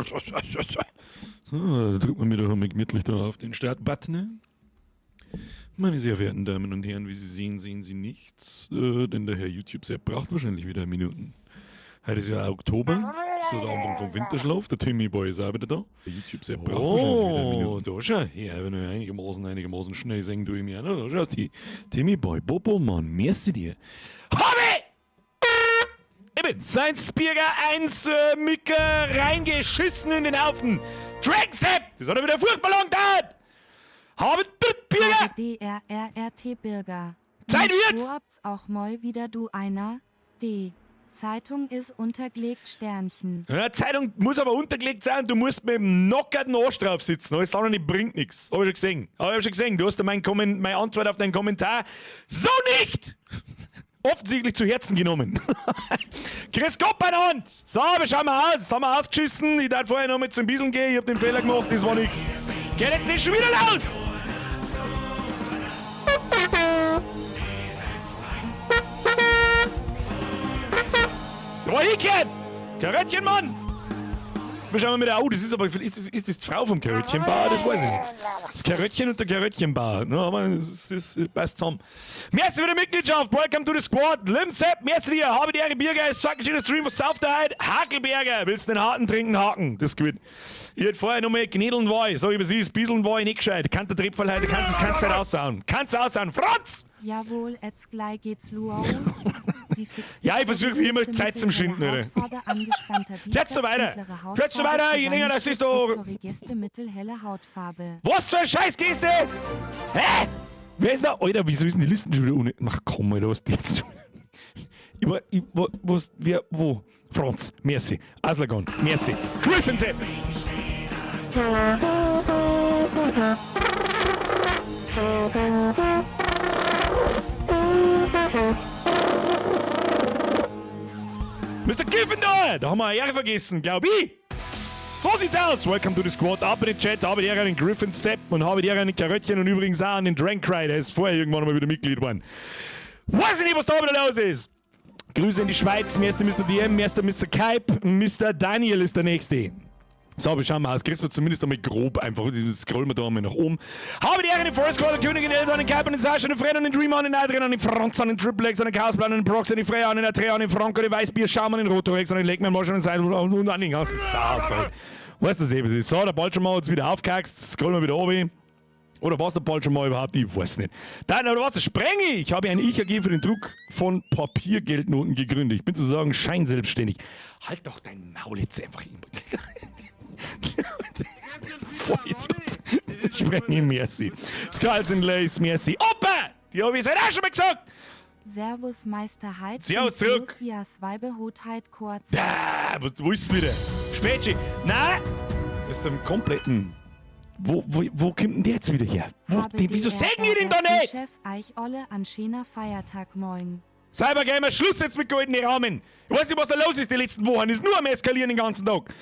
So, da drückt man mir doch einmal gemütlich da auf den Startbutton. Meine sehr verehrten Damen und Herren, wie Sie sehen, sehen Sie nichts, denn der Herr YouTube Sepp braucht wahrscheinlich wieder Minuten. Heute ist ja auch Oktober, so der Anfang vom Winterschlaf, der Timmy Boy ist auch wieder da. Der YouTube Sepp braucht wahrscheinlich wieder Minuten. Da schau her, wenn ich einigermaßen, einigermaßen schnell singen tue ich mir auch noch. Da schaust du, Timmy Boy, Bobo Mann, merci dir. Hobby! Ich bin Science Bürger 1 Mücke reingeschissen in den Haufen. Dragonsepp! Das hat er wieder furchtbar lang gedauert! Habe Bürger! D R R R T Bürger. Zeit wird's! Habt's auch mal wieder du einer. D. Zeitung ist untergelegt Sternchen. Ja, Zeitung muss aber untergelegt sein, du musst mit dem nockerten Arsch drauf sitzen. Alles andere bringt nichts. Hab ich schon gesehen. Hab ich schon gesehen. Du hast ja meine Antwort auf deinen Kommentar so nicht offensichtlich zu Herzen genommen. Chris Gott bei der Hand! So, aber schauen wir aus. Haben wir ausgeschissen. Ich darf vorher noch mal zum Bieseln gehen. Ich hab den Fehler gemacht, das war nix. Geht jetzt nicht schon wieder los! Da war hingekehrt! Karöttchen, Mann! Wir schauen mal mit der. Oh, das ist aber. Ist das die Frau vom Karöttchenbauer? Das weiß ich nicht. Das Karöttchen und der Karöttchenbauer. Ja, aber es passt zusammen. Merci für die Mitgliedschaft. Welcome to the squad. Limsepp, merci dir. Habe die Ehre, Biergeist. Ist fucking schöner Stream was sauft der heute? Hakelberger. Willst du den harten trinken? Haken. Das ist gut. Ich hätte vorher noch mal Knädeln war ich. Sag ich, was ist? Bieseln war ich nicht gescheit. Kann der Tripfall heute, kannst das kannst du halt aussauen. Kannst du aussauen. Franz! Jawohl, jetzt gleich geht's los. Ja, ich versuche wie immer Zeit zum Schinden, oder? Jetzt so weiter! Jetzt so weiter! Je länger das ist doch. Was für eine Scheißgeste! Hä? Wer ist da? Alter, wieso ist denn die Listen schon wieder ohne? Ach komm, Alter, was ist jetzt schon? Ich war, ich, wo, was, wer, wo? Franz, merci. Aslagon, merci. Griffin Sepp! Mr. Gryffindor! Da haben wir eine Ehre vergessen, glaub ich! So sieht's aus! Welcome to the squad. Ab in den Chat, habe die Ehre an den Griffin Sepp und habe die Ehre an den Karöttchen und übrigens auch an den Drankcry, der ist vorher irgendwann mal wieder Mitglied geworden. Weiß ich nicht, was da wieder los ist! Grüße in die Schweiz, Mr. Mr. DM, Mr. Mr. Kype, Mr. Daniel ist der Nächste. So, aber schauen wir aus. Kriegst du zumindest einmal grob einfach. Das scrollen wir da einmal nach oben. Habe die Ehre, den Forest Squad, Königin Elsa, den Kype, den Sascha, den Fred, den Dreamer, den Adrian, den Franz, den Triple X, den Chaosplan, den Prox, den Freya, den Atrea, den Franco, den Weißbier, Schaumann, den Rotorex, den Leckmann, Marschall, den Seidel und an den ganzen Sauf. Weißt du das eben? ist. So, der bald schon mal jetzt wieder aufkackst. Scrollen wir wieder oben. Oder was der bald schon mal überhaupt? Ich weiß nicht. Nein, oder was? Sprenge! Ich habe ein Ich AG für den Druck von Papiergeldnoten gegründet. Ich bin sozusagen scheinselbstständig. Halt doch dein Maul jetzt einfach. Vollidiot. Sprenge, merci. Skulls and Lace, merci. Opa! Die habe ich seit auch schon mal gesagt! Servus Meister Heid. Servus zurück. Da, wo ist es wieder? Spätschi. Nein! Das ist im kompletten. Wo kommt denn der jetzt wieder her? Wieso sehen wir den da nicht? Chef Eich Olle an schöner Feiertag moin. Cybergamer, Schluss jetzt mit goldenen Rahmen. Ich weiß nicht, was da los ist die letzten Wochen. Ist nur am Eskalieren den ganzen Tag.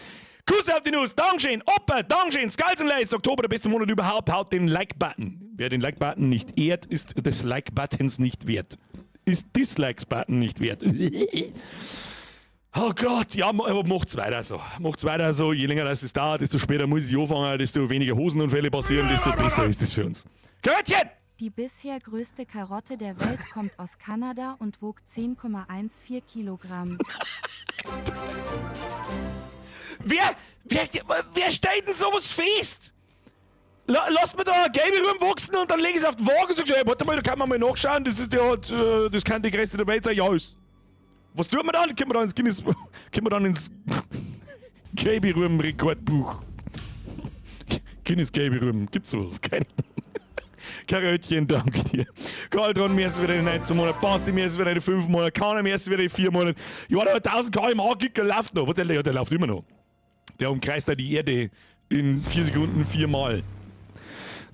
Kuss auf die Nuss, Dankeschön, Opa, Dankeschön, Skulls and Lace, Oktober, der beste Monat überhaupt, haut den Like-Button. Wer den Like-Button nicht ehrt, ist des Like-Buttons nicht wert. Ist Dislikes-Button nicht wert. Oh Gott, ja, aber macht's weiter so. Macht's weiter so. Je länger das es dauert, desto später muss ich anfangen, desto weniger Hosenunfälle passieren, desto besser ist es für uns. Körtchen! Die bisher größte Karotte der Welt kommt aus Kanada und wog 10,14 Kilogramm. Wer stellt denn sowas fest? Lass mir da ein Gelbe rumwachsen und dann leg ich es auf den Wagen und sag so, hey, warte mal, da kann man mal nachschauen, das ist der hat, das kann die größte der Welt sein. Ja, ist. Was tut man dann? Kommt man dann ins Guinness, kommt man dann ins Gelbe-Rekordbuch? Guinness Gelbe gibt's sowas? Keine Karöttchen, danke dir. Kaldron, mir ist wieder in 19 Monat. Basti, mir ist wieder in 5 Monate. Kana, mir ist wieder in 4 Monaten. Ja, der hat 1000 km/h Gicker läuft noch. Was, der läuft immer noch. Der umkreist da die Erde in 4 Sekunden viermal.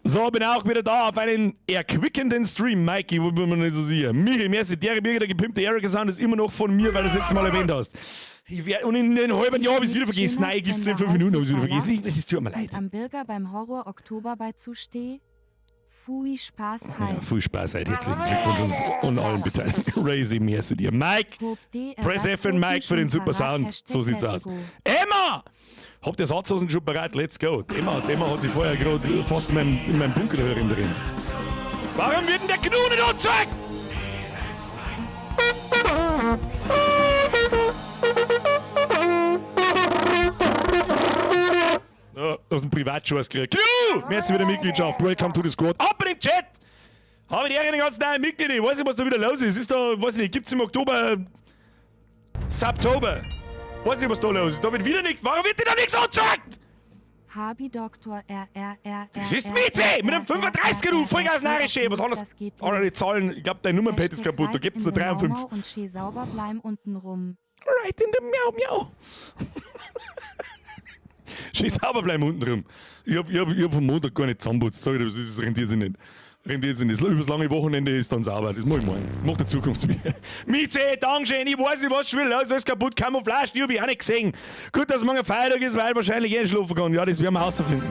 So, bin auch wieder da auf einen erquickenden Stream, Mikey, wo bin man nicht so sicher. Michael, merci, der Birger, der gepimpte Erika Sound ist immer noch von mir, weil du das letzte Mal erwähnt hast. Und in einem halben Jahr habe ich es wieder vergessen. Nein, ich gib's in 5 Minuten, habe ich es wieder vergessen. Das ist, tut mir leid. Am Bürger beim Horror Oktober bei Zusteh. Fui Spaß halt. Ja, viel Spaß halt. Herzlichen Glückwunsch und allen Beteiligten. Razy, merci dir. Mike, Press F und Mike für den super Sound. So sieht's aus. Emma, Emma! Habt ihr Satzhosen schon bereit? Let's go. Die Emma, die Emma hat sich vorher gerade fast in meinem Bunker drin drin. Warum wird denn der Gnu nicht angezeigt? Ja, aus dem Privatschuss gekriegt. Gnu! Merci für die Mitgliedschaft. Welcome to the squad. Ab in den Chat! Habe die Ehre, den ganzen neuen Mitglieder. Ich weiß nicht, was da wieder los ist. Ist da, weiß nicht, gibt's im Oktober. Subtober. Weiß nicht, was da los ist. Da wird wieder nichts. Warum wird denn da nichts angezeigt? Habi Doktor R R R Das ist Mieze! Mit einem 35er, du Vollgas Narische. Was anderes? Das geht Alter, die Zahlen, ich glaub, dein Nummernpad ist kaputt. Da gibt's nur 3 und 5. Und schee sauber bleiben unten rum. Right in the miau miau. Schön sauber bleiben unten rum. Ich hab vom Montag gar nicht zusammenputzt. Sag ich dir, das ist, das rentiert sich nicht. Rentiert sich nicht. Übers lange Wochenende ist dann sauber. Das mach ich morgen. Macht der Zukunft mir. Mieze, Dankeschön. Ich weiß nicht, was schon wieder los ist. Alles kaputt. Camouflage, die hab ich auch nicht gesehen. Gut, dass morgen Feiertag ist, weil wahrscheinlich eh nicht schlafen kann. Ja, das werden wir herausfinden.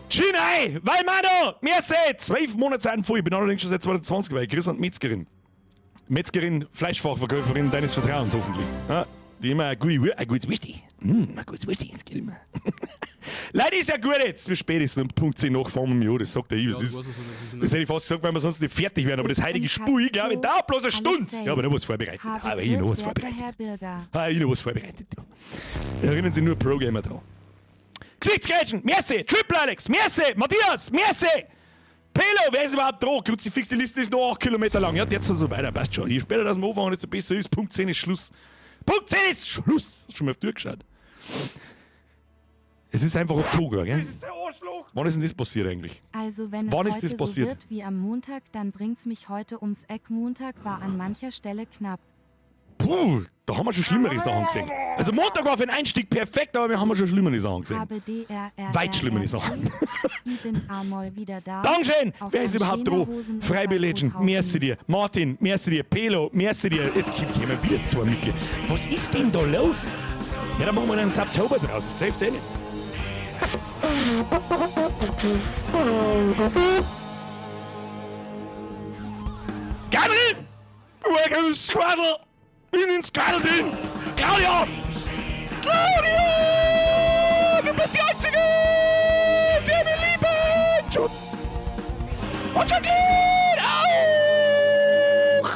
Chinai, weil Mano, merci, 12 Monate sind voll. Ich bin allerdings schon seit 2020 dabei. Grüß an die Metzgerin. Metzgerin, Fleischfachverkäuferin deines Vertrauens hoffentlich. Ja, die immer eine gute Whisky. Ein gutes Whisky, das geht immer. Leute, ist ja gut jetzt. Wie spät ist es? Um Punkt 10 nach fahren wir an, das sagt der ich. Ja, Das, das ist, weiß ich so, das ist das hätte ich fast gesagt, weil wir sonst nicht fertig werden. Aber das heutige Spiel, glaube ich, dauert bloß eine Stunde. Ja, aber noch was vorbereitet. Aber ich noch was Werter vorbereitet. Herr Birger. Ah, ich noch was vorbereitet. Ja. Erinnern sich nur Pro-Gamer dran. Gesichtsgrätschen, merci, Triple Alex, merci, Matthias, merci. Pelo, wer ist überhaupt dran? Kruzifix, die Liste ist noch 8 Kilometer lang. Ja, jetzt so weiter, passt schon. Je später das wir anfangen, desto besser ist. Punkt 10 ist Schluss. Punkt 10 ist Schluss. Hast du schon mal auf die Uhr geschaut? Es ist einfach Oktober, gell? Das ist der Arschloch! Wann ist denn das passiert eigentlich? Also wenn es Wann ist heute das passiert? so wird wie am Montag, dann bringt's mich heute ums Eck. Montag war an mancher Stelle knapp. Puh, da haben wir schon schlimmere Sachen gesehen. Also Montag war für den Einstieg perfekt, aber wir haben schon schlimmere Sachen gesehen. Habe D R R Weit R schlimmere R Sachen. Ich bin amoi wieder da. Dankeschön! Auf Wer ist ein überhaupt schöner dran? Hosen- und Freibill Legend, Trikothaufen. merci dir. Martin, merci dir. Pelo, merci dir. Jetzt kommen wieder zwei Mitglieder. Was ist denn da los? Ja, dann machen wir einen Subtober draus. Safe denn. Gabriel! Welcome to Squaddle! In den Squaddle drin! Claudia! Claudia! Du bist die Einzige, der wir lieben! Tut. Und Jacqueline auch!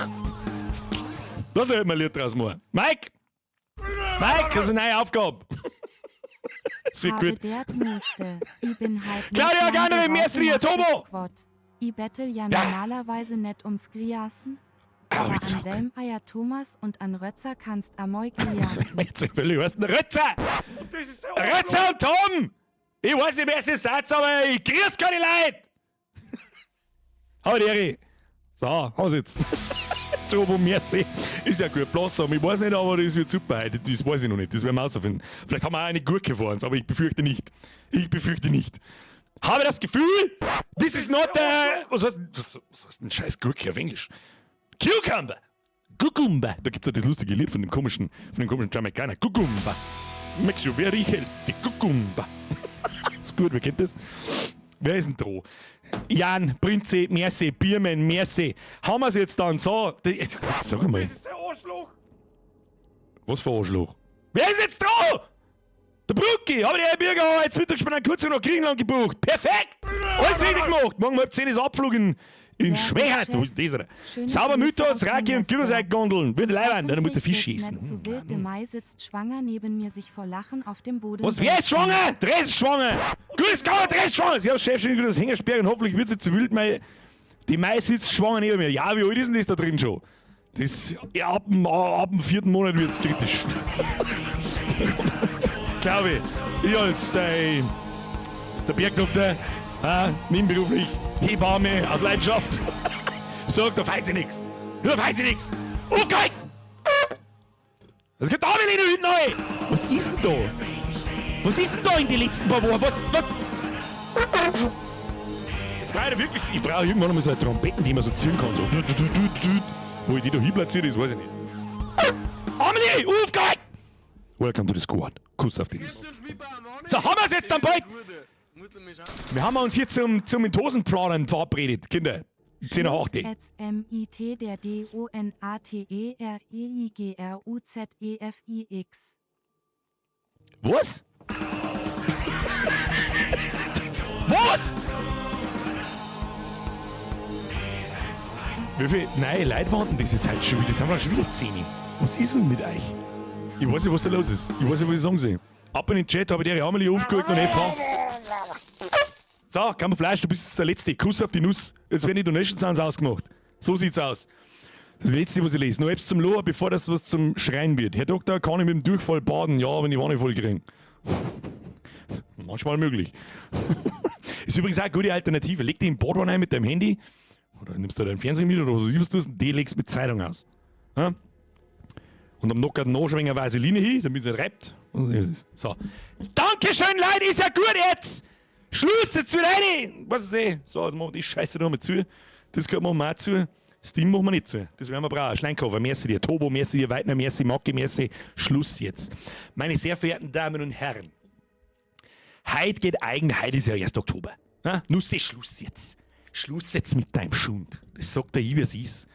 Da soll ich mal ein Lied draus machen. Mike! Mike, das ist eine neue Aufgabe. Das wird Habe gut. der Musste. Ich bin halt nicht Claudia lang Garnerin, draußen merci dir, nach dem Tobo! Squad. Ich bettel ja Ja. normalerweise net ums Griasen. Au, Aber jetzt an selm Eier Thomas und an Rötzer kannst amoi griasen. Jetzt will ich heißen Rötzer! Das ist der Arschloch! Rötzer und Tom! Ich weiß nicht, wer sie seid, aber ich grüß keine Leute! Hau die Ehre. So, haus jetzt. Turbo, merci. Ist ja gut, bloß, ich weiß nicht, aber das wird super heute. Das weiß ich noch nicht, das werden wir rausfinden. Vielleicht haben wir auch eine Gurke vor uns, aber ich befürchte nicht. Ich befürchte nicht. Habe das Gefühl, this is not a. Was heißt denn scheiß Gurke auf Englisch? Cucumber! Cucumber! Da gibt's ja das lustige Lied von dem komischen Jamaikaner. Cucumber! Makes you very healthy. Cucumber! Ist gut, wer kennt das? Wer ist denn dran? Jan, Prinze, merci, Biermann, merci. Haben wir's jetzt dann so? Sag mal. Das ist der Arschloch! Was für Arschloch? Wer ist jetzt dran? Der Brucki, habe die Bürger heute Mittag schon einen kurz nach Griechenland gebucht. Perfekt! Alles richtig gemacht. Morgen um 9:30 ist Abflug in Schwechat. Wo ist das? Alter? Schöne Sauber Grüße Mythos, aus Raki und Münster. Kürbiseigondeln. Würde leiwand, dann muss der Fisch Hoffentlich wird's schießen. net zu wild. De Mai sitzt schwanger neben mir sich vor Lachen auf dem Boden. Was, wer ist schwanger? Dress ist schwanger! Grüß Gott, Dress ist schwanger! Sie haben Chef schon das Hängersperren, hoffentlich wird sie zu wild. Mei. Die Mai sitzt schwanger neben mir. Ja, wie alt ist denn das da drin schon? Das, ja, ab dem vierten Monat wird es kritisch. Glaube ich. Ich als der Bergdoktor, nebenberuflich Hebamme aus Leidenschaft, sag, da weiß ich nix. Da weiß ich nix. Aufgeregt! Es gibt da wieder hinten neu! Was ist denn da? Was ist denn da in den letzten paar Wochen? Was? Was? Das war ja wirklich. Ich brauche irgendwann einmal so eine Trompeten, die man so ziehen kann. So. Du, du, du, du, du. Wo ich die da hinplatziere, das weiß ich nicht. Amelie, aufgeregt! Welcome to the squad. Kuss auf die Nuss. So, haben wir's jetzt dann bald? Wir haben uns hier zum in Hosen planen verabredet, Kinder. 10 nach 8. S M I T der D O N A T E R E I G R U Z E F I X. Was? Was? Wie viele neue Leute waren denn das jetzt heute schon wieder? Das sind wir schon wieder 10. Was ist denn mit euch? Ich weiß nicht, was da los ist. Ich weiß nicht, was ich sagen soll. Ab in den Chat habe ich die Amelie aufgeholt und FH. So, Camouflage, du bist jetzt der Letzte. Kuss auf die Nuss. Jetzt werden die Donation Sounds ausgemacht. So sieht's aus. Das Letzte, was ich lese. Noch etwas zum Loa, bevor das was zum Schreien wird. Herr Doktor, kann ich mit dem Durchfall baden? Ja, wenn die Wanne voll kriegen. Manchmal möglich. Ist übrigens auch eine gute Alternative. Leg dich in Badwanne ein mit deinem Handy oder nimmst du deinen Fernseher mit oder was weiß ich, was du tust, und die legst mit Zeitung aus. Ja? Und am Nocker noch schon ein Vaseline hin, damit es nicht reibt. So. Dankeschön, Leute, ist ja gut jetzt! Schluss, jetzt wieder rein! Was ist eh? So, jetzt machen wir die Scheiße da mal zu. Das gehört wir auch zu. Steam machen wir nicht zu. Das werden wir brauchen. Schleinkoffer, merci dir. Tobo, merci dir. Weidner, merci. Macki, merci. Schluss jetzt. Meine sehr verehrten Damen und Herren, heute geht eigentlich, heute ist ja erst Oktober. Ja? Nur Schluss jetzt. Schluss jetzt mit deinem Schund. Das sagt der ich, wie es ist.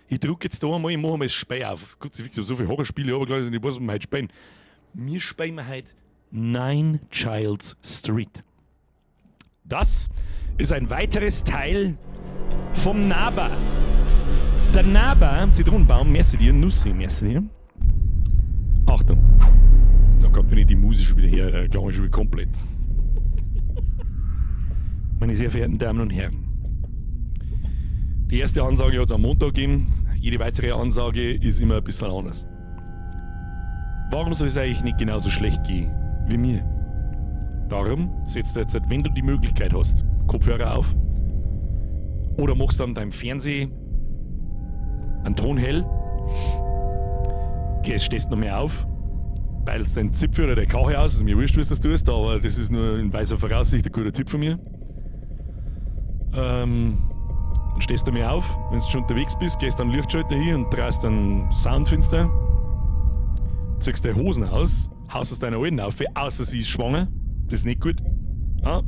Ich drücke jetzt da einmal, ich mache mal das Spiel auf. Gott, ich so viele Horrorspiele habe, ich nicht weiß, was wir heute spielen. Wir spielen heute Nine Childs Street. Das ist ein weiteres Teil vom Naba. Der Naba, Zitronenbaum, merci dir, Nussi, merci dir. Achtung. Oh Gott, wenn ich die Musik schon wieder her, klang ich schon wieder komplett. Meine sehr verehrten Damen und Herren, die erste Ansage hat es am Montag gegeben. Jede weitere Ansage ist immer ein bisschen anders. Warum soll es eigentlich nicht genauso schlecht gehen wie mir? Darum setzt du jetzt, wenn du die Möglichkeit hast, Kopfhörer auf oder machst an deinem Fernseher einen Ton hell, gehst, stehst noch mehr auf, peilst deinen Zipfel oder der Kache aus, ist mir wurscht, was das tust, aber das ist nur in weiser Voraussicht ein guter Tipp von mir. Und stehst du mir auf, wenn du schon unterwegs bist, gehst dann Lichtschalter hin und drehst dann Soundfenster, ziehst deine Hosen aus, haust es deiner Alten auf, außer sie ist schwanger, das ist nicht gut. Ja.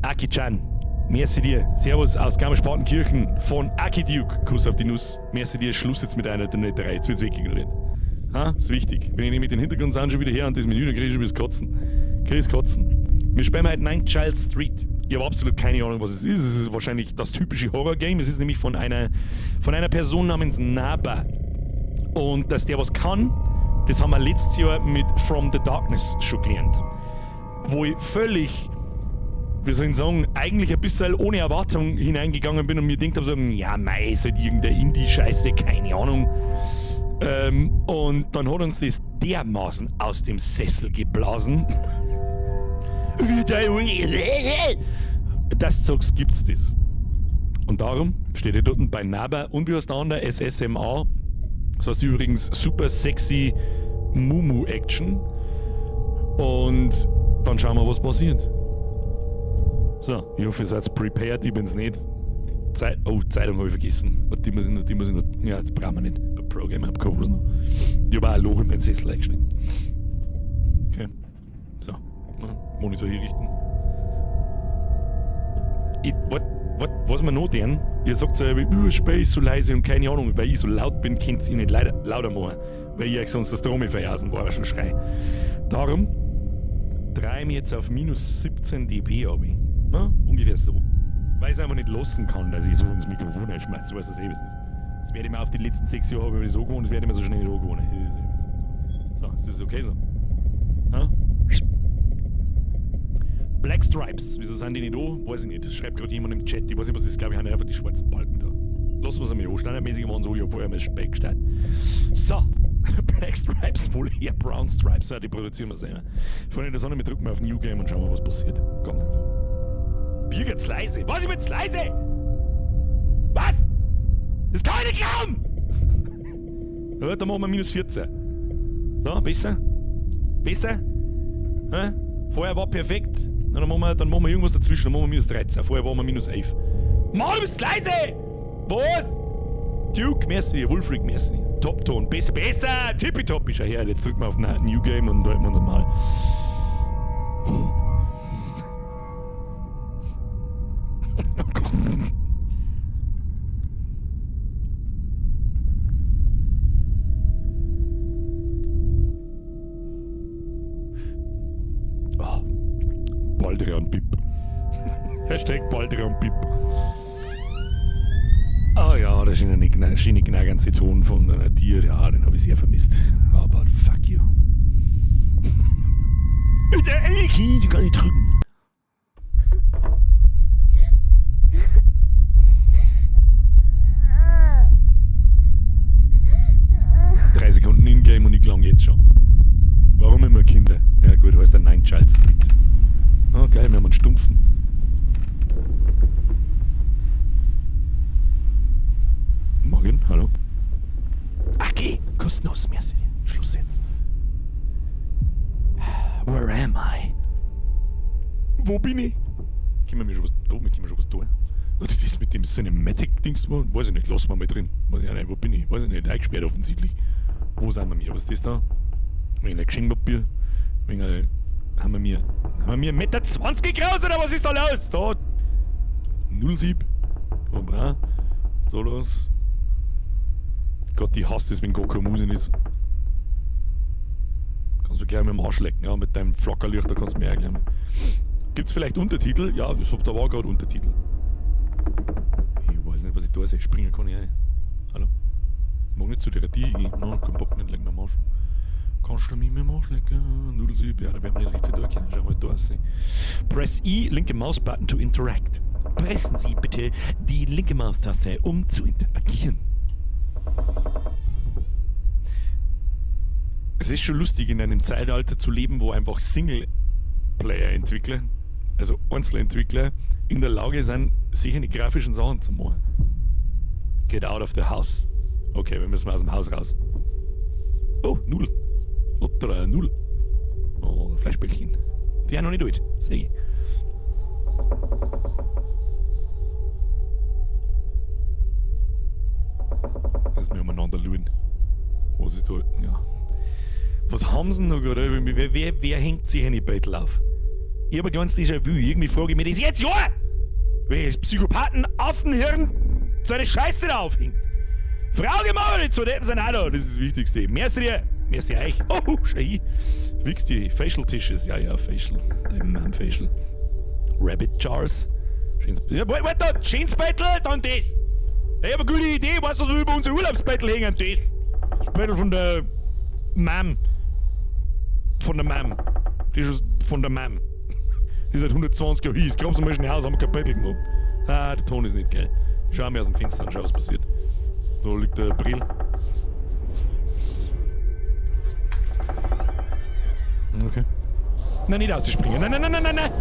Aki-chan, merci dir. Servus aus Garmisch-Partenkirchen von Aki Duke. Kuss auf die Nuss. Merci dir. Schluss jetzt mit einer Netterei. Jetzt wird's wegignoriert. Ha, ist wichtig. Wenn ich nämlich den Hintergrundsound schon wieder her und das Menü, dann krieg ich schon wieder das Kotzen. Krieg ich das Kotzen. Wir spielen heute Nine Child Street. Ich habe absolut keine Ahnung, was es ist. Es ist wahrscheinlich das typische Horror-Game. Es ist nämlich von einer Person namens Naba. Und dass der was kann, das haben wir letztes Jahr mit From the Darkness schon gelernt. Wo ich völlig, wie soll ich sagen, eigentlich ein bisschen ohne Erwartung hineingegangen bin und mir gedacht habe, so, ja mei, ist halt irgendeine Indie-Scheiße, keine Ahnung. Und dann hat uns das dermaßen aus dem Sessel geblasen. Das sagst, gibt's das. Und darum steht hier dort bei Naba und wie heißt der andere? SSMA. Das heißt übrigens super sexy Mumu Action. Und dann schauen wir, was passiert. So, ich hoffe, ihr seid prepared. Ich bin's nicht. Zeit, oh, Zeitung habe ich vergessen. Die muss ich noch, ja, die brauchen wir nicht. Bei Pro-Gamer hab ich keine Hose noch. Ich habe auch ein Loch in meinen Sessel eingeschnitten. Okay. So, Monitor hier richten. Ich, was wir noch tun? Ihr sagt ja, Spiel ist so leise und keine Ahnung, weil ich so laut bin, könnt ihr nicht lauter machen, weil ich euch sonst das Trommel verjasen war, schon schrei. Darum drehe ich mich jetzt auf minus 17 dB ab. Na, ungefähr so. Weil ich es einfach nicht lassen kann, dass ich so ins Mikrofon einschmeiße. Du weißt das eh, was ist. Das werde ich mir auf die letzten 6 Jahre habe ich so gewohnt, das werde ich mir so schnell nicht angewohnen. So, ist das okay so? Na? Black Stripes, wieso sind die nicht da? Weiß ich nicht. Schreibt gerade jemand im Chat. Ich weiß nicht, was das ist, glaube ich, haben einfach die schwarzen Balken da. Lassen wir es einmal an. Standardmäßig waren so, ich habe vorher mal Speck gestellt. So, Black Stripes, wohl eher Brown Stripes, ja, die produzieren wir selber. Freunde der Sonne, wir drücken mal auf New Game und schauen mal, was passiert. Ganz einfach. Bier geht's leise. Was ist jetzt leise? Was? Das kann ich nicht glauben! Ja, dann machen wir minus 14. So, besser? Besser? Ja? Vorher war perfekt. Na, dann machen wir irgendwas dazwischen, dann machen wir minus 13. Vorher waren wir minus 11. Mann, du bist leise! Was? Duke, merci, Wolfric, merci. Top-Ton, besser, besser! Tippitoppi, schau her. Jetzt drücken wir auf New Game und halten wir uns mal. Baldrian Bib. Hashtag Baldrian Bib. Ah ja, der schöne knackernde Ton von einer Tier, ja, den habe ich sehr vermisst. Aber fuck you. Ich kann nicht drücken. Drei Sekunden in-game und ich klang jetzt schon. Warum immer Kinder? Ja gut, heißt der Nine Child Split. Oh geil, wir haben einen Stumpfen. Morgen, hallo. Okay, kostenlos, merci dir. Schluss jetzt. Where am I? Wo bin ich? Können wir schon was, oh, wir können schon was tun. Das ist mit dem Cinematic-Dings, weiß ich nicht, lass mal mal drin. Weiß ich auch nicht, wo bin ich? Weiß ich nicht, eingesperrt offensichtlich. Wo sind wir mir? Was ist das da? Wegen ein Geschenkpapier. Wegen ein, haben wir 1,20 Meter groß oder was ist da los? Da 07. Oh, bra. So los. Gott, ich hasse das, wenn gar keine Musik ist. Kannst du gleich mit dem Arsch lecken, ja, mit deinem Flackerlicht, da kannst du mir auch gleich mal. Gibt's vielleicht Untertitel? Ja, ich hab, da war gerade Untertitel. Ich weiß nicht, was ich da sehe. Springen kann ich auch nicht. Hallo? Ich mag nicht zu der Tür gehen. Nein, kein Bock nicht, leck mir am Arsch. Kannst du mich mit dem Arsch lecken? Nudelsieb, ja, da werden wir nicht richtig durchgehen. Schau mal da raus. Press E, linke Mouse-Button to interact. Pressen Sie bitte die linke Maustaste, um zu interagieren. Es ist schon lustig, in einem Zeitalter zu leben, wo einfach Singleplayer-Entwickler, also Einzelentwickler, in der Lage sind, sich eine grafischen Sachen zu machen. Get out of the house. Okay, wir müssen aus dem Haus raus. Oh, Nudel. Oder Nudel. Oh, Fleischbällchen. Die haben noch nicht alt. Sehe ich. Jetzt wir umeinander schauen. Was ist da? Ja. Was haben sie denn noch gerade? Wer hängt sich eine Bettel auf? Ich habe ein kleines Déjà-vu. Irgendwie frage ich mich das jetzt, ja! Welches Psychopathen Affenhirn so eine Scheiße da aufhängt. Frage mal nicht, so Deppen sind auch da. Das ist das Wichtigste. Merci dir. Merci euch. Oh, schau hin. Wichst die Facial Tissues. Ja, ja, Facial. Dein Mann Facial. Rabbit Jars. Schönes, ja, warte, warte, schönes Bettel, dann das. Ich hab eine gute Idee. Weißt du, was wir über unser Urlaubsbettel hängen? Das. Das Bettel von der Mam. Von der Mam. Das ist von der Mam. Die ist seit 120 Jahren hier. Ich komm mal schnell aus, haben wir kein Bettel gemacht. Ah, der Ton ist nicht geil. Ich schau mir aus dem Fenster an, schau, was passiert. Da liegt der Brill. Okay. Nein, nicht rausspringen. Nein, nein, nein, nein, nein, nein.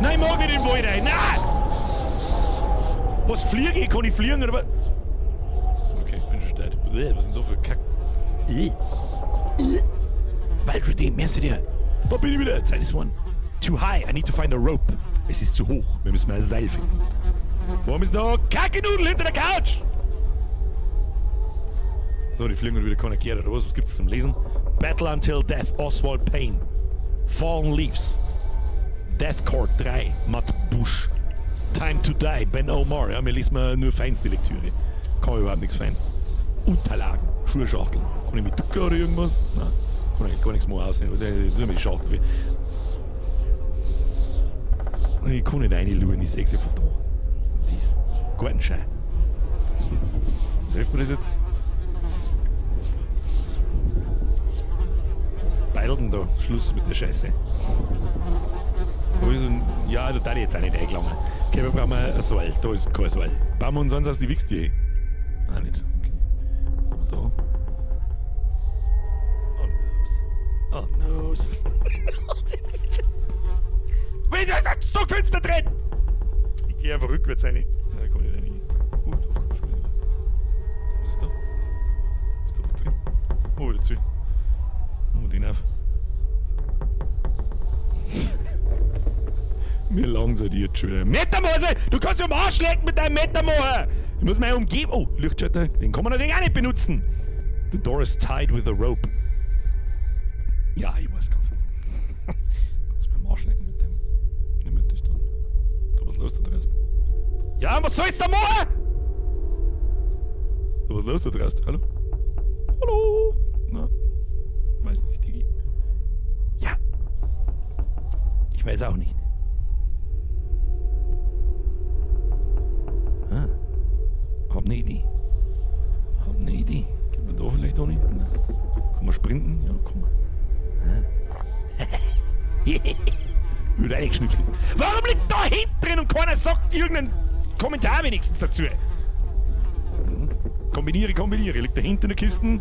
Nein, ich mag nicht in den Wald rein. Nein! Was fliege ich? Kann ich fliegen oder was? Okay, bin schon steil. Bäh, was ist denn da für Kack? Waldredeem, merci dir. Da bin ich wieder. Zeit ist one. Too high, I need to find a rope. Es ist zu hoch. Wir müssen mal ein Seil finden. Warum ist noch Kackenudel hinter der Couch? So, die fliegen wieder keiner gehört, oder was? Was gibt's zum Lesen? Battle Until Death, Oswald Payne. Fallen Leaves. Death Court 3, Matt Bush. Time to Die, Ben Omar. Ja, mir liest man nur feinste Lektüre. Kann ich überhaupt nichts fein. Unterlagen, Schuhschachteln. Kann ich mit ducken oder irgendwas? Nein, kann ich gar nichts mehr aussehen. Das ist die Schachtel. Ich kann nicht reinschauen, ich sehe sie von da. Dies. Gartenschein. Was hilft mir das jetzt? Was beidelt denn da? Schluss mit der Scheiße. Wo ist denn? Ja, da darf ich jetzt auch nicht eingelangen. Okay, wir brauchen ein Seil. Da ist kein Seil. Bauen wir uns eins aus die Wichse Ah, nicht. Okay. Aber da. Oh no. Oh no. Wie ist das Stockfenster drin? Ich gehe einfach rückwärts rein. Nein, da kann ich nicht rein. Oh, doch, schon rein. Was ist da? Ist da was drin? Oh, wieder zu. Machen wir den auf. Mir langsam jetzt schon wieder. Metamorse! Du kannst mich am Arsch lecken mit deinem Metamor! Ich muss meine Umgebung. Oh, Lichtschalter, den kann man natürlich auch nicht benutzen. The door is tied with a rope. Ja, ich weiß gar nicht. Kannst du mir am Arsch lecken mit dem. Nimm mir das dann. Da was los da draußen? Ja, was soll ich da machen? Da was los da draußen? Hallo? Hallo? Na? Weiß nicht, Digi. Ja. Ich weiß auch nicht. ne Idee. Hab ne Idee. Geht man da vielleicht auch nicht? Kann man sprinten? Ja, kann man. Wird reingeschnipselt. Warum liegt da hinten drin und keiner sagt irgendeinen Kommentar wenigstens dazu? Kombiniere, kombiniere. Liegt da hinten in der Kiste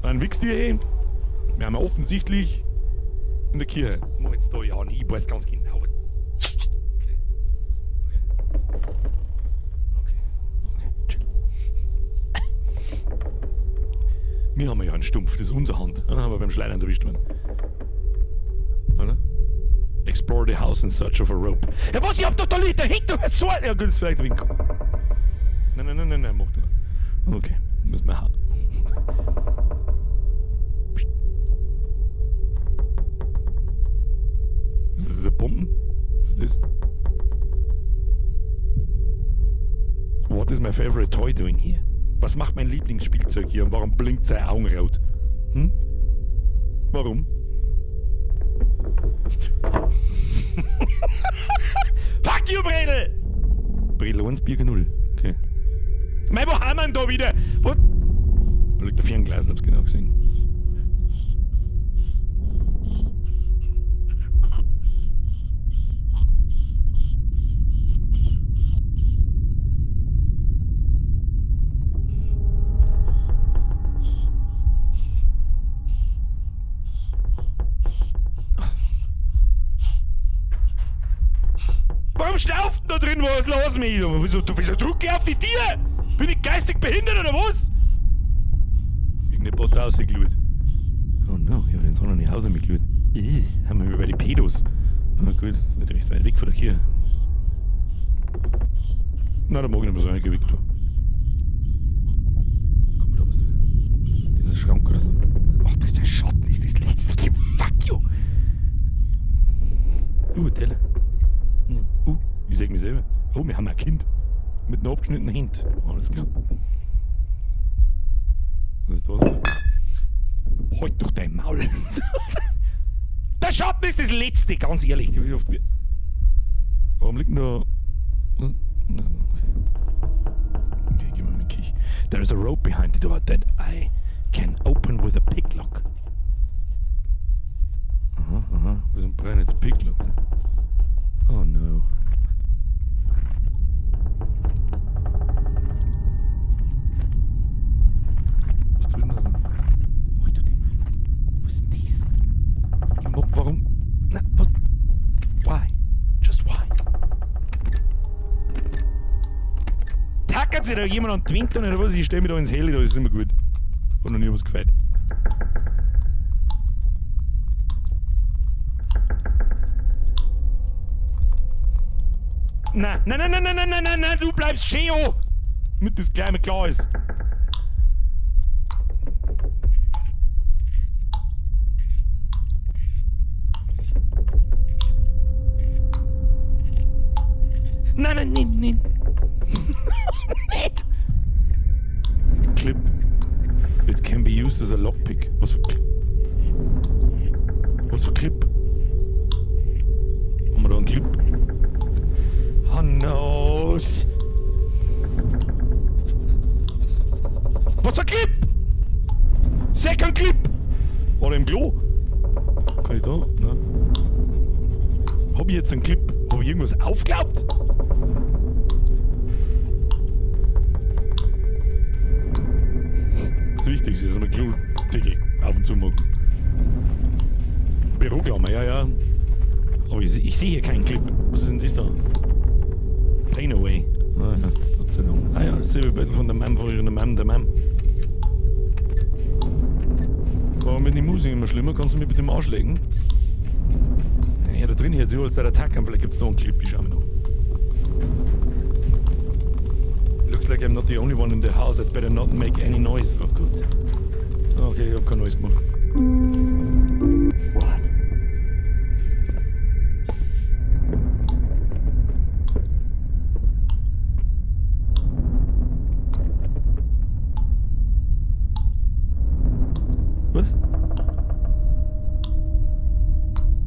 ein Wichstier hin. Wir haben ja offensichtlich in der Kirche. Mach jetzt da ja nicht, ich weiß ganz genau. Okay. Okay. Okay. Okay. Chill. Wir haben ja einen Stumpf, das ist unsere Hand. Da haben wir beim Schleudern erwischt worden. Oder? Explore the house in search of a rope. Ja, was? Ich hab doch da dahinter was soll. Ja, gut, ist vielleicht ein wenig. Nein, nein, nein, nein, nein, mach du. Okay, müssen wir hauen. Ist das eine Bomben? Was ist das? What is my favorite toy doing here? Was macht mein Lieblingsspielzeug hier und warum blinkt sein Augen rot? Hm? Warum? Fuck you, Bredel! Bredel 1, Birger 0. Okay. Mei, wo haben wir denn da wieder? Wo? Da liegt der Fernglas, hab's genau gesehen. Warum schlauft denn da drin was? Lass mich! Wieso drück ich auf die Tür? Bin ich geistig behindert oder was? Irgendeine Bot rausgeschaut. Oh no, ich hab den Sohn noch nicht Hause mitgeschaut. Haben wir bei den Pedos. Na gut, ist nicht recht weit weg von der Kirche. Na, da mag ich nicht mehr so eingewickt. Du. Komm da was du. Ist dieser Schrank oder so? Ach, das ist der Schatten, ist das letzte. Fuck you! Teller. Ich seh mich selber. Oh, wir haben ein Kind. Mit einer abgeschnittenen Hand. Alles klar. Was ist das? Halt doch dein Maul! Der Schatten ist das Letzte, ganz ehrlich. Warum liegt denn da. Okay. Okay, gib mir mal Kich. There is a rope behind the door that I can open with a picklock. Aha. Wir sind brennen jetzt Picklock. Ne? Oh no. Was tut denn das? Oh, ich tu den. Was ist denn das? Ich mag, warum? Na, was? Why? Just why? Tackert sich da jemand an die Wand oder was? Ich stell mich da ins Heli, da ist immer gut. Hat noch nie was gefällt. Nein, nein, nein, nein, nein, nein, nein, nein, nein, du bleibst schön an! Damit das gleich mal klar ist. Nein, nein, nein, nein. Nicht! Clip. It can be used as a lockpick. Was für Clip? Was für Clip? Haben wir da einen Clip? Oh no! Was für Clip? Second Clip! War der im Klo? Kann ich da? Nein. Hab ich jetzt einen Clip? Hab ich irgendwas aufgeklappt? Das Wichtigste ist, dass man Klodeckel auf und zu machen. Büroklammer, ja, ja. Aber ich sehe hier keinen Clip. Was ist denn das da? Pain away. Ah, ja, Gott sei Dank. Ah ja, das Silberbettel von der Mom, von ihrer Mom, der Mom. Warum wird die Musik immer schlimmer? Kannst du mich bitte im Arsch legen? Ja, da drin jetzt überall der Tackern, vielleicht gibt's da einen Clip, ich schau mir noch. Looks like I'm not the only one in the house. I'd better not make any noise. Oh Gott. Okay, ich hab kein Noise gemacht. What? Was?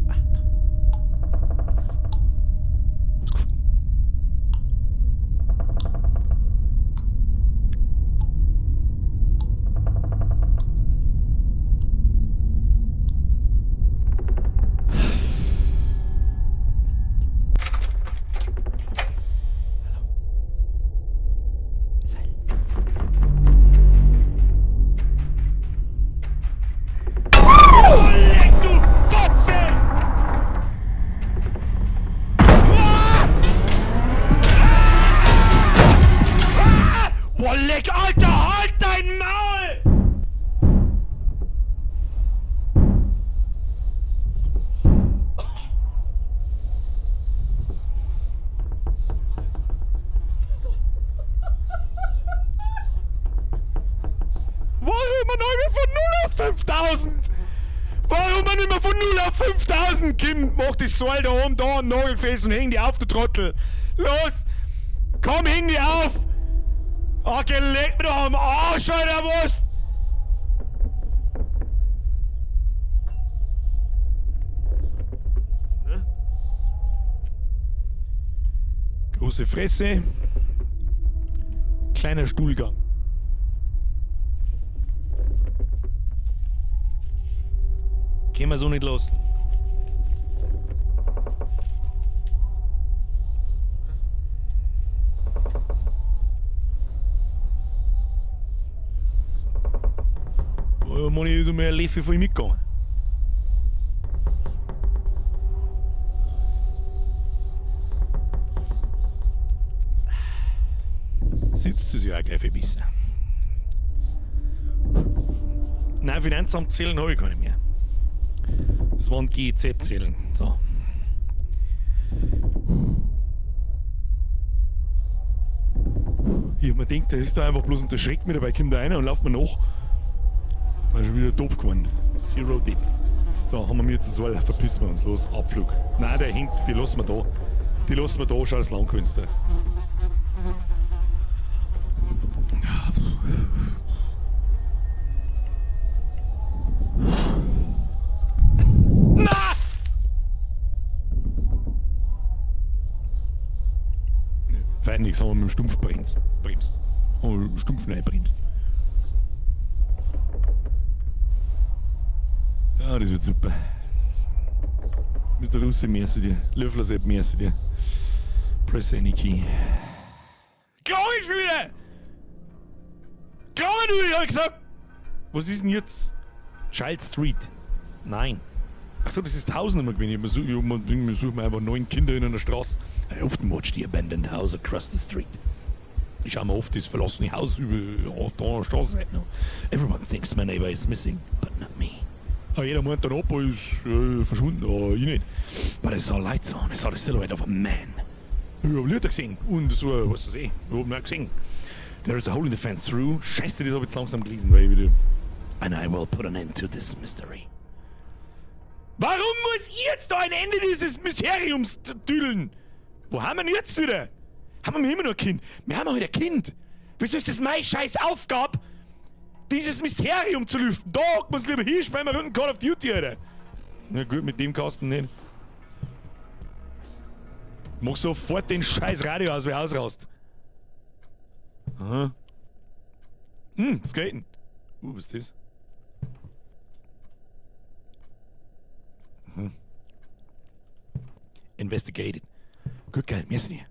Ah, da. Hab's gefunden. 5000! Warum man immer von 0 auf 5000 kommt? Mach das Seil da oben da am Nagel fest und häng die auf, du Trottel! Los! Komm, häng die auf! Ach, geh, leck mir doch am Arsch, Alter, was? Ne? Große Fresse. Kleiner Stuhlgang. Können wir so nicht lassen. Oh, Mann, ich ist mir ein Löffel voll mitgegangen. Sitzt es ja auch gleich viel besser. Nein, Finanzamtzellen habe ich keine mehr. Das waren GEZ-Zellen. So. Ich hab mir gedacht, der ist da einfach bloß und der schreckt mir dabei, kommt da einer und läuft mir nach. War schon wieder top geworden. Zero Depth. So, haben wir mir jetzt das Seil, verpissen wir uns. Los, Abflug. Nein, der hängt, die lassen wir da. Die lassen wir da, schau das lang gewinnst. Na! Fein nix, haben wir mit dem Stumpf bremst. Bremst. Oh, Stumpf nein, bremst. Ja, das wird super. Mr. Russe, merci dir. Löffler Sepp, merci dir. Press any key. Klar ich schon wieder! Klar, du, ich hab gesagt! Was ist denn jetzt? Child Street. Nein. Achso, das ist Hausnummer gewesen. Ich suche mir einfach 9 Kinder in einer Straße. I often watch the abandoned house across the street. Ich schau mir oft das verlassene Haus über, ja, da an der Straße. No. Everyone thinks my neighbor is missing, but not me. Aber jeder meint, der Nachbar ist verschwunden, aber ich nicht. But I saw lights on, I saw the silhouette of a man. Ich hab Lichter gesehen und so, was weiß ich, ich hab nicht gesehen. There is a hole in the fence through. Scheiße, das hab ich jetzt langsam gelesen, weil ich wieder. And I will put an end to this mystery. Warum muss ich jetzt da ein Ende dieses Mysteriums tüdeln? Wo haben wir denn jetzt wieder? Haben wir immer noch ein Kind? Wir haben auch wieder ein Kind. Wieso ist das meine scheiß Aufgabe, dieses Mysterium zu lüften? Da hocken wir uns lieber hin, spielen wir Runden Call of Duty, Alter. Na gut, mit dem Kasten nicht. Mach sofort den scheiß Radio aus, wer ausrast. Aha. Skaten. Was ist das? Investigated. Gut, geil, mir ist nicht.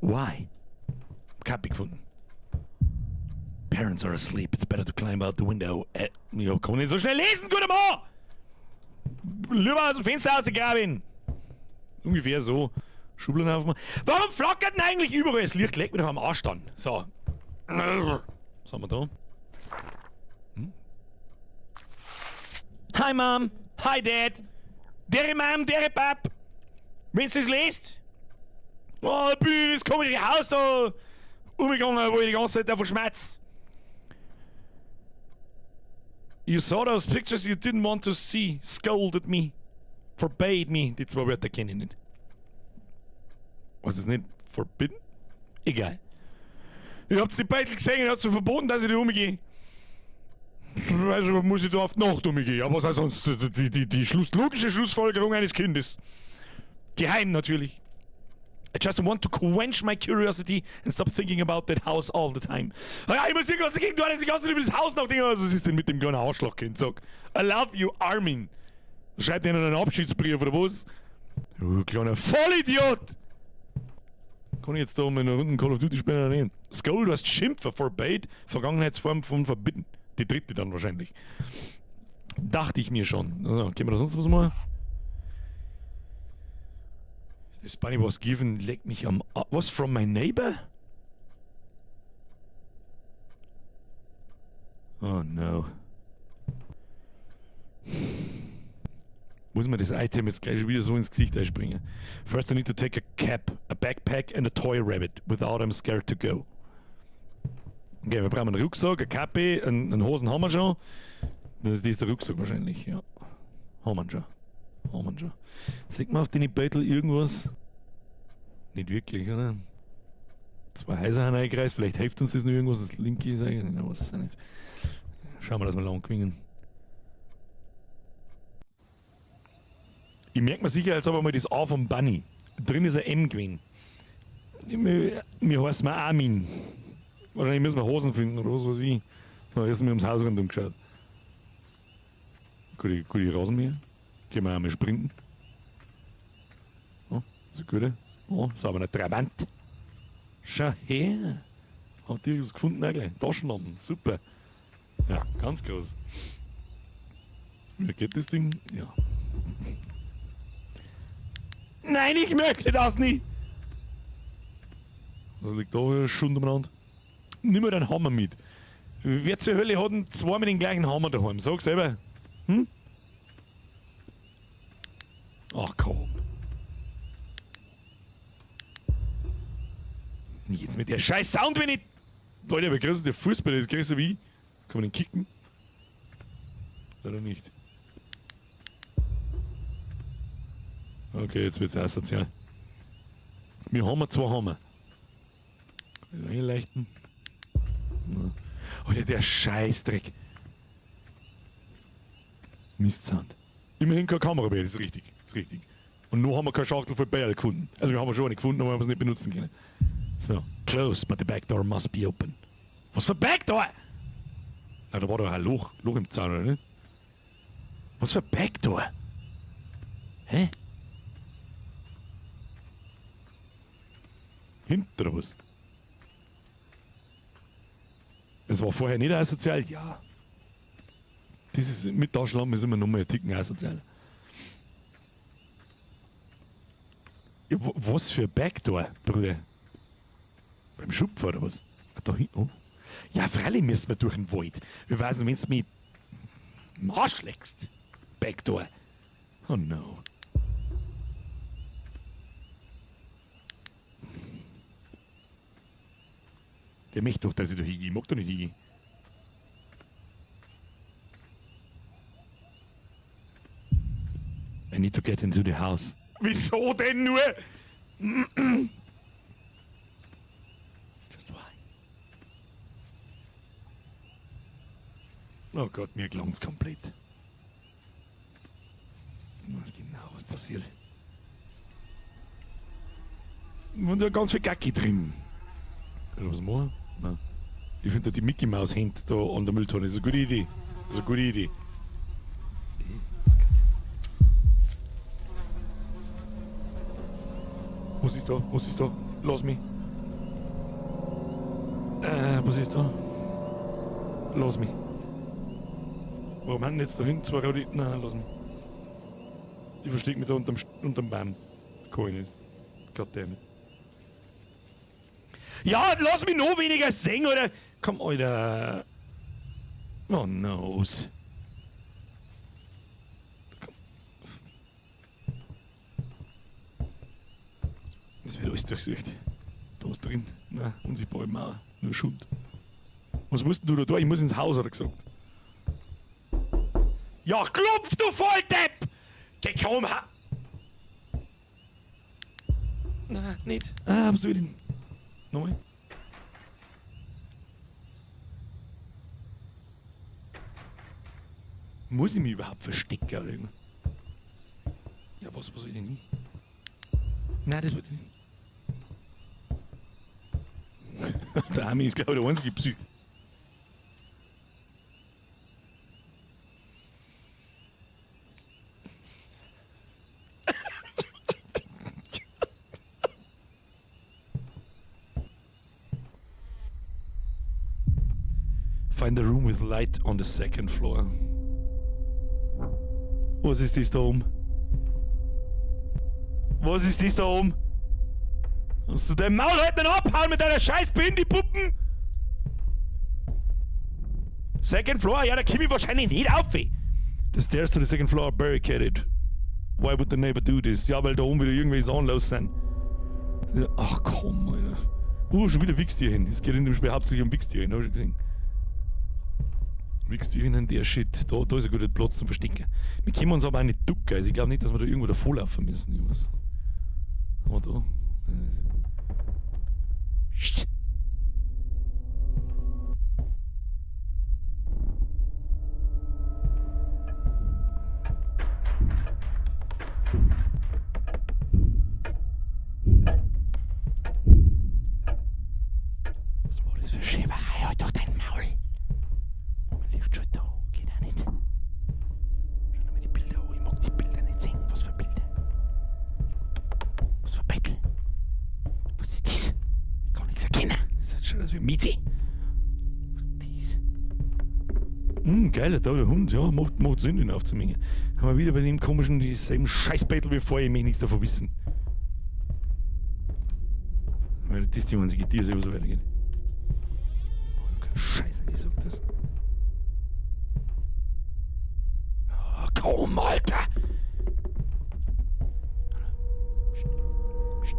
Why? Kappe gefunden. Parents are asleep. It's better to climb out the window. Ja, kann nicht so schnell lesen, guter Mann! Lieber aus dem Fenster rausgraben. Ungefähr so. Schubladen aufmachen. Warum flackert denn eigentlich überall das Licht? Leck mir doch am Arsch dann. So. Was haben wir da? Hi Mom. Hi Dad. Dere Mom, dere Pap. Wenn's das lest? Oh, ich bin in das komische Haus da umgegangen, wo ich die ganze Zeit davon schmerz. You saw those pictures you didn't want to see, scolded me, forbade me. Die zwei Wörter kenne ich nicht. Was ist nicht forbidden? Egal. Ihr habt die Beitel gesehen, ihr habt so verboten, dass ich da umgehe. Also muss ich da auf die Nacht umgehen. Aber was auch sonst die logische Schlussfolgerung eines Kindes. Geheim natürlich. I just want to quench my curiosity and stop thinking about that house all the time. Ja, ich muss irgendwas dagegen tun, dass ich ganz über das Haus nachdenke. Was ist denn mit dem kleinen Arschlochkind? Sag, I love you, Armin. Schreibt ihnen einen Abschiedsbrief oder was? Du kleiner Vollidiot! Kann ich jetzt da um eine Runde Call of Duty spielen oder nicht? Scold, du hast Schimpfer, forbade, Vergangenheitsform von forbidden. Die dritte dann wahrscheinlich. Dachte ich mir schon. Also, können wir da sonst was machen? This bunny was given, leck mich am A. Was, from my neighbor? Oh no. Muss man das Item jetzt gleich wieder so ins Gesicht einspringen? First I need to take a cap, a backpack and a toy rabbit. Without I'm scared to go. Okay, wir brauchen einen Rucksack, eine Kappe, einen Hosen haben wir schon. Das ist der Rucksack wahrscheinlich, ja. Haben wir schon. Haben wir schon. Sieht man auf den Beutel irgendwas? Nicht wirklich, oder? Zwei Häuser haben eingereist, vielleicht hilft uns das noch irgendwas, das linke ist eigentlich, ich weiß es nicht. Schauen wir, dass wir lang gewinnen. Ich merke mir sicher jetzt aber mal das A vom Bunny. Drin ist ein M gewesen. Mir heißt man Armin. Wahrscheinlich müssen wir Hosen finden oder was weiß ich. So, jetzt haben wir ums Haus rundum geschaut. Gute, gute Rasenmäher. Können wir einmal sprinten. Oh, ist eine gute. Oh, sauberer Trabant. Schau her. Habt ihr was gefunden eigentlich? Taschenlampen, super. Ja, ganz groß. Wie geht das Ding? Ja. Nein, ich möchte das nicht! Was liegt da Schund umeinander? Nimm mir deinen Hammer mit. Wer zur Hölle hat denn zwei mit dem gleichen Hammer daheim? Sag selber. Hm? Ach komm. Jetzt mit der scheiß Sound, wenn ich. Leute, aber größer der Fußball ist größer wie ich. Kann man den kicken? Leider nicht. Okay, jetzt wird's asozial. Wir haben zwei Hammer. Einleichten. Alter, der Scheißdreck. Mistsound. Immerhin keine Kamera mehr, das ist richtig. Das ist richtig. Und nur haben wir keine Schachtel voll Bayer gefunden. Also wir haben schon eine gefunden, aber wir haben es nicht benutzen können. So, close, but the back door must be open. Was für Backdoor? Na, da war doch ein Loch im Zaun, oder nicht? Was für Backdoor? Hä? Hinten oder was? Es war vorher nicht asozial? Ja. Dieses mit Taschenlampe ist immer noch mal ein Ticken asozial. Ja, was für Backdoor, Bruder? Beim Schupfer oder was? Ah, da hinten. Oh. Ja, freilich müssen wir durch den Wald. Wir wissen, wenn du mich im Arsch leckst. Backdoor. Oh no. Der möchte doch, dass ich da hingehe. Ich mag da nicht hingehen. I need to get into the house. Wieso denn nur? Just why? Oh Gott, mir gelangt's komplett. Ich weiß genau, was passiert. Und da ganz viel Gacki drin. Oder was machen? Nein. Ich finde die Mickey Maus hängt da an der Mülltonne. Das ist eine gute Idee. Das ist eine gute Idee. Was ist da? Was ist da? Lass mich. Was ist da? Lass mich. Warum haben jetzt da hinten zwei Rote? Nein, lass mich. Ich versteck mich da unterm Baum. Kann ich nicht. Goddammit. Ja, lass mich noch weniger singen, oder? Komm, Alter. Oh, no. Komm. Das wird alles durchsucht. Da ist drin. Nein, unsichtbare Mauer. Nur Schund. Was musst denn du da tun? Ich muss ins Haus, hat er gesagt. Ja, klopf, du Volldepp! Geh, komm, ha! Nein, nicht. Ah, was tue ich denn? Nochmal. Muss ich mich überhaupt verstecken oder irgendwas? Ja, was soll ich denn nicht? Nein, das wollte ich nicht. Der Armin ist, glaub ich, der einzige Psych. Find a room with light on the second floor. Was ist das da oben? Was ist das da oben? Hast du dein Maul halt mir abhauen mit deiner scheiß Bindi-Puppen? Second floor? Ja, da komm ich wahrscheinlich nicht auf. The stairs to the second floor are barricaded. Why would the neighbor do this? Ja, weil da oben wieder irgendwelche Sachen los sind. Ach komm, Alter. Schon wieder Wichstierchen. Es geht in dem Spiel hauptsächlich um Wichstierchen, hab ich schon gesehen. Wichstierchen und der Shit. Da ist ein guter Platz zum Verstecken. Wir können uns aber auch nicht ducken. Also ich glaub nicht, dass wir da irgendwo davor laufen müssen. Ich weiß. Haben wir da? Psst. Was war das für Schäberei? Halt doch dein Maul! Mein Lichtschalter an, geht auch nicht. Schau dir mal die Bilder an, ich mag die Bilder nicht sehen. Was für Bilder? Was für Bettel? Was ist das? Ich kann nichts erkennen. Das schaut aus wie Miete. Was ist das? Geil, da der Hund, ja, macht Sinn, den aufzunehmen. Haben wir wieder bei dem komischen, dieselben Scheißbettel wie vorher, ich möchte nichts davon wissen. Weil das die einzige Tier ist, was so weitergeht. Oh, kein Scheiß, ich sag das. Oh, komm, Alter! Psst, psst.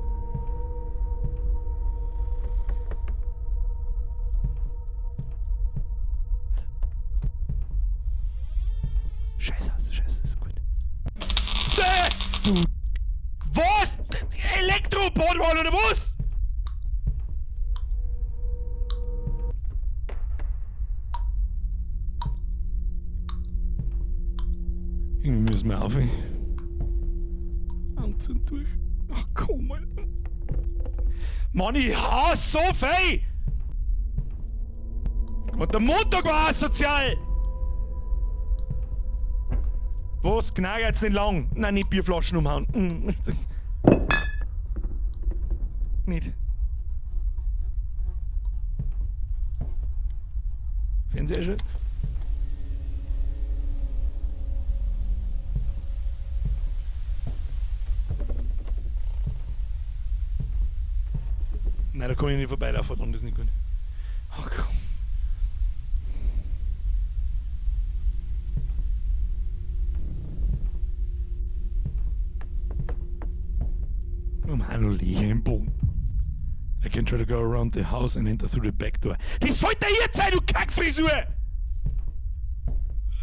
Scheiße, Scheiße, ist gut. Du! Was? Elektro-Portal oder was? Irgendwie müssen wir auf. Anzu und durch. Ach komm, Alter. Mann, ich hasse so viel! Und der Montag war asozial! Was? Genau, jetzt nicht lang. Nein, nicht Bierflaschen umhauen. Das nicht. Fernseher schon? Nein, da kann ich nicht vorbeilaufen, dann ist nicht gut. Ach komm. Um Hallo liege im Boden. I can try to go around the house and enter through the back door. Das fällt dir jetzt ein, du Kackfrisur!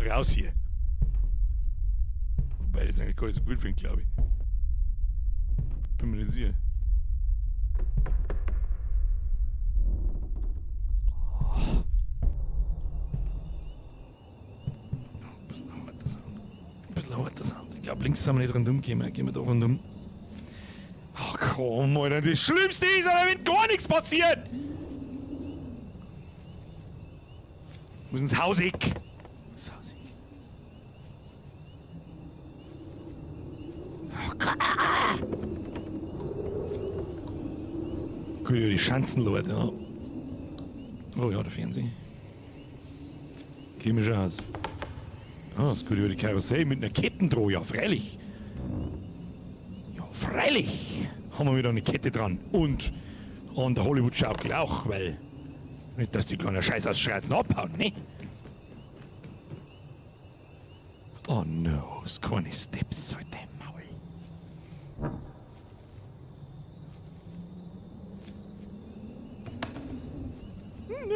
Raus hier. Wobei ich das eigentlich gar nicht so gut finde, glaub ich. Bin mir nicht sicher. Oh. Ein bisschen harter Sound. Ein bisschen harter Sound. Ich glaub, links sind wir nicht rundum gekommen. Gehen wir da rundum. Ach komm, Alter, das Schlimmste ist, aber wenn gar nichts passiert! Ich muss ins Hauseck. Ins Hauseck. Oh Gott. Gut, ja, die Schanzenleute, ja. Oh ja, der Fernseher. Käme schon aus. Ah, das gut über die Karussell mit einer Kettendroh, ja, freilich. Ja, freilich. Haben wir wieder eine Kette dran. Und an der Hollywood-Schaukel auch, weil nicht, dass die kleinen Scheiß aus Schreizen abhauen, ne? Oh no, es keine Steps, halt dein Maul.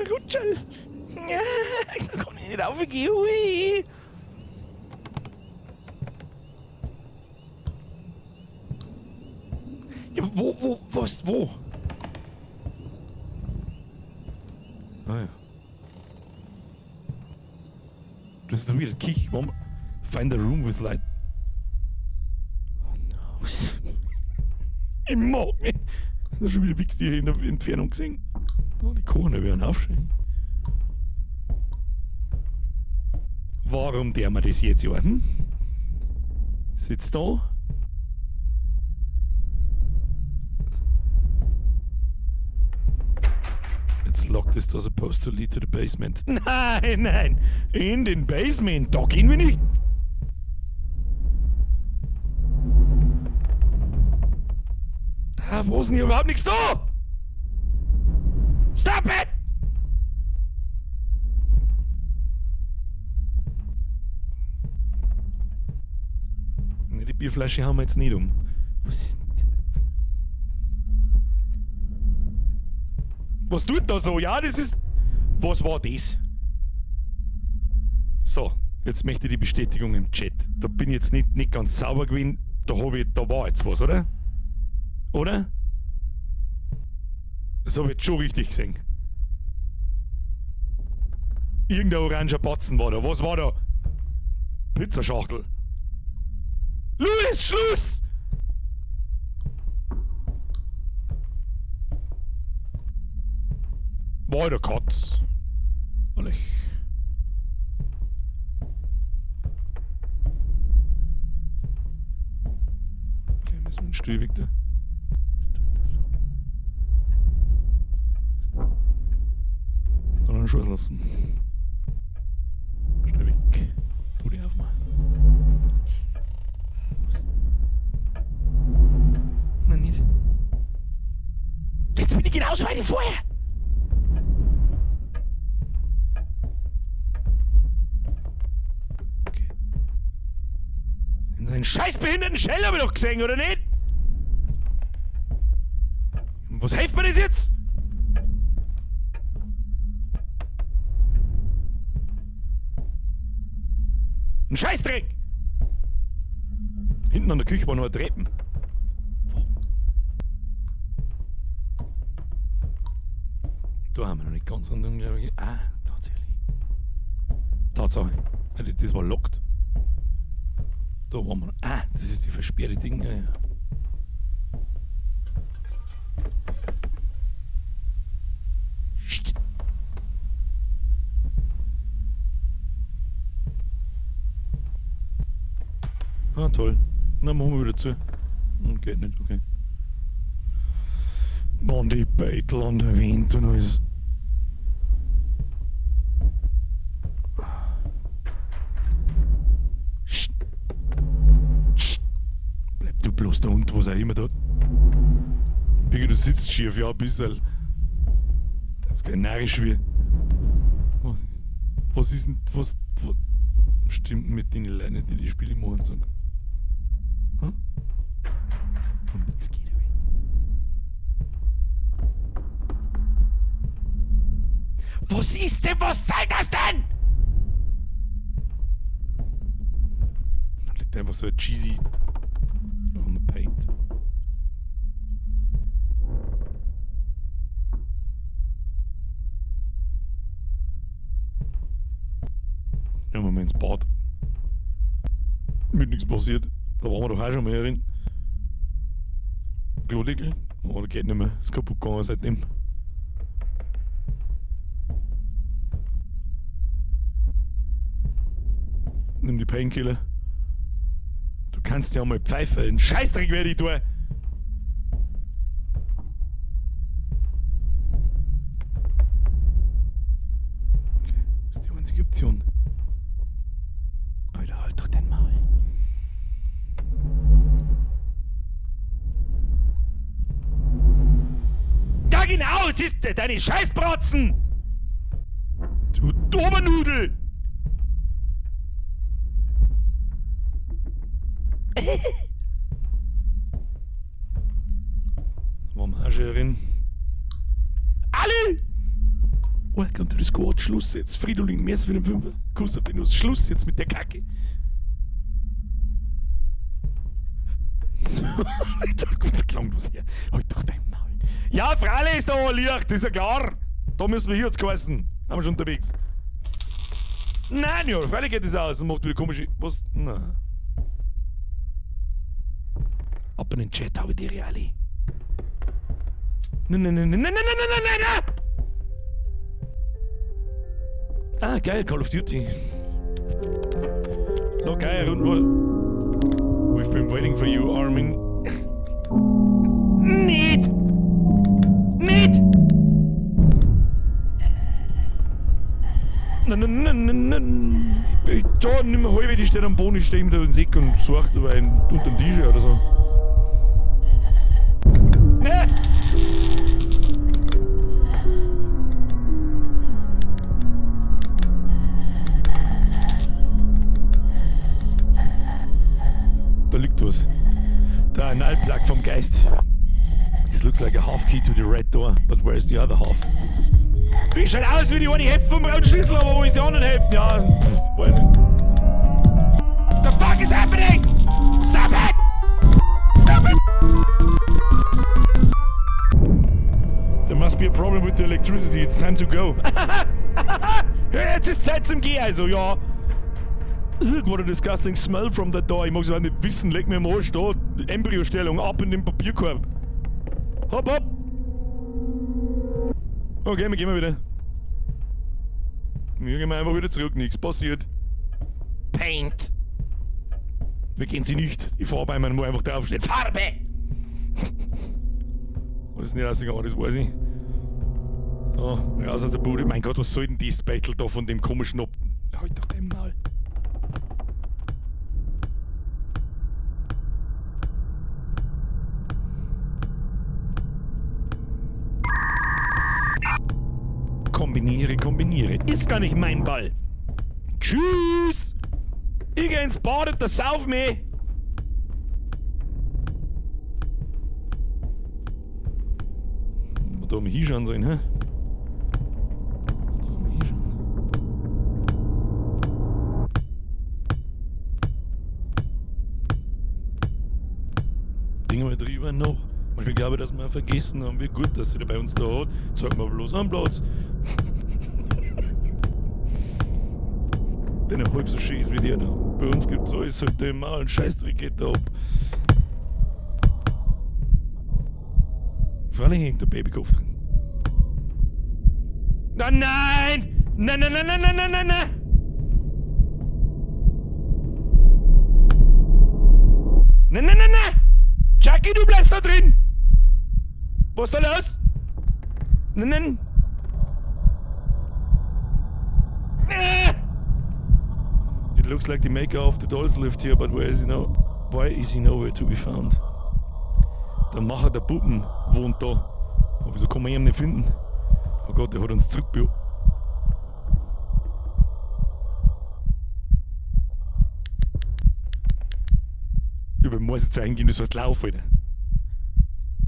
Rutschel. Ja, da kann ich nicht raufgehen. Ui. Ja, wo, wo, was, wo? Ah ja. Das ist doch wieder Kich. Find a room with light. Oh no. Ich mag nicht. Ich hab schon wieder Wichs hier in der Entfernung gesehen. Oh, die Kochen werden aufstehen. Warum der mir das jetzt ja? Sitzt da. It's locked, this door supposed to lead to the basement. Nein, nein! In den Basement! Da gehen wir nicht! Da, wo ist denn hier überhaupt nichts da? Stop it! Ne, die Bierflasche haben wir jetzt nicht um. Was ist denn? Was tut da so? Ja, das ist. Was war das? So, jetzt möchte ich die Bestätigung im Chat. Da bin ich jetzt nicht ganz sauber gewesen. Da war jetzt was, oder? Oder? Das habe ich jetzt schon richtig gesehen. Irgendein oranger Batzen war da. Was war da? Pizzaschachtel. Luis, Schluss! War der Katz. Ehrlich. Okay, müssen wir den Stuhl weg da. Dann einen Schuss lassen. Schnell weg. Tu die auf mal. Nein, nicht. Jetzt bin ich genauso weit wie vorher. Okay. In seinen scheiß behinderten Shell habe ich doch gesehen, oder nicht? Was hilft mir das jetzt? Ein Scheißdreck! Hinten an der Küche war noch ein Treppen. Wo? Da haben wir noch nicht ganz rundum, glaube ich. Ah, tatsächlich. Tatsache. Das war locked. Da waren wir noch. Ah, das ist die versperrte Ding. Ja, ja. Scht. Ah, toll. Na, machen wir wieder zu. Und geht nicht, okay. Mann, die Beitel an der Wind und alles. Scht. Scht. Bleib du bloß da unten, was auch immer da. Bigger, du sitzt schief, ja, ein bisschen. Das ist gleich narrisch wie. Was ist denn, was stimmt mit den Leuten, die die Spiele machen, sagen? Hm? Und nix geht, ey. Was ist denn? Was soll das denn? Da liegt einfach so ein cheesy oh, Paint. Ja, wir mal ins Bad. Mit nichts passiert. Da waren wir doch auch schon mal drin. Klodeckel? Oh, der geht nicht mehr. Ist kaputt gegangen seitdem. Nimm die Painkiller. Du kannst ja mal pfeifen. Den Scheißdreck werde ich tun. Okay, das ist die einzige Option. Alter, halt doch dein Maul. Ja genau, jetzt ist deine Scheißbratzen! Du Dobernudel! Da waren wir auch schon drin. Alle! Welcome to the squad. Schluss jetzt. Fridolin, mehr für den Fünfer. Kuss auf die Nuss. Schluss jetzt mit der Kacke. Da klang was her. Halt doch dein Maul. Ja, freilich ist da Licht, ist ja klar. Da müssen wir hier jetzt geheißen. Haben wir schon unterwegs. Nein, ja, freilich geht das aus und macht wieder komische. Was? Nein. Ab in den Chat habe ich die Reali. Nein, nein, nein, nein, nein, nein, nein, nein, nein, nein! Ah, geil, Call of Duty. No, geil, und We've been waiting for you, Armin. Nicht! Nicht! Nein, nein, nein, nein, nein. Ich bin da nicht mehr halb, die steht am Boden, ich stehe da ins Eck und sucht über einen unterm Tisch oder so. Nee! Da liegt was. Da, ein Altplug vom Geist. This looks like a half key to the red door, but where's the other half? Wie schaut aus wie die eine Hälfte vom roten Schlüssel, aber wo ist die andere Hälfte? Ja, pff, weiß nicht. The fuck is happening? Stop it! Stop it! There must be a problem with the electricity. It's time to go. Jetzt ist Zeit zum Gehen, also ja. Ugh, what a disgusting smell from that door. Ich mag's auch nicht wissen. Leck mir am Arsch da. Embryostellung, ab in den Papierkorb. Hopp, hopp. Okay, wir gehen mal wieder. Wir gehen einfach wieder zurück. Nichts passiert. Paint. Wir kennen sie nicht. Die Farbe einmal, wo einfach draufsteht. Farbe! Das ist nicht rausgegangen, das weiß ich. So, raus aus der Bude. Mein Gott, was soll denn das Battle da von dem komischen Ob... Halt doch dein Maul. Kombiniere, kombiniere. Ist gar nicht mein Ball. Tschüss! Ich geh ins Bad und das sauf mich. Mal da mal hinschauen sollen, hä? Da mal hinschauen. Ding mal drüber noch. Manchmal glaube ich, dass wir vergessen haben, wie gut, dass sie da bei uns da hat. Sag mal bloß am Platz. Der noch halb so schön ist wie der noch. Bei uns gibt's alles halt im Maul, Scheißdreck geht da ab. Freilich hängt der Babykopf drin. Na nein! Nein, nein, nein, nein, nein, nein, nein, nein! Nein, nein, nein, nein! Jackie, du bleibst da drin! Was ist da los? Nein, nein! Ah! It looks like the maker of the dolls lived here, but where is he now? Why is he nowhere to be found? Der Macher der Puppen wohnt da. Aber wieso kann man ihn nicht finden? Oh Gott, der hat uns zurückbe... Über den muss jetzt eingehen, das heißt Lauf, Alter.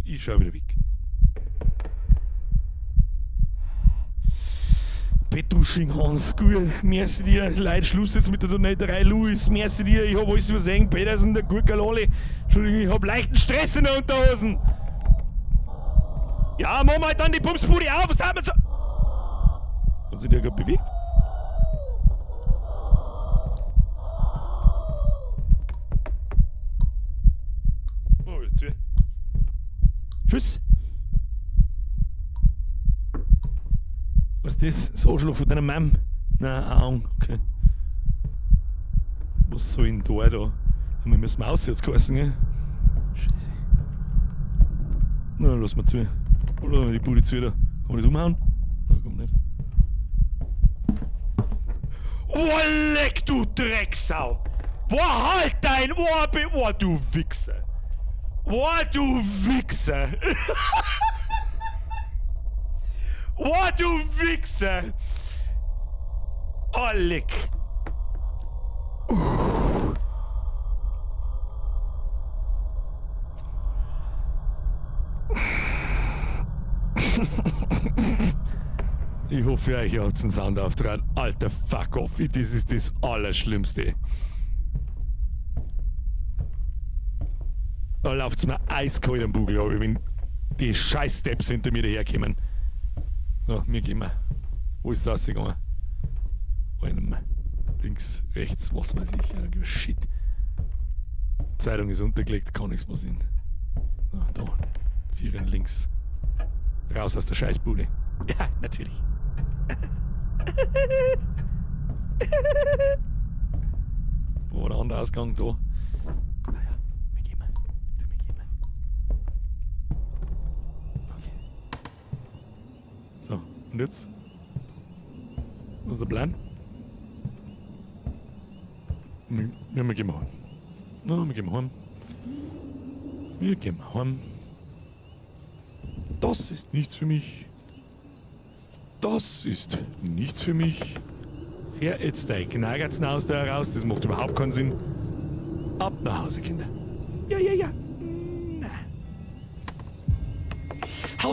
Ich schau wieder weg. Petrusching Hans, gut, merci dir. Leute, Schluss jetzt mit der Donaterei. Luis, merci dir. Ich hab alles übersehen. Petersen, der Gurkel, alle. Entschuldigung, ich hab leichten Stress in der Unterhosen. Ja, mach mal dann die Bumsbude auf. Was tat man so? Hat sich der gerade bewegt? Oh, wieder zu. Tschüss. Was ist das? Das Arschloch von deiner Mom? Nein, Ahnung. Okay. Was soll denn da da? Wir müssen raus jetzt geheißen, gell? Scheiße. Na, lass mal zu. Oder die Bude zu da. Kann man das umhauen? Nein, komm nicht. Oh, leck, du Drecksau! Boah, halt dein Ohr, oh, du Wichser! Boah, du Wichser! Oh, du Wichser! Oh, leck! Ich hoffe, ihr habt einen Sound aufgetragen. Alter, fuck off. Das ist das Allerschlimmste. Da läuft's mir eiskalt am Bugel, glaub ich, wenn die scheiß Steps hinter mir daherkommen. So, wir gehen mal. Wo ist das gegangen? Einem links, rechts, was weiß ich. I don't give a shit. Zeitung ist untergelegt, kann nichts passieren. So, da. Vieren links. Raus aus der Scheißbude. Ja, natürlich. Wo war der andere Ausgang? Da. Ah ja, wir gehen mal. Du, wir gehen mal. Okay. So, und jetzt? Was ist der Plan? Ja, wir gehen mal heim. Na, wir gehen mal heim. Wir gehen mal heim. Das ist nichts für mich. Das ist nichts für mich. Ja, jetzt dein Knagert's aus da heraus. Das macht überhaupt keinen Sinn. Ab nach Hause, Kinder. Ja, ja, ja. Na.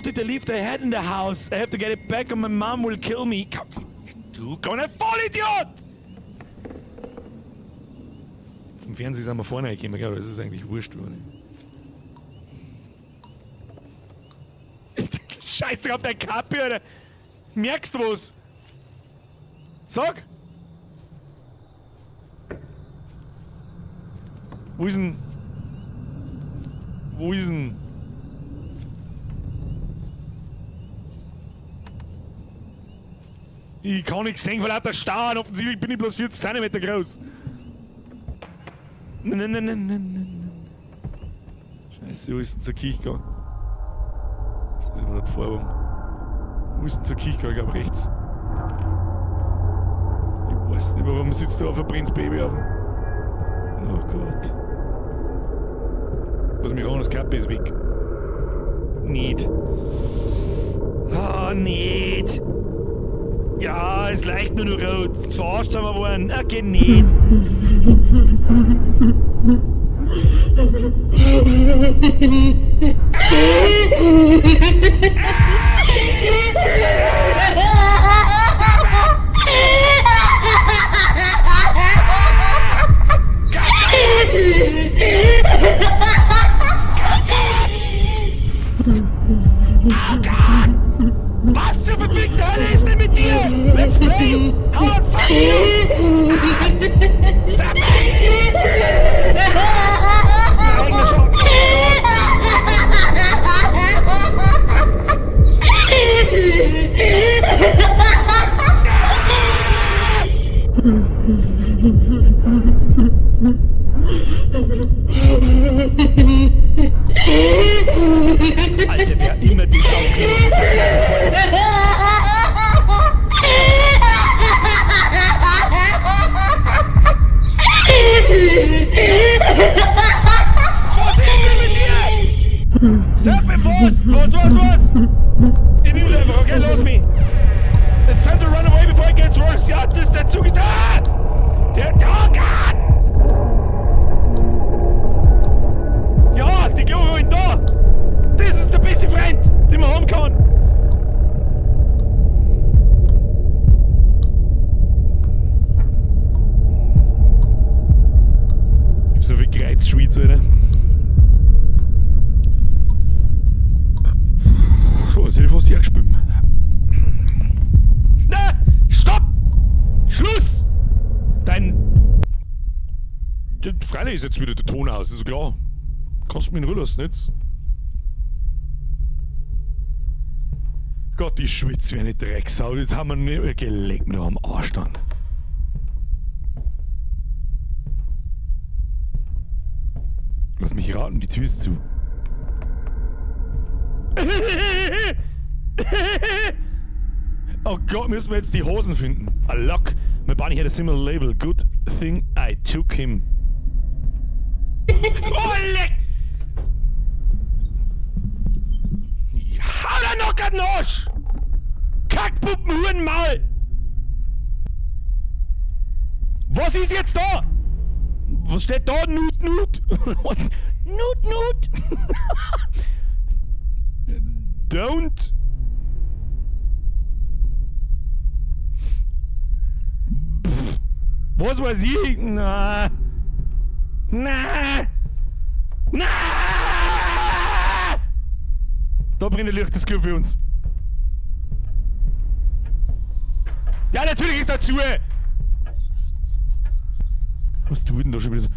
Wanted to leave the hat in the house. I have to get it back or my mom will kill me. Du kleiner Vollidiot! Zum Fernsehen sind wir vorne gekommen, gell? Das ist eigentlich wurscht, oder? Scheiß drauf, dein Kapi, Alter! Merkst du was? Sag! Wo ist denn? Wo ist denn? Ich kann nichts sehen vor lauter Stauern. Offensichtlich bin ich bloß 40 Zentimeter groß. Nein, nein, nein, nein, nein, nein. Scheiße, wo ist denn zur Kirche gegangen? Steht immer dort vor oben. Wo ist denn zur Kirche gegangen? Ich glaub rechts. Ich weiß nicht, warum sitzt da auf ein Prinz Baby auf dem. Oh Gott. Was mich ran, das Kappe ist weg. Nicht. Ah, nicht. Ja, es leicht nur noch rot. Verarscht sind wir worden. Okay, nicht. Was zur verfickten Hölle ist denn mit dir? Let's play! How the fuck you? Stop it! Mein eigener Schatten. Alter, wer immer das aufgenommen hat. Was ist denn mit dir? Stop it, was? Was, was, was? Ich nehm's einfach, okay? Los mich. It's time to run away before it gets worse. Ja, das, der Zug ist... Ah! Der... Oh Gott! Ja, die Glocke da! Das ist der beste Freund, den man haben kann! Ich hab so viel Kreuzschwitz, Alter. Puh, jetzt hätte ich fast hergespielt. Na! Stopp! Schluss! Dein. Freilich ist jetzt wieder der Ton aus, ist klar. Kannst du mich in Ruhe lassen jetzt? Gott, ich schwitze wie eine Drecksau. Jetzt haben wir nicht gelegt mir am Arsch dann. Lass mich raten, die Tür ist zu. Oh Gott, müssen wir jetzt die Hosen finden. A lock. My bunny had a similar label. Good thing I took him. Oh, leck! Hau da noch den Arsch! Kackpuppen, Hurenmaul! Was ist jetzt da? Was steht da? Nut, Nut? Nut, Nut? Don't. Pff, was weiß ich? Na. Na. Na! Da brennt ein Licht, das Glück für uns. Ja, natürlich ist da zu. Was tut denn da schon wieder so?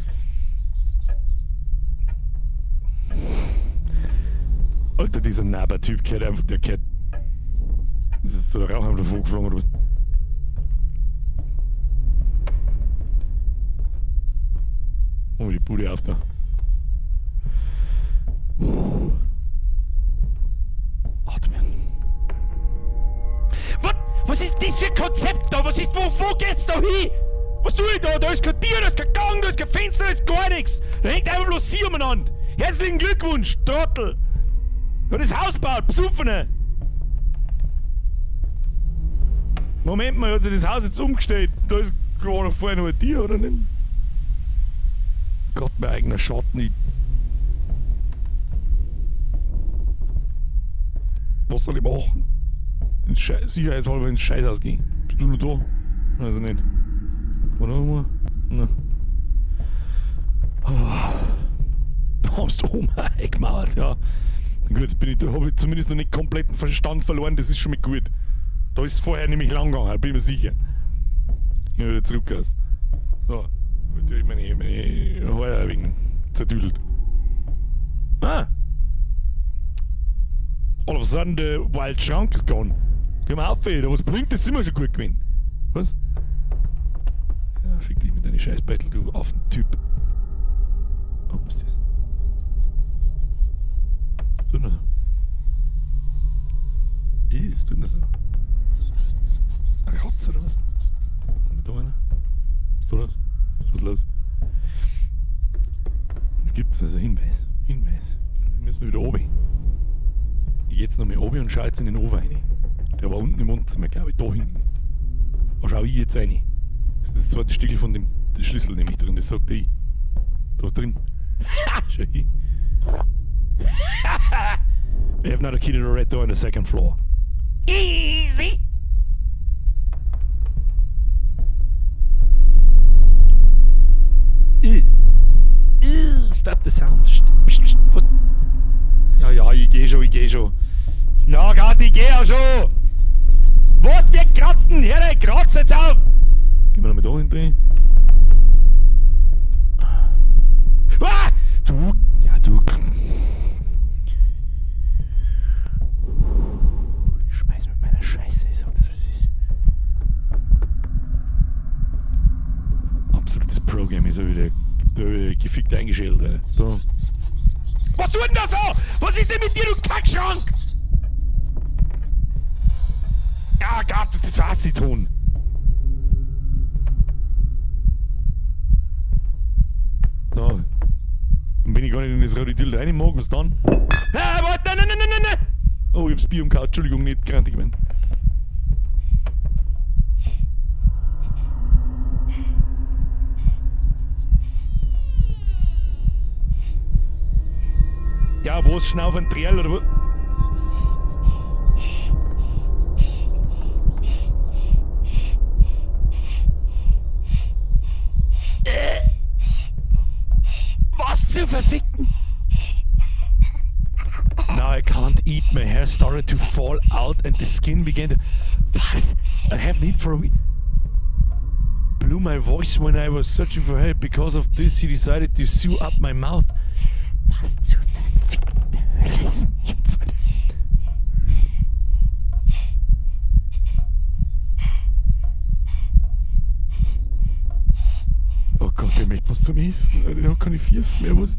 Alter, dieser Naber-Typ gehört einfach, der gehört. Ist jetzt der Rauch einfach davon geflogen oder was? Oh, die Bude auf da. Atmen. Was? Was ist das für ein Konzept da? Was ist, wo geht's da hin? Was tue ich da? Da ist kein Tier, da ist kein Gang, da ist kein Fenster, da ist gar nichts. Da hängt einfach bloß sie umeinander. Herzlichen Glückwunsch, Trottel. Wer das Haus baut, Besoffene. Moment mal, hat sich das Haus jetzt umgestellt? Da ist gerade vorher noch ein Tier, oder nicht? Gott, mein eigener Schatten. Ich. Was soll ich machen? Ins Schei sicherheitshalber ins Scheißhaus gehen. Bist du noch da? Also nicht. Oder mal? Na. Da hast du oben eingemauert, ja. Gut, bin ich, da habe ich zumindest noch nicht kompletten Verstand verloren, das ist schon mal gut. Da ist es vorher nämlich lang gegangen, bin ich mir sicher. Ich wieder zurück aus. So, natürlich meine Haare ein wenig zerdüdelt. Ah! All of a sudden the wild Schrank is gone. Geh mal auf, ey, da was blinkt, das sind wir schon gut gewesen. Was? Ja, fick dich mit deinen Scheißbeitel, du Affentyp. Oh, was ist das? Was tut denn das so? Ih, was tut denn das so? Ein Rotz oder was? Haben wir da einer? Was ist das? Was ist los? Da gibt's also Hinweis. Hinweis. Wir müssen wieder oben. Ich geh jetzt nochmal oben und schau jetzt in den Ofen rein. Der war unten im Wohnzimmer, glaub ich, da hinten. Da schau ich jetzt rein. Das ist das zweite Stickel von dem Schlüssel nämlich drin, das sagt ich. Da drin. Ha! Schau hin. We have now the key to the red door on the second floor. Easy! Stop the sound. Psst, psst, psst. What? Ja, ja, ich geh schon, ich geh schon. Na Gott, ich geh auch schon! Was, wir kratzen? Herr, kratzt jetzt auf! Gehen wir nochmal da hinten. Ah! Du, ja, du. Ich schmeiß mit meiner Scheiße, ich sag das, was es ist. Absolutes Pro-Game ist er wieder, da wieder gefickt eingeschält. Alter. So. Was tut denn da so? Was ist denn mit dir, du Kackschrank? Ja, Gott, das weiß ich tun. So. Und wenn ich gar nicht in das rote Dildo rein mag, was dann? Ah, warte, nein, nein, nein, nein, nein! Oh, ich hab's Bier umgehauen, Entschuldigung, nicht grantig gewesen. Ja, was, schnauf ein Triell oder was? Was zu verficken? Now I can't eat. My hair started to fall out and the skin began to... Was? I haven't eaten for a week. Blew my voice when I was searching for help. Because of this, he decided to sew up my mouth. Was zur verfickten Hölle ist denn jetzt? Oh Gott, der möchte was zum Essen. Alter, der hat keine Füße mehr. Was?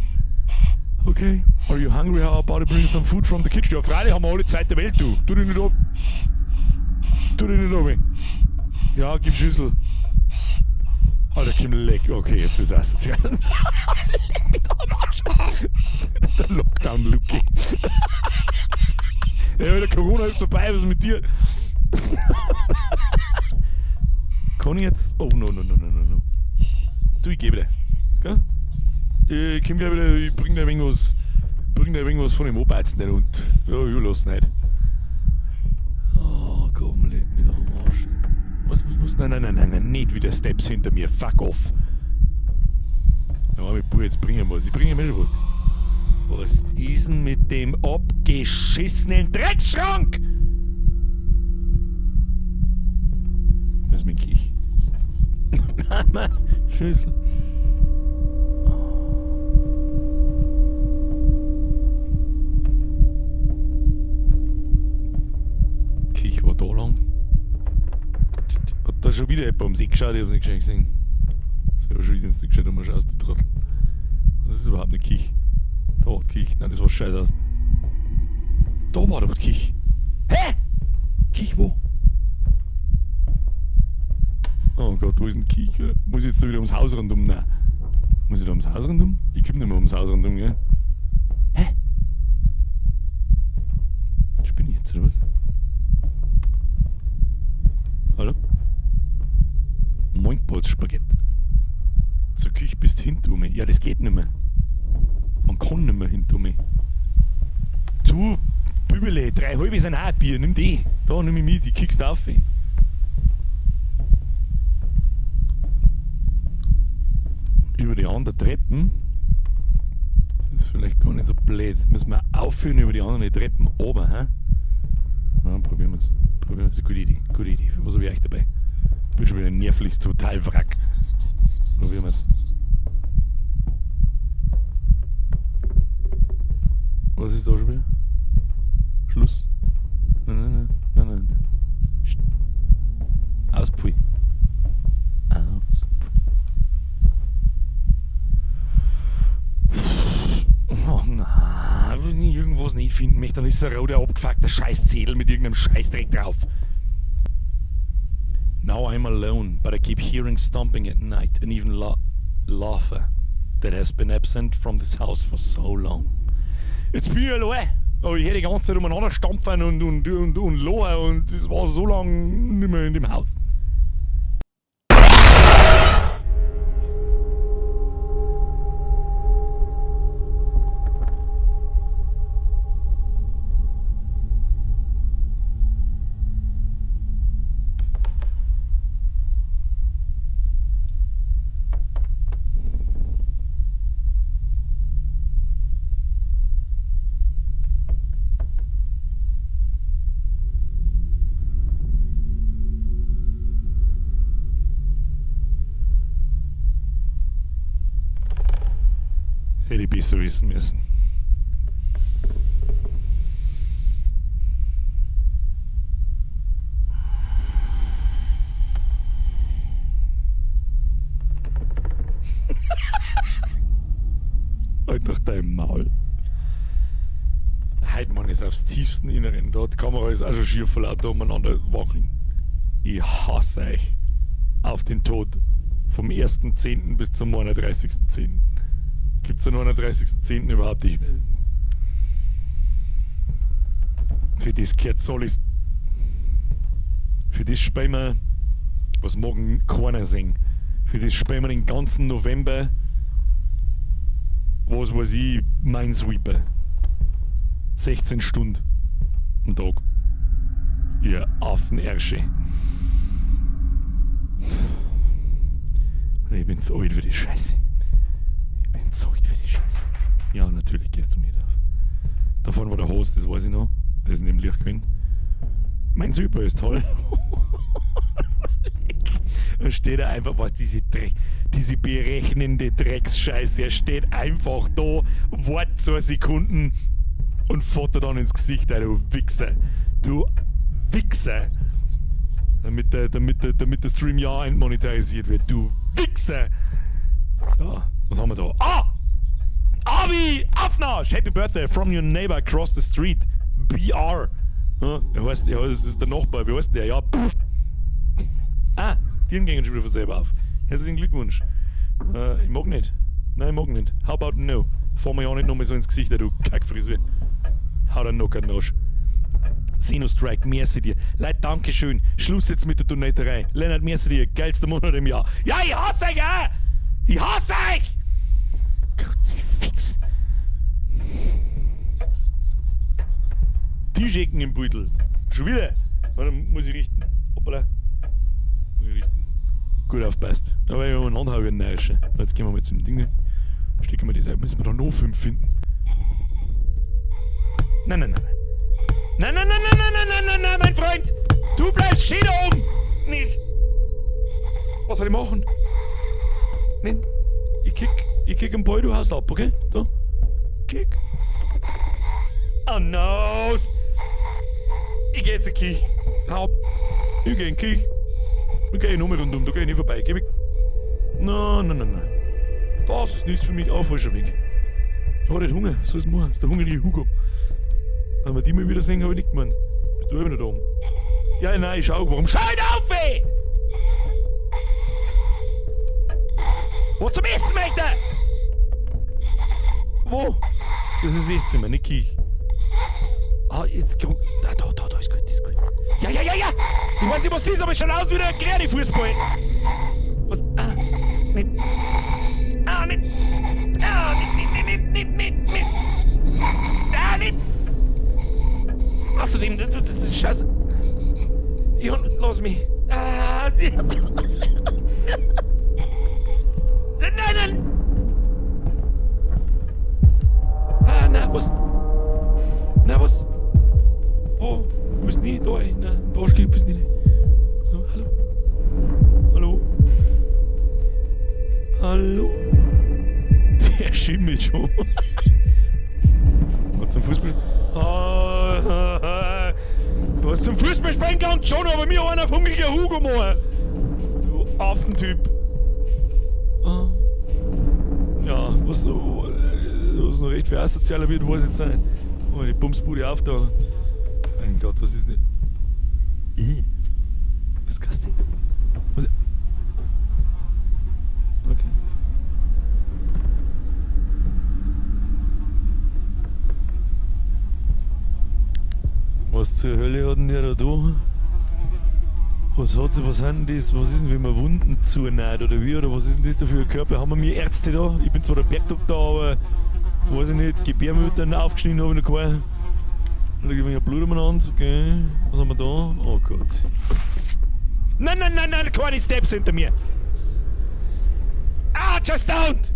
Okay. Are you hungry? How about I bring some food from the kitchen? Ja, freilich haben wir alle Zeit der Welt, du. Tu dich nicht ab. Tu dich nicht ab. Ja, gib Schüssel. Alter, komm, leck. Okay, jetzt wird's asozial. Leck mich doch am Arsch. Der Lockdown-Lucky. Ja, der Corona ist vorbei, was ist mit dir? Kann ich jetzt... Oh, no, no, no, no, no, no. Du, ich geh wieder. Gell? Ich komm gleich wieder, ich bring dir ein wenig was, bring dir ein wenig was von dem Oberarzt nicht und ja, ich lass nicht. Oh, komm, leck mich doch am Arsch. Was, was, was? Nein, nein, nein, nein, nein, nicht wieder Steps hinter mir. Fuck off. Ja, ich muss jetzt bringen was. Ich bringe mir schon was. Was ist denn mit dem abgeschissenen Drecksschrank? Das ist mein Kich. Mama, Schüssel. Kich war da lang. Hat da schon wieder jemand ums Eck geschaut? Ich hab's nicht gescheit gesehen. Das hab ich schon wieder nicht gescheit umschaust, du Trottel. Das ist überhaupt nicht Kich. Da war die Kich. Nein, das war scheiße aus. Da war doch die Kich. Hä? Kich wo? Oh Gott, wo ist denn die Kich? Muss ich jetzt da wieder ums Haus rundum? Nein. Muss ich da ums Haus rundum? Ich komm nicht mehr ums Haus rundum, gell? Hä? Spinne ich jetzt, oder was? Hallo? Moinkbolz-Spaghetti. Zur Küche bist hinter mir. Ja, das geht nicht mehr. Man kann nicht mehr hinter mir. Du Bübele, drei halbe sind auch ein Bier, nimm die. Da, nimm ich mit, ich kick's da auf. Über die anderen Treppen. Das ist vielleicht gar nicht so blöd. Müssen wir aufführen über die anderen Treppen oben, hä? Na, probieren wir's. Probieren wir's. Gute Idee, gute Idee. Was hab ich euch dabei? Bin schon wieder nervlich total wrack. Probieren wir's. Was ist da schon wieder? Schluss. Nein, nein, nein, nein, nein. Psst. Aus, pfui. Aus, pfui. Oh nein, wenn ich irgendwas nicht finden möchte, dann ist ein roter abgefuckter Scheißzettel mit irgendeinem Scheißdreck drauf. Now I'm alone, but I keep hearing stomping at night and even laughter that has been absent from this house for so long. Jetzt bin ich allein. Aber ich hätte die ganze Zeit umeinander stampfen und lachen und das war so lange nicht mehr in dem Haus. Das hätte ich besser wissen müssen. Halt doch dein Maul. Heute, Mann, ist aufs tiefsten Inneren. Da die Kamera ist auch schon schier vor lauter umeinander wackeln. Ich hasse euch. Auf den Tod. Vom 1.10. bis zum 31.10. Gibt's den 31.10. überhaupt nicht? Für das gehört soll. Für das spielen wir, was morgen keiner sehen. Für das spielen wir den ganzen November, was weiß ich, Minesweeper. 16 Stunden am Tag. Ihr Affenärsche. Und ich bin zu alt für die Scheiße. Ich bin zu alt für die Scheiße. Ja, natürlich gehst du nicht auf. Da vorne war der Host, das weiß ich noch. Der ist in dem Licht gewesen. Minesweeper ist toll. Da steht er einfach, was diese Dreck, diese berechnende Drecksscheiße. Er steht einfach da, wartet 2 Sekunden und fährt dann ins Gesicht, ey, du Wichser. Du Wichser. Damit der Stream ja entmonetarisiert wird. Du Wichser. So, was haben wir da? Ah! Abi! Afnasch! Happy Birthday from your neighbor across the street. BR. Ja, er heißt, ja, das ist der Nachbar. Wie heißt der? Ja. Pff. Ah, Tieren gehen schon wieder von selber auf. Herzlichen Glückwunsch. Ich mag nicht. Nein, ich mag nicht. How about no? Fahr mir ja nicht nochmal so ins Gesicht, du Kackfrisur. Hau den Nocker in den Arsch. Xenostrike, merci dir. Leute, dankeschön. Schluss jetzt mit der Donaterei. Lennart, merci dir. Geilster Monat im Jahr. Ja, ich hasse euch auch! Ich hasse euch! Kruzifix. Tischecken im Beutel. Schon wieder. Warte, muss ich richten. Hoppala. Muss ich richten. Gut aufpasst. Aber ich umeinander habe ich einen Neischen. Jetzt gehen wir mal zum Ding. Stecken wir die Seite. Müssen wir da noch 5 finden? Nein, nein, nein, nein. Nein, nein, nein, nein, nein, nein, nein, nein, nein, mein Freund! Du bleibst stehen da oben! Nicht! Was soll ich machen? Nein. Ich kick einen Ball, du haust ab, okay? Da. Kick. Oh no! Ich geh jetzt in die Kirche. Hau ab. Ich geh in die Kirche. Ich geh nochmal rundum, da geh ich nicht vorbei. Geh weg. Nein, nein, nein, nein. Das ist nichts für mich. Auch falscher Weg. Ich hab nicht Hunger. So ist mir. Das ist der hungrige Hugo. Wenn wir die mal wieder sehen, hab ich nicht gemeint. Bist du immer noch da oben? Ja, nein, ich schau. Warum schau ich auf, ey? Was zum Essen möchte? Wo? Das ist das Esszimmer, nicht Küche. Ah, jetzt guck. Da, da, da, da ist gut, ist gut. Ja, ja, ja, ja! Ich weiß nicht, was ist, aber es schaut aus wie der kleine Fußball. Was? Ah, nicht. Ah, nicht. Ah, nicht, nicht, nicht, nicht, nicht, nicht. Ah, nicht. Außerdem, das ist scheiße. Ja, lass mich. Ah, nein, nein! Ah, nein, was? Nein, was? Wo? Du bist nicht da, ey. Nein, da bist nicht. So, hallo? Hallo? Hallo? Der schimmelt schon. Was zum Fußball. Ah, was zum Fußballspielen kannst schon, aber mir einer hungriger Hugo mal. Du Affentyp. Ah. Ja, was, was noch recht für asozialer wird, weiß ich jetzt nicht. Oh, die Bumsbude auf da. Mein Gott, was ist denn. Disgusting. Was? Okay. Was zur Hölle hat denn der da da? Was hat sie, was sind denn das? Was ist denn, wenn man Wunden zunäht oder wie? Oder was ist denn das da für ein Körper? Haben wir mir Ärzte da? Ich bin zwar der Bergdoktor, aber weiß ich nicht, Gebärmüttern aufgeschnitten habe ich noch keine. Da liegt ein wenig Blut umeinander, okay. Was haben wir da? Oh Gott. Nein, nein, nein, nein, keine Steps hinter mir! Ah, just don't!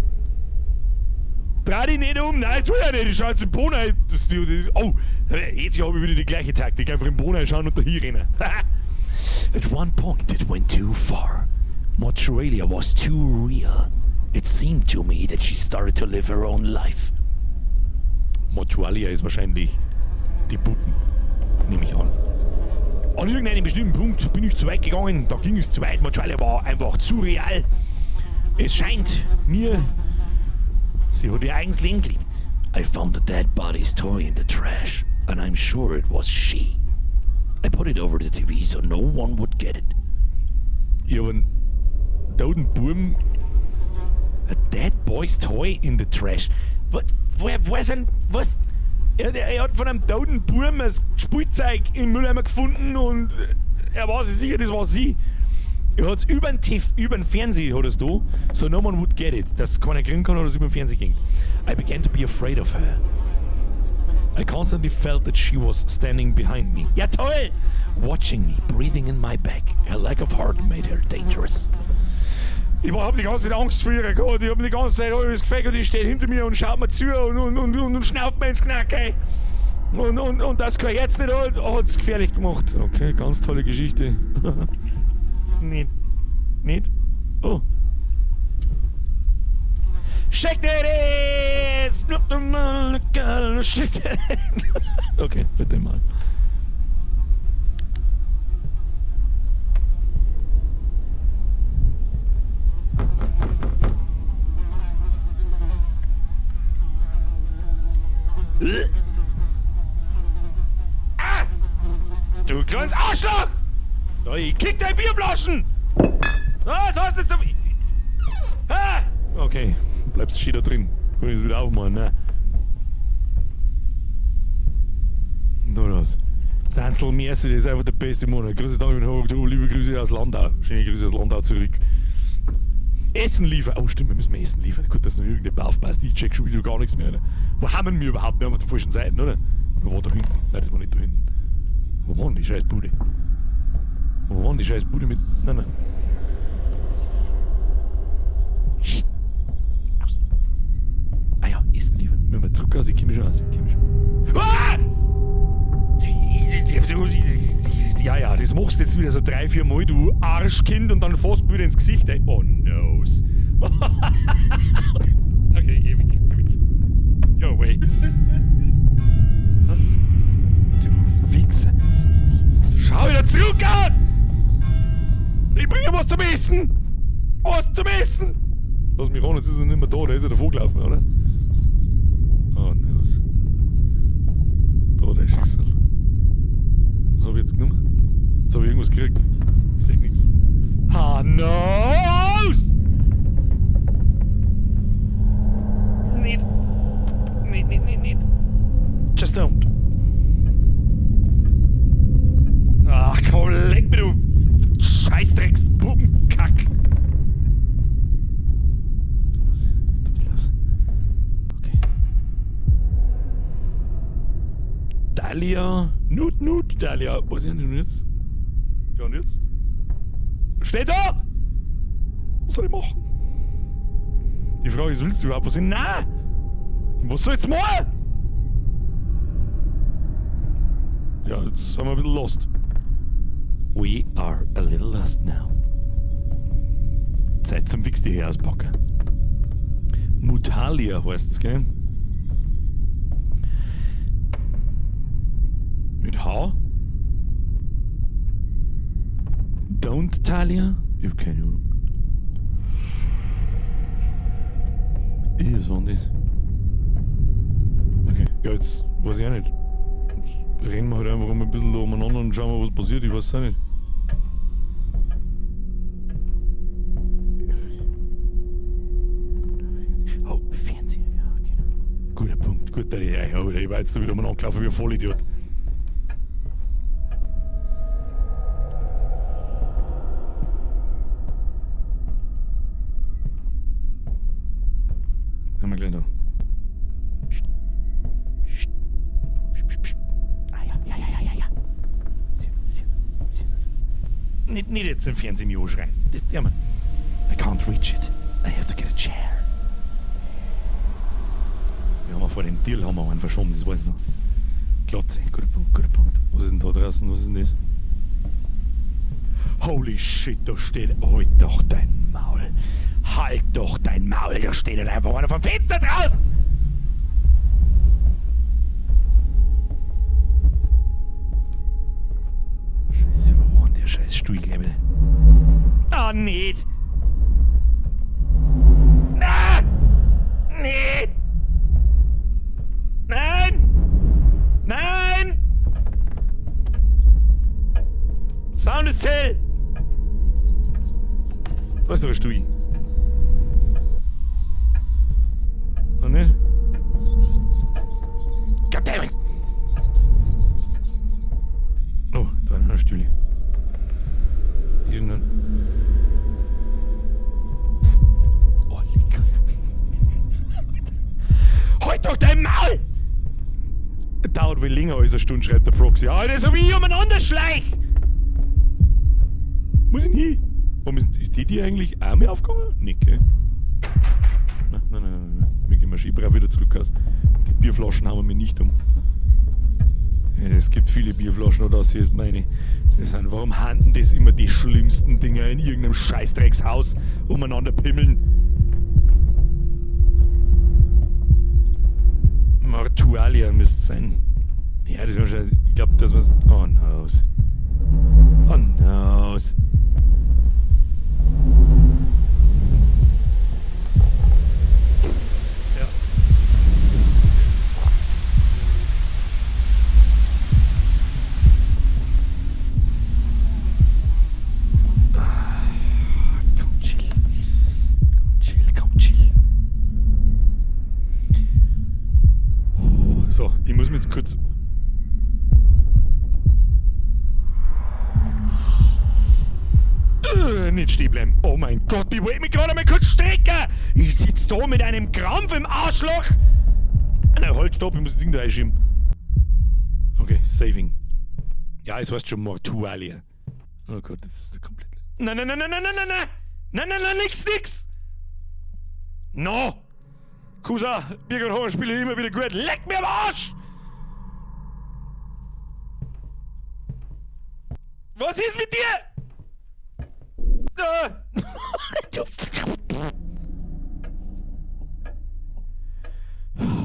Dreh dich nicht um! Nein, tu ja nicht, ich schau jetzt im Boden rein. Das, die, die, oh, jetzt habe ich wieder die gleiche Taktik. Einfach im Boden schauen und da hier rennen. At one point it went too far. Montrealia was too real. It seemed to me that she started to live her own life. Montrealia ist wahrscheinlich die Puppen, nehme ich an. An irgendeinem bestimmten Punkt bin ich zu weit gegangen, da ging es zu weit. Montrealia war einfach zu real. Es scheint mir, sie hat ihr eigenes Leben gelebt. I found the dead body's toy in the trash, and I'm sure it was she. I put it over the TV so no one would get it. Ich habe einen toten Buben. A dead boy's toy in the trash. Woher, woher sind. Was? Er hat von einem toten Buben ein Spielzeug im Mülleimer gefunden und er war sich sicher, das war sie. Er hat es über den TV, über den Fernseher hat es da, so no one would get it. Dass keiner kriegen kann, hat es über den Fernseher ging. I began to be afraid of her. I constantly felt that she was standing behind me. Ja toll! Watching me, breathing in my back. Her lack of heart made her dangerous. Ich hab die ganze Zeit Angst vor ihr gehabt. Ich hab die ganze Zeit alles gefällt und die steht hinter mir und schaut mir zu und schnauft mir ins Knack, ey. Und das kein Herz nicht hat, hat es gefährlich gemacht. Okay, ganz tolle Geschichte. Nicht. Nicht? Oh. Shake that ass! Shake that ass! Okay, bitte mal. Ah! Du kleines Arschloch! Ich kick deine Bierflaschen! Ah, was hast du jetzt? Ah! Okay, bleibst schön da drin. Kann ich es wieder aufmachen, ne? Da das. Danzel Merci, das ist einfach der beste Monat. Grüße Dank, liebe Grüße aus Landau. Schöne Grüße aus Landau zurück. Essen liefern. Oh, stimmt, wir müssen Essen liefern. Gut, dass noch irgendjemand aufpasst. Ich check schon wieder gar nichts mehr. Oder? Wo haben wir überhaupt? Wir haben auf der falschen Seite, oder? Oder war da hinten? Nein, das war nicht da hinten. Wo war denn die scheiß Bude? Wo war denn die scheiß Bude mit. Nein, nein. Aus. Ah ja, Essen liefern. Müssen wir zurück aus? Ich komm schon aus. Ich komm schon. Ah! Ja, ja, das machst du jetzt wieder so drei, vier Mal, du Arschkind, und dann fasst du wieder ins Gesicht. Ey. Oh, noes. Okay, geh weg, geh weg. Go away. Du Wichser. Schau wieder zurück aus! Ich bringe was zum Essen! Was zum Essen! Lass mich ran, jetzt ist er nicht mehr da, da ist er davor gelaufen, oder? Oh, noes. Da, der Schissel. Was hab ich jetzt genommen? Jetzt hab ich irgendwas gekriegt. Ich seh nichts. Ah, noes! Nicht. Nicht, nicht, nicht, nicht. Just don't. Ach komm, leck mich, du Scheißdrecks Puppenkack. Los, los. Okay. Dahlia. Nut, Nut, Dahlia. Was ist denn jetzt? Ja, und jetzt? Steht da! Was soll ich machen? Die Frage ist, willst du überhaupt was sehen? Nein! Was soll ich jetzt machen? Ja, jetzt sind wir ein bisschen lost. We are a little lost now. Zeit zum Wichs die her auspacken. Mutalia heißt's, gell? Mit H? Don't Talia? Ich hab keine Ahnung. Ih, was war denn das? Okay, ja, jetzt weiß ich auch nicht. Jetzt rennen wir halt einfach mal ein bisschen da umeinander und schauen mal, was passiert. Ich weiß es auch nicht. Oh, Fernseher, ja, genau. Guter Punkt, guter, ja, ich war jetzt da wieder umeinander gelaufen wie ein Vollidiot. Haben wir gleich da. Psst. Psst. Psst, psst, psst. Ah ja, ja, ja, ja, ja, ja. Sehr gut, sehr gut, sehr gut. Nicht jetzt im Fernsehen mich anschreien. Das, ja, Mann. I can't reach it. I have to get a chair. Wir haben vor dem Deal haben wir einen verschoben, das weiß ich noch. Glotze, guter Punkt, guter Punkt. Was ist denn da draußen? Was ist denn das? Holy shit, da steht. Halt doch dein Maul. Halt doch dein Maul, da steht einfach einer vom Fenster draußen! Scheiße, wo war denn der scheiß Stuhl gleich wieder? Ah, nicht! Na! Nicht! Nein! Nein! Sound ist hell! Da ist doch ein Stuhl. Noch nicht? Goddammit! Oh, da ist noch ein Stühle. Irgendein. Oh, lecker. Halt doch dein Maul! Dauert wohl länger als eine Stunde, schreibt der Proxy. Alter, so wie ich umeinander schleich! Muss ich hin? Warum ist die die eigentlich auch mehr aufgegangen? Nicht, gell? Nein, nein, nein, nein, nein. Wir gehen mal schön brav wieder zurück aus. Die Bierflaschen haben wir mir nicht um. Ja, es gibt viele Bierflaschen, oder das hier ist meine. Das sind, warum handen das immer die schlimmsten Dinger in irgendeinem Scheißdreckshaus umeinander pimmeln? Mortualia müsste sein. Ja, das war schon. Ich glaub, das was. Oh no. Oh no. Ja. Komm, chill. Komm, chill, komm, chill. So, ich muss mich jetzt kurz. Nicht stehen bleiben. Oh mein Gott, ich wollte mich gerade mal kurz strecken. Ich sitz da mit einem Krampf im Arschloch. Na, halt, stopp, ich muss das Ding da einschieben. Okay, saving. Ja, es heißt schon Mortualia. Oh Gott, das ist komplett. Nein, nein, nein, nein, nein, nein, nein, nein! Nein, nein, nein, nix, nix! No! Cousin, Birgit Horrorspiele immer wieder gut. Leck mir am Arsch! Was ist mit dir? Du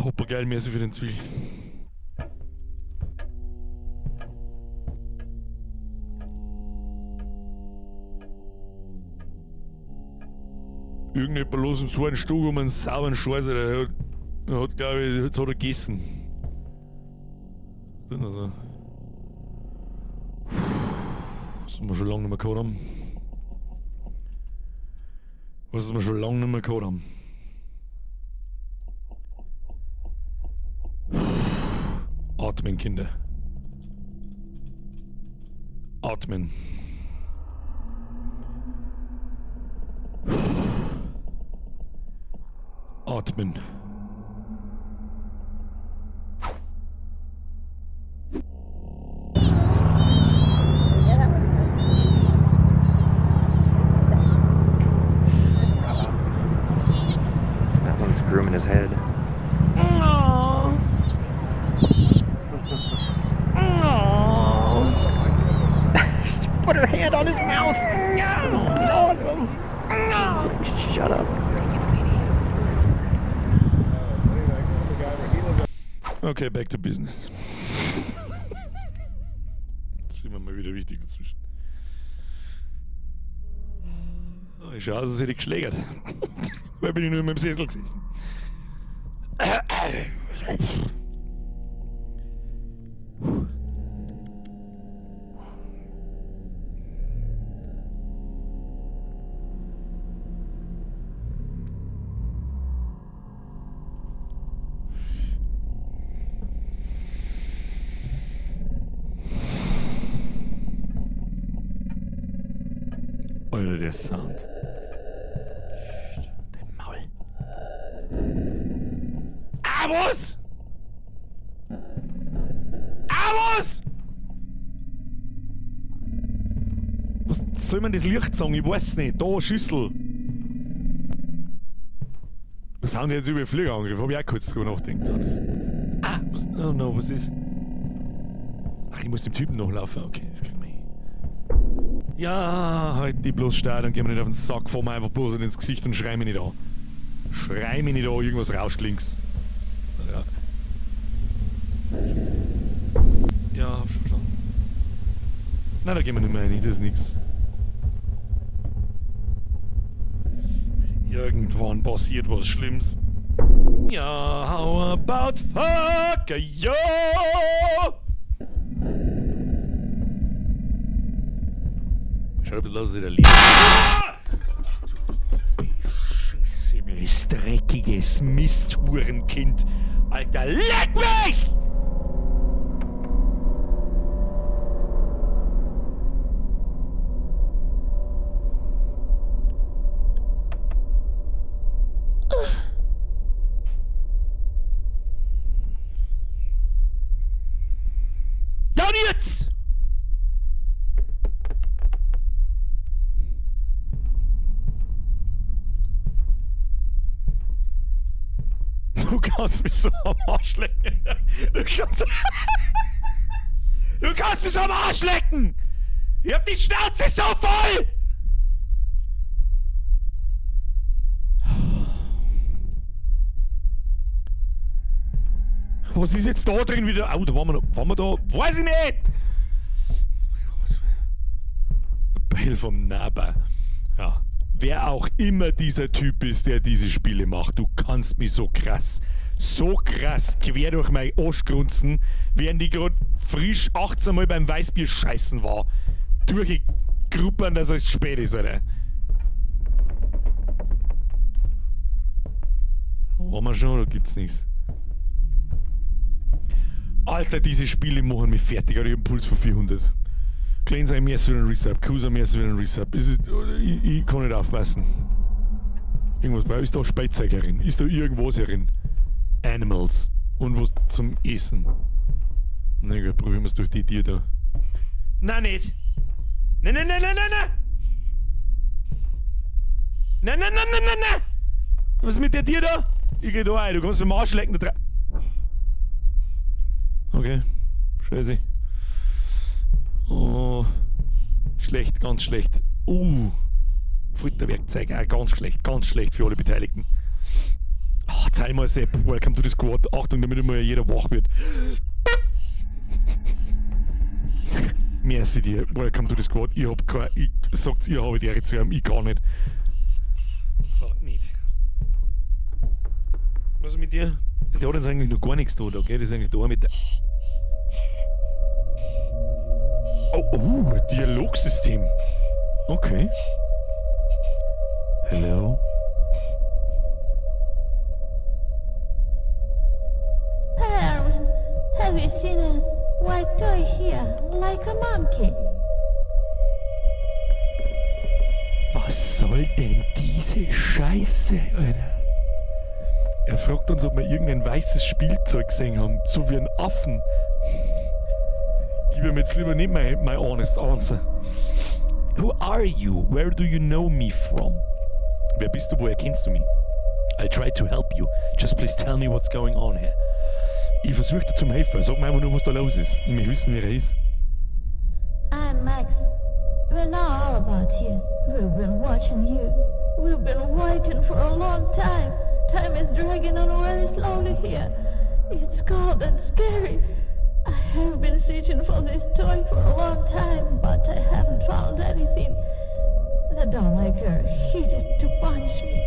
Hoppa, geil, merci für den Zwiebel. Irgendjemand los im so einen Stuhl um einen sauberen Scheiß, der hat, glaub ich, jetzt hat er gegessen. Das ist also. Was wir schon lange nicht mehr gehabt haben. Was wir schon lange nicht mehr gehabt haben. Atmen, Kinder. Atmen. Atmen. grooming his head. Oh. Oh. She put her hand on his mouth. It's awesome. Shut up. Okay, back to business. Das ist immer mal wieder wichtig dazwischen. Oh, ich schau aus, als hätte ich geschlägert. Weil bin ich nur in meinem Sessel gesessen. Alter, der Sound. Dein Maul. Ah, was? Ah, was? Was soll man das Licht sagen? Ich weiß nicht. Da, Schüssel. Was haben die jetzt über Fliegerangriff? Hab ich auch kurz drüber nachgedacht. Ah, was? Oh no, was ist? Ach, ich muss dem Typen nachlaufen. Okay, das kriegen wir hin. Ja, halt die bloß steil und geh mir nicht auf den Sack, fahr mir einfach bloß ins Gesicht und schrei mich nicht an. Schrei mich nicht an, irgendwas rauscht links. Ja. Ja, hab schon verstanden. Nein, da gehen wir nicht mehr rein, das ist nix. Irgendwann passiert was Schlimmes. Ja, how about fuck yo? Schau ein bisschen aus, als der lebt. Du beschissenes, dreckiges Misthurenkind. Alter, leck mich! Ja, und jetzt! Du kannst mich so am Arsch lecken. Du kannst mich so am Arsch lecken! Ich hab die Schnauze so voll! Was ist jetzt da drin wieder? Oh, da waren wir noch. Waren wir da? Weiß ich nicht! Beil vom Naba. Ja. Wer auch immer dieser Typ ist, der diese Spiele macht, du kannst mich so krass quer durch mein Arsch grunzen, während ich grad frisch 18 Mal beim Weißbier scheißen war. Durchgruppern, dass es spät ist, Alter. Waren wir schon oder gibt's nichts? Alter, diese Spiele machen mich fertig, Alter. Ich hab einen Puls von 400. Cleanser im ersten wieder ein Resub, Kusa im ersten wieder ein Resub. Es ist, ich kann nicht aufpassen. Irgendwas, weil ist da Spielzeug herin? Ist da irgendwas herin? Animals. Und was zum Essen. Na gut, probieren wir's durch die Tür da. Nein, nicht! Nein, nein, nein, nein, nein, nein! Nein, nein, nein, nein, nein, nein! Was ist mit der Tür da? Ich geh da rein, du kannst mit dem Arsch lecken da drin. Okay, scheiße. Oh, schlecht, ganz schlecht. Folterwerkzeug, auch ganz schlecht für alle Beteiligten. Oh, zeig mal, Sepp, welcome to the squad. Achtung, damit immer jeder wach wird. Merci dir, welcome to the squad. Ich hab kein, ich sag's, ihr habt die Ehre zu ihm, ich kann nicht. So, nicht. Was ist mit dir? Der hat jetzt eigentlich noch gar nichts da, okay? Das ist eigentlich da mit der. Oh, oh, Dialogsystem. Okay. Hello. Erwin, have you seen a white toy here, like a monkey? Was soll denn diese Scheiße, Alter? Er fragt uns, ob wir irgendein weißes Spielzeug gesehen haben, so wie ein Affen. Gib ihm jetzt lieber nicht my honest answer. Who are you? Where do you know me from? Wer bist du? Woher kennst du mich? I'll try to help you. Just please tell me what's going on here. Ich versuche dir zum helfen. Sag mir einfach nur, was da los ist. Ich möchte wissen, wer er ist. I'm Max. We know all about you. We've been watching you. We've been waiting for a long time. Time is dragging on very slowly here. It's cold and scary. I have been searching for this toy for a long time, but I haven't found anything. The dollmaker hid it to punish me.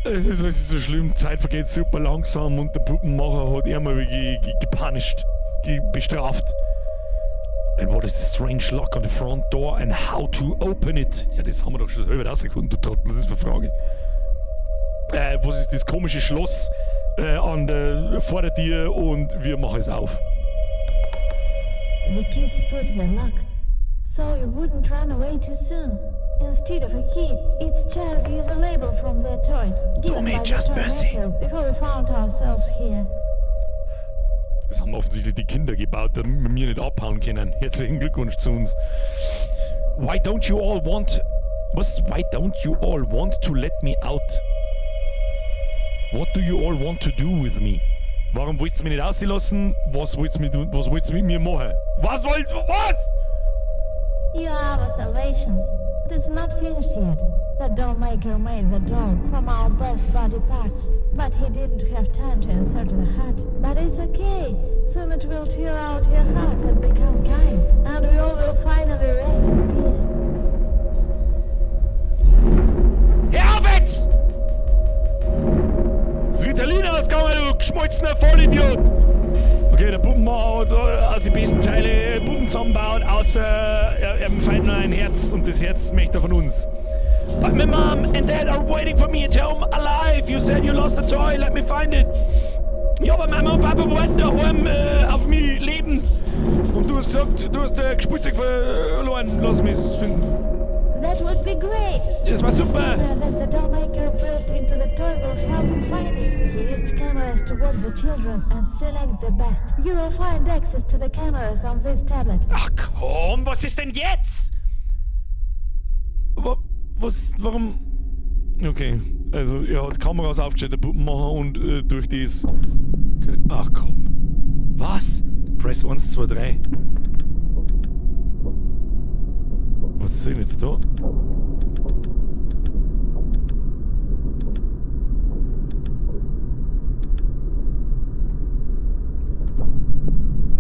Es ist so schlimm, Zeit vergeht super langsam und der Puppenmacher hat ihn mal gepunished, ge bestraft. And what is the strange lock on the front door and how to open it? Ja, das haben wir doch schon selber rausgefunden, du Trottel, was ist für eine Frage? Was ist das komische Schloss an der, vor der Tür und wir machen es auf? The kids put the lock so you wouldn't run away too soon. Instead of a key, each child used a label from their toys, given me by the just toy mercy. maker before we found ourselves here. Das haben offensichtlich die Kinder gebaut, damit wir mir nicht abhauen können. Herzlichen Glückwunsch zu uns. Why don't you all want... Was? Why don't you all want to let me out? What do you all want to do with me? Warum wollt ihr mich nicht rauslassen? Was wollt ihr mit mir machen? Was wollt... Was? You are our salvation. But it's not finished yet. The doll maker made the doll from our best body parts, but he didn't have time to insert the heart. But it's okay. Soon it will tear out your heart and become kind, and we all will finally rest in peace. Hör auf jetzt! Das Ritalin ausgegangen, du geschmolzener Vollidiot! Okay, der Puppenmacher hat aus den besten Teile Puppen zusammengebaut, außer er fehlt nur ein Herz und das Herz möchte er von uns. But my mom and dad are waiting for me at home alive. You said you lost a toy, let me find it. Ja, aber Mama und Papa warten daheim auf mich lebend. Und du hast gesagt, du hast Spielzeug verloren. Lass mich es finden. That would be great. Das war super. That the doll maker built into the toy will help him find it. He used cameras to watch the children and select the best. You will find access to the cameras on this tablet. Ach komm, was ist denn jetzt? Was, warum? Okay, also er hat Kameras aufgestellt, der Puppenmacher, und durch das... Ach komm. Was? Press 1, 2, 3. Was soll ich denn jetzt da?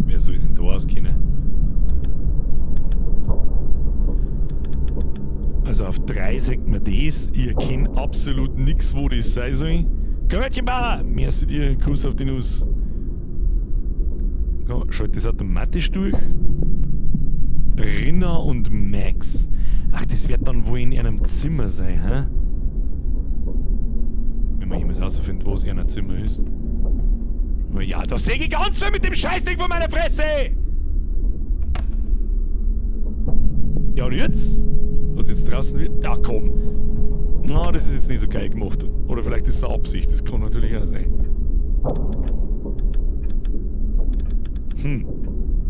Wer soll es denn da auskennen? Also auf 3 sagt man das. Ich erkenne absolut nix, wo das sein soll. Karöttchenbauer! Merci dir, Kuss auf die Nuss. Ja, schalt das automatisch durch. Rinna und Max. Ach, das wird dann wohl in einem Zimmer sein, hä? Wenn man jemals rausfindet, wo es in einem Zimmer ist. Ja, da sehe ich ganz viel mit dem Scheißding vor meiner Fresse! Ja, und jetzt? Was jetzt draußen wird? Ja, komm. Na, das ist jetzt nicht so geil gemacht. Oder vielleicht ist es eine Absicht, das kann natürlich auch sein.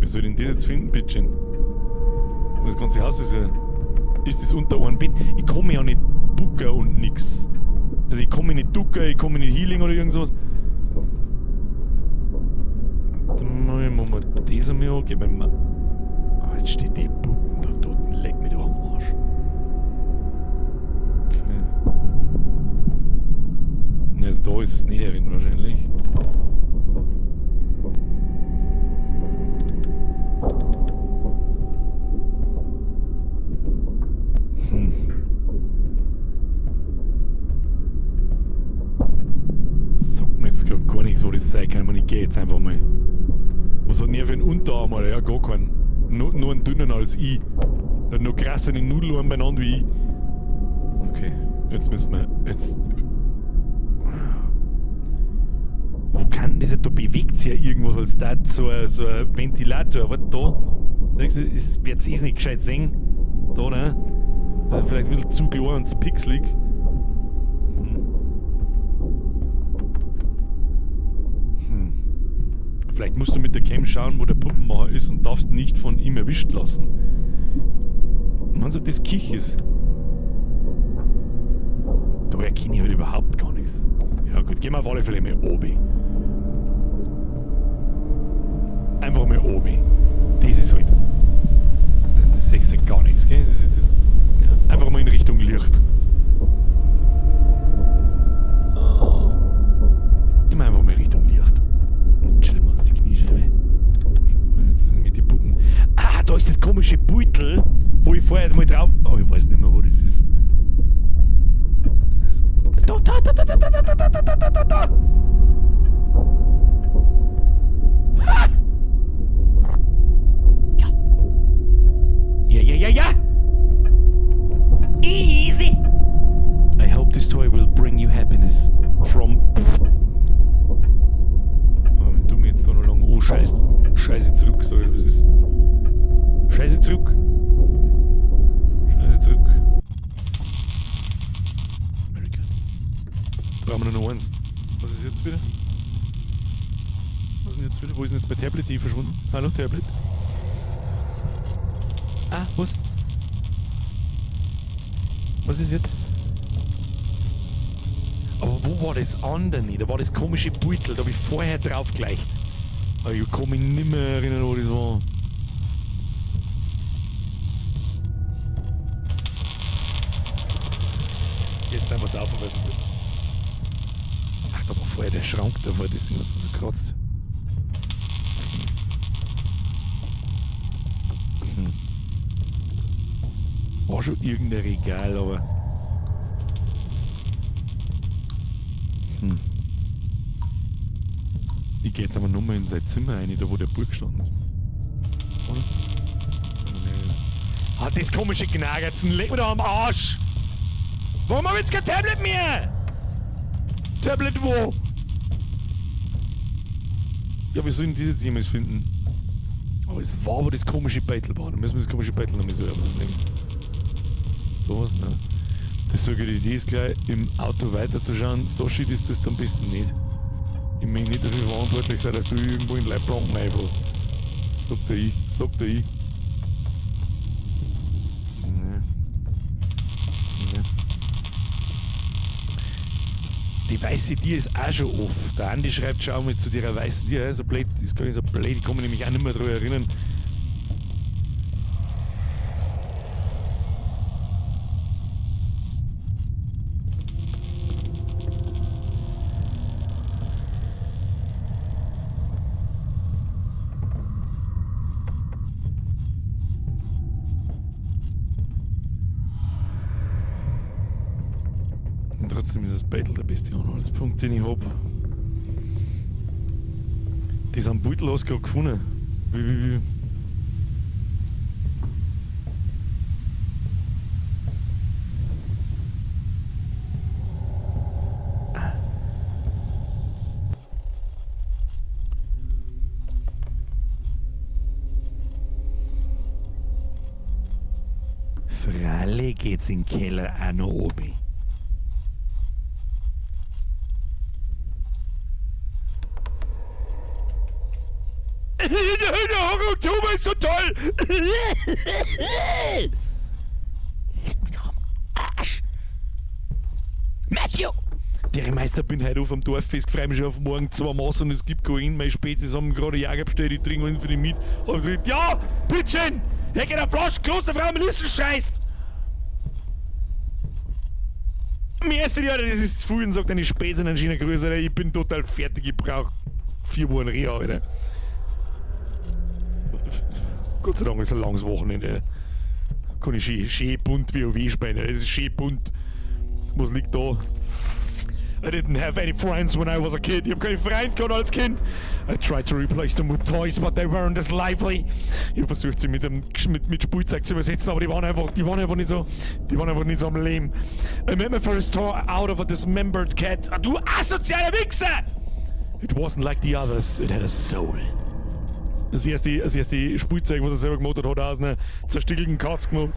Wie soll ich denn das jetzt finden, bitteschön? Das ganze Haus ist ja... Ist das unter einem Bett? Ich kann mich ja nicht bucken und nix. Also ich kann mich nicht ducken, ich kann mich nicht healing oder irgend sowas. Warte mal, machen wir das einmal an. Gib mir mal. Ah, jetzt steht die Puppen da dort und leck mich doch am Arsch. Okay. Also da ist es nicht drin wahrscheinlich. Sagt mir jetzt grad gar nichts, wo das sein kann. Ich meine, ich geh jetzt einfach mal. Was hat denn er für einen Unterarm, Alter? Ja, gar keinen. Nur einen dünnen als ich. Er hat noch krassere Nudelarm beieinander wie ich. Okay, jetzt müssen wir. Jetzt. Wo kann das? Da bewegt sich ja irgendwas als da so ein Ventilator. Warte, da. Siehst du, das wird's eh nicht gescheit sehen. Da, ne? Vielleicht ein bisschen zu klar und zu pixelig. Vielleicht musst du mit der Cam schauen, wo der Puppenmacher ist und darfst nicht von ihm erwischt lassen. Meinst du, ob das Kich ist? Da erkenne ich halt überhaupt gar nichts. Ja gut, gehen wir auf alle Fälle mal obi. Einfach mal obi. Das ist halt. Dann siehst du gar nichts, gell? Das ist das. Ja, einfach mal in Richtung Licht. Oh. Immer einfach mal Richtung Licht. Und chillen wir uns die Kniescheibe. Jetzt sind nämlich die Puppen. Ah, da ist das komische Beutel, wo ich vorher mal drauf. Oh, ich weiß nicht mehr, wo das ist. Also, da, da, da, da, da, da, da, da, da, da, da, da. Ah! Ja. Ja, ja, ja, ja. Easy. I hope this toy will bring you happiness. From. Oh, wenn du mir jetzt da noch lange anscheißt. Scheiße zurück, sag ich, was ist. Scheiße zurück. Scheiße zurück. Very good. Brauchen wir nur noch eins. Was ist jetzt wieder? Was ist denn jetzt wieder? Wo ist denn jetzt mein Tablet hier verschwunden? Hallo, Tablet? Ah, was? Was ist jetzt? Aber wo war das andere? Da war das komische Beutel, da habe ich vorher drauf geleicht. Aber ich kann mich nicht mehr erinnern, wo das war. Jetzt sind wir da, weil Ach, da war vorher der Schrank davor, deswegen hat es so gekratzt. Es war schon irgendein Regal, aber. Ich gehe jetzt aber nur mal in sein Zimmer rein, da wo der Bub gestanden ist. Oder? Hat das komische Gnagerzen, leg mir doch am Arsch! Warum hab ich jetzt kein Tablet mehr? Tablet wo? Ja, wir sollen das jetzt jemals finden. Aber es war aber das komische Beitel war. Dann müssen wir das komische Beitel nochmal so nehmen. Ist da was? Nein. Das ist so eine gute Idee, ist gleich im Auto weiterzuschauen. Stoshi, das tust du am besten nicht. Ich möchte nicht dafür verantwortlich sein, dass du irgendwo in Leibranken reinfährst. Sag dir ich, sag dir ich. Nee. Nee. Die weiße Tier ist auch schon off. Der Andi schreibt schon mal zu der weißen Tier, so blöd, ist gar nicht so blöd, ich kann mich nämlich auch nicht mehr daran erinnern. Und trotzdem ist das Battle der beste Anhaltspunkt, den ich hab. Das am Beutel hast du gerade gefunden. Wie, wie, wie. Freilich geht's in den Keller auch noch oben. Der Oktober ist so toll! Leck mich doch am Arsch! Matthew! Der Meister bin heute auf am Dorffest, freue mich schon auf morgen zwei Maß und es gibt keinen. Meine Spezies haben gerade Jager bestellt, ich trinke einen für die mit. Hab ich gesagt, ja, bitteschön! Hier geht eine Flasche Klosterfrau Melissen scheißt! Mir ist ja, das ist zu viel und sagt eine Spezi einen schönen Grüße, Alter. Ich bin total fertig, ich brauch 4 Wochen Reha, Alter. Gott sei Dank ist ein langes Wochenende. Kann ich schön, schön bunt WoW spielen, es ist schön bunt. Was liegt da? I didn't have any friends when I was a kid. Ich hab keine Freunde gehabt als Kind. I tried to replace them with toys, but they weren't as lively. Ich hab versucht, sie mit, dem, mit, mit Spielzeug zu übersetzen, aber die waren einfach, die waren einfach nicht so, die waren einfach nicht so am Leben. I made my first toy out of a dismembered cat. Ah, du asozialer Wichser! It wasn't like the others. It had a soul. Das erste, das erste Spielzeug, was er selber gemacht hat, hat er aus einer zerstückelten Katze gemacht.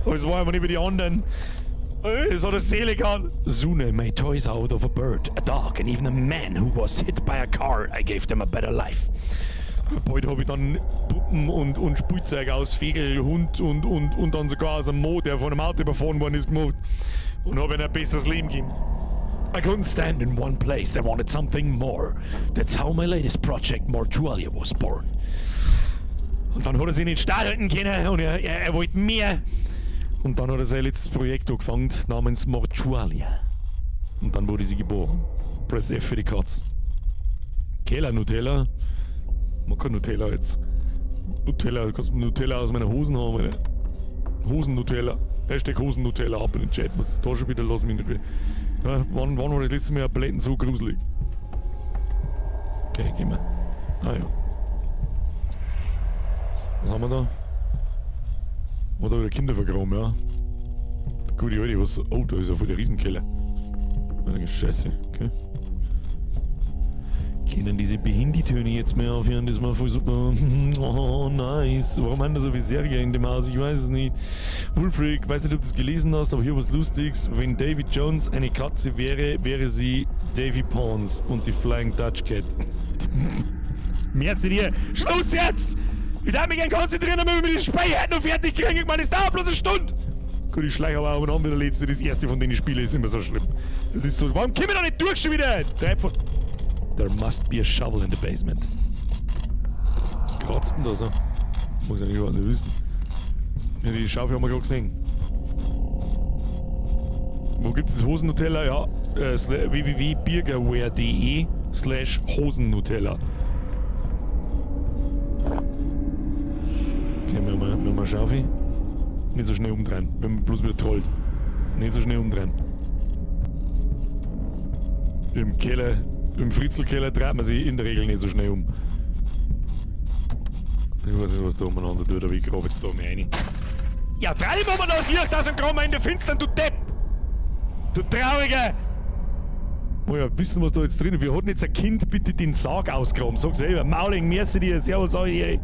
Aber es war einfach nicht wie die anderen. Es hat eine Seele gehabt. Sune made toys out of a bird, a dog and even a man who was hit by a car. I gave them a better life. Bald habe ich dann Puppen und, und Spielzeug aus Vögel, Hund und, und, und dann sogar aus einem Mo, der von einem Auto überfahren worden ist, gemacht. Und habe ihnen ein besseres Leben gegeben. I couldn't stand in one place. I wanted something more. That's how my latest project Mortualia was born. Und dann hat er sich nicht standhalten können und er wollte mehr. Und dann hat er sein letztes Projekt angefangen namens Mortualia. Und dann wurde sie geboren. Press F für die Katz. Keller Nutella. Man kann Nutella jetzt. Nutella, du kannst Nutella aus meiner Hosen haben, Alter. Hosen-Nutella. Hashtag Hosen-Nutella ab in den Chat. Was ist da schon wieder los mit mir? Ja, wann war das letzte Mal ein Paletten so gruselig? Okay, gehen wir. Ah ja. Was haben wir da? Oh, da wieder Kinder vergraben, ja. Gute Alte, was. Oh, da ist ja voll der Riesenkeller. Scheiße, okay. Können diese Behinditöne jetzt mehr aufhören? Das war voll super. Oh, nice. Warum haben da so viele Serien in dem Haus? Ich weiß es nicht. Wulfric, weiß nicht, ob du das gelesen hast, aber hier was Lustiges. Wenn Davy Jones eine Katze wäre, wäre sie Davy Pons und die Flying Dutch Cat. Merci dir. Schluss jetzt! Ich darf mich gern konzentrieren, damit wir die Speicher noch fertig kriegen. Ich meine, es dauert bloß eine Stunde. Gut, ich schleiche aber auch umeinander wieder letzte. Das erste von denen Spiele ist immer so schlimm. Das ist so. Warum kommen wir da nicht durch schon wieder? Drei von. There must be a shovel in the basement. Was kratzt denn da so? Muss ich eigentlich überhaupt nicht wissen. Ja, die Schaufel haben wir gerade gesehen. Wo gibt es das Hosen-Nutella? Ja, www.birgerwear.de/Hosennutella. Okay, wir haben eine Schaufel. Nicht so schnell umdrehen, wenn man bloß wieder trollt. Nicht so schnell umdrehen. Im Keller, im Fritzelkeller dreht man sich in der Regel nicht so schnell um. Ich weiß nicht, was da umeinander tut, aber ich grabe jetzt da mal rein. Ja, dreh dich mal das Licht aus und graben wir in der Finstern, du Depp! Du Trauriger! Muss ja wissen, was da jetzt drin ist. Wir hatten jetzt ein Kind bitte den Sarg ausgraben. Sag selber. Mauling, merci dir. Servus, sag ich.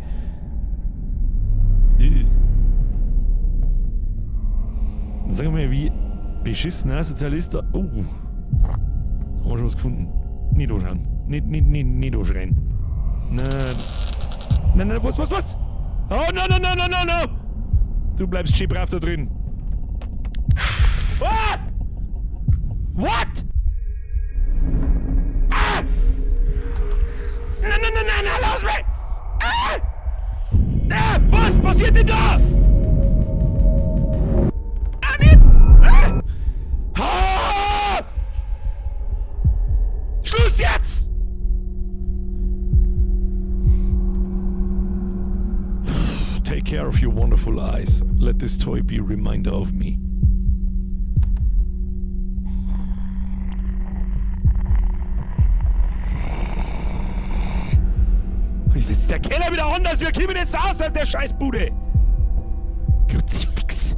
Sag mal, wie beschissen asozial ist da. Oh. Haben wir schon was gefunden? Nicht anschauen. Nicht anschreien. Nein. Nein, nein, was, was, was? Oh, nein, nein, nein, nein, nein, nein! Du bleibst schön brav da drin. Ah! What? Ah! Nein, nein, nein, nein, nein, lass mich! Ah! Ah! Was passiert denn da? Ah, nicht! Ah! Ah! Schluss jetzt! Take care of your wonderful eyes. Let this toy be a reminder of me. Ist jetzt der Keller wieder anders? Wir kommen jetzt raus aus der Scheißbude! Kruzifix!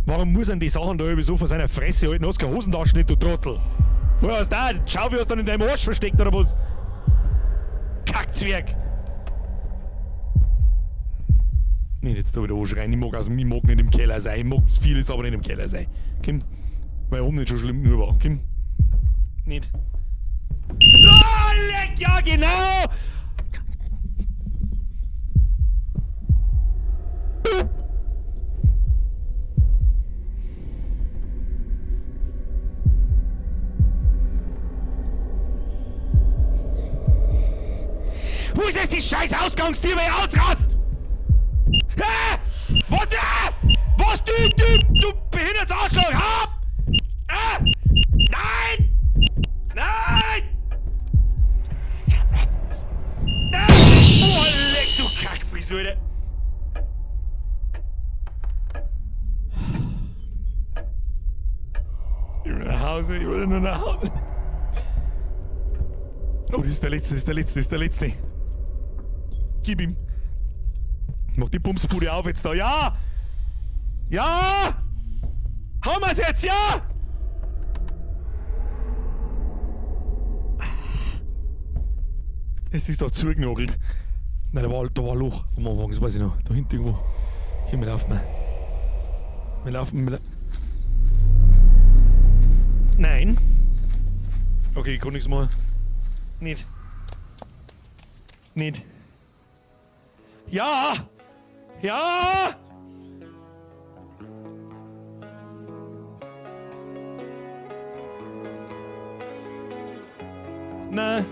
Warum muss er die Sachen da irgendwie so vor seiner Fresse halten? Hast keine Hosentaschen nicht, du Trottel! Wo hast du da? Schau, wie hast du dann in deinem Arsch versteckt oder was? Kackzwerg! Nicht jetzt da wieder anschreien, ich mag nicht im Keller sein, ich mag vieles, aber nicht im Keller sein. Komm, weil oben nicht schon schlimm genug war. Komm. Nicht. Oh, leck, ja genau! Wo ist jetzt die scheiß Ausgangstür, wenn ich ausrast? Ah! Was? Ah! Was, du, du behindertes Arschloch! Hab! Ah! Nein! Nein! Stop it! Ah! Oh, leck, du Kackfrisur! Ich will nach Hause, ich will nur nach Hause. Oh, das ist der letzte, das ist der letzte, das ist der letzte. Gib ihm. Mach die Bumsbude auf jetzt da. Ja! Ja! Haben wir's jetzt, ja! Es ist doch zugenagelt. Nein, da war ein Loch am Anfang, das weiß ich noch. Da hinten irgendwo. Okay, wir laufen mal. Wir laufen, wir Nein. Okay, ich kann nichts machen. Nicht. Nicht. Ja! Ja! Na.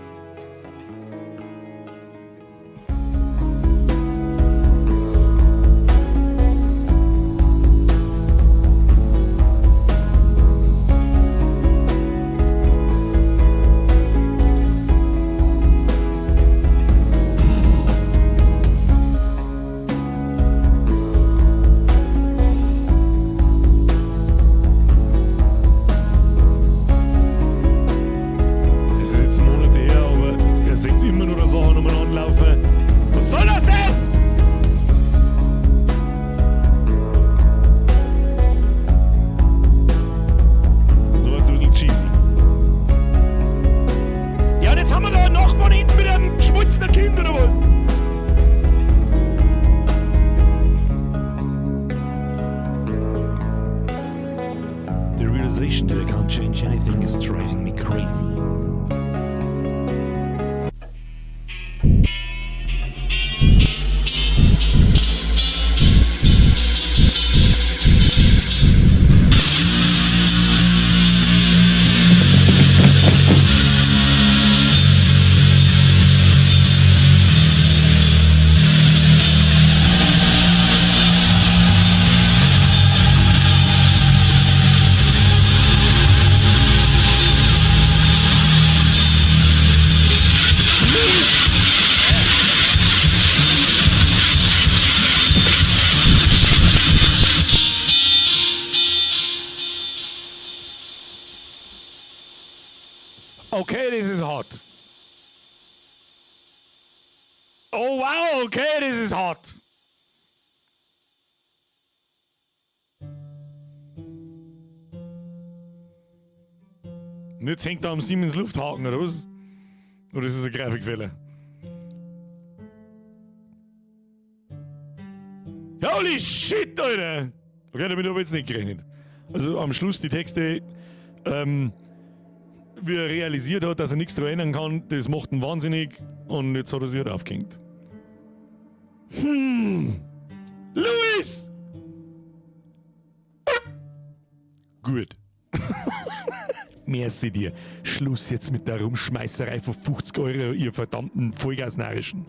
Es ist jetzt Monate her, aber er sieht immer nur Sachen umeinander laufen. Was soll das denn? So war jetzt ein bisschen cheesy. Ja, und jetzt haben wir da einen Nachbarn hinten mit einem geschmutzten Kind oder was? The realization that I can't change anything is driving me crazy. Okay, this is hot. Oh wow, okay, this is hot. Und jetzt hängt er am Siemens Lufthaken, oder was? Oder ist es ein Grafikfehler? Holy shit, Alter! Okay, damit habe ich jetzt nicht gerechnet. Also am Schluss die Texte, wie er realisiert hat, dass er nichts daran ändern kann, das macht ihn wahnsinnig und jetzt hat er sich halt aufgehängt. Luis! Gut. Merci dir. Schluss jetzt mit der Rumschmeißerei von 50 Euro, ihr verdammten Vollgasnarischen.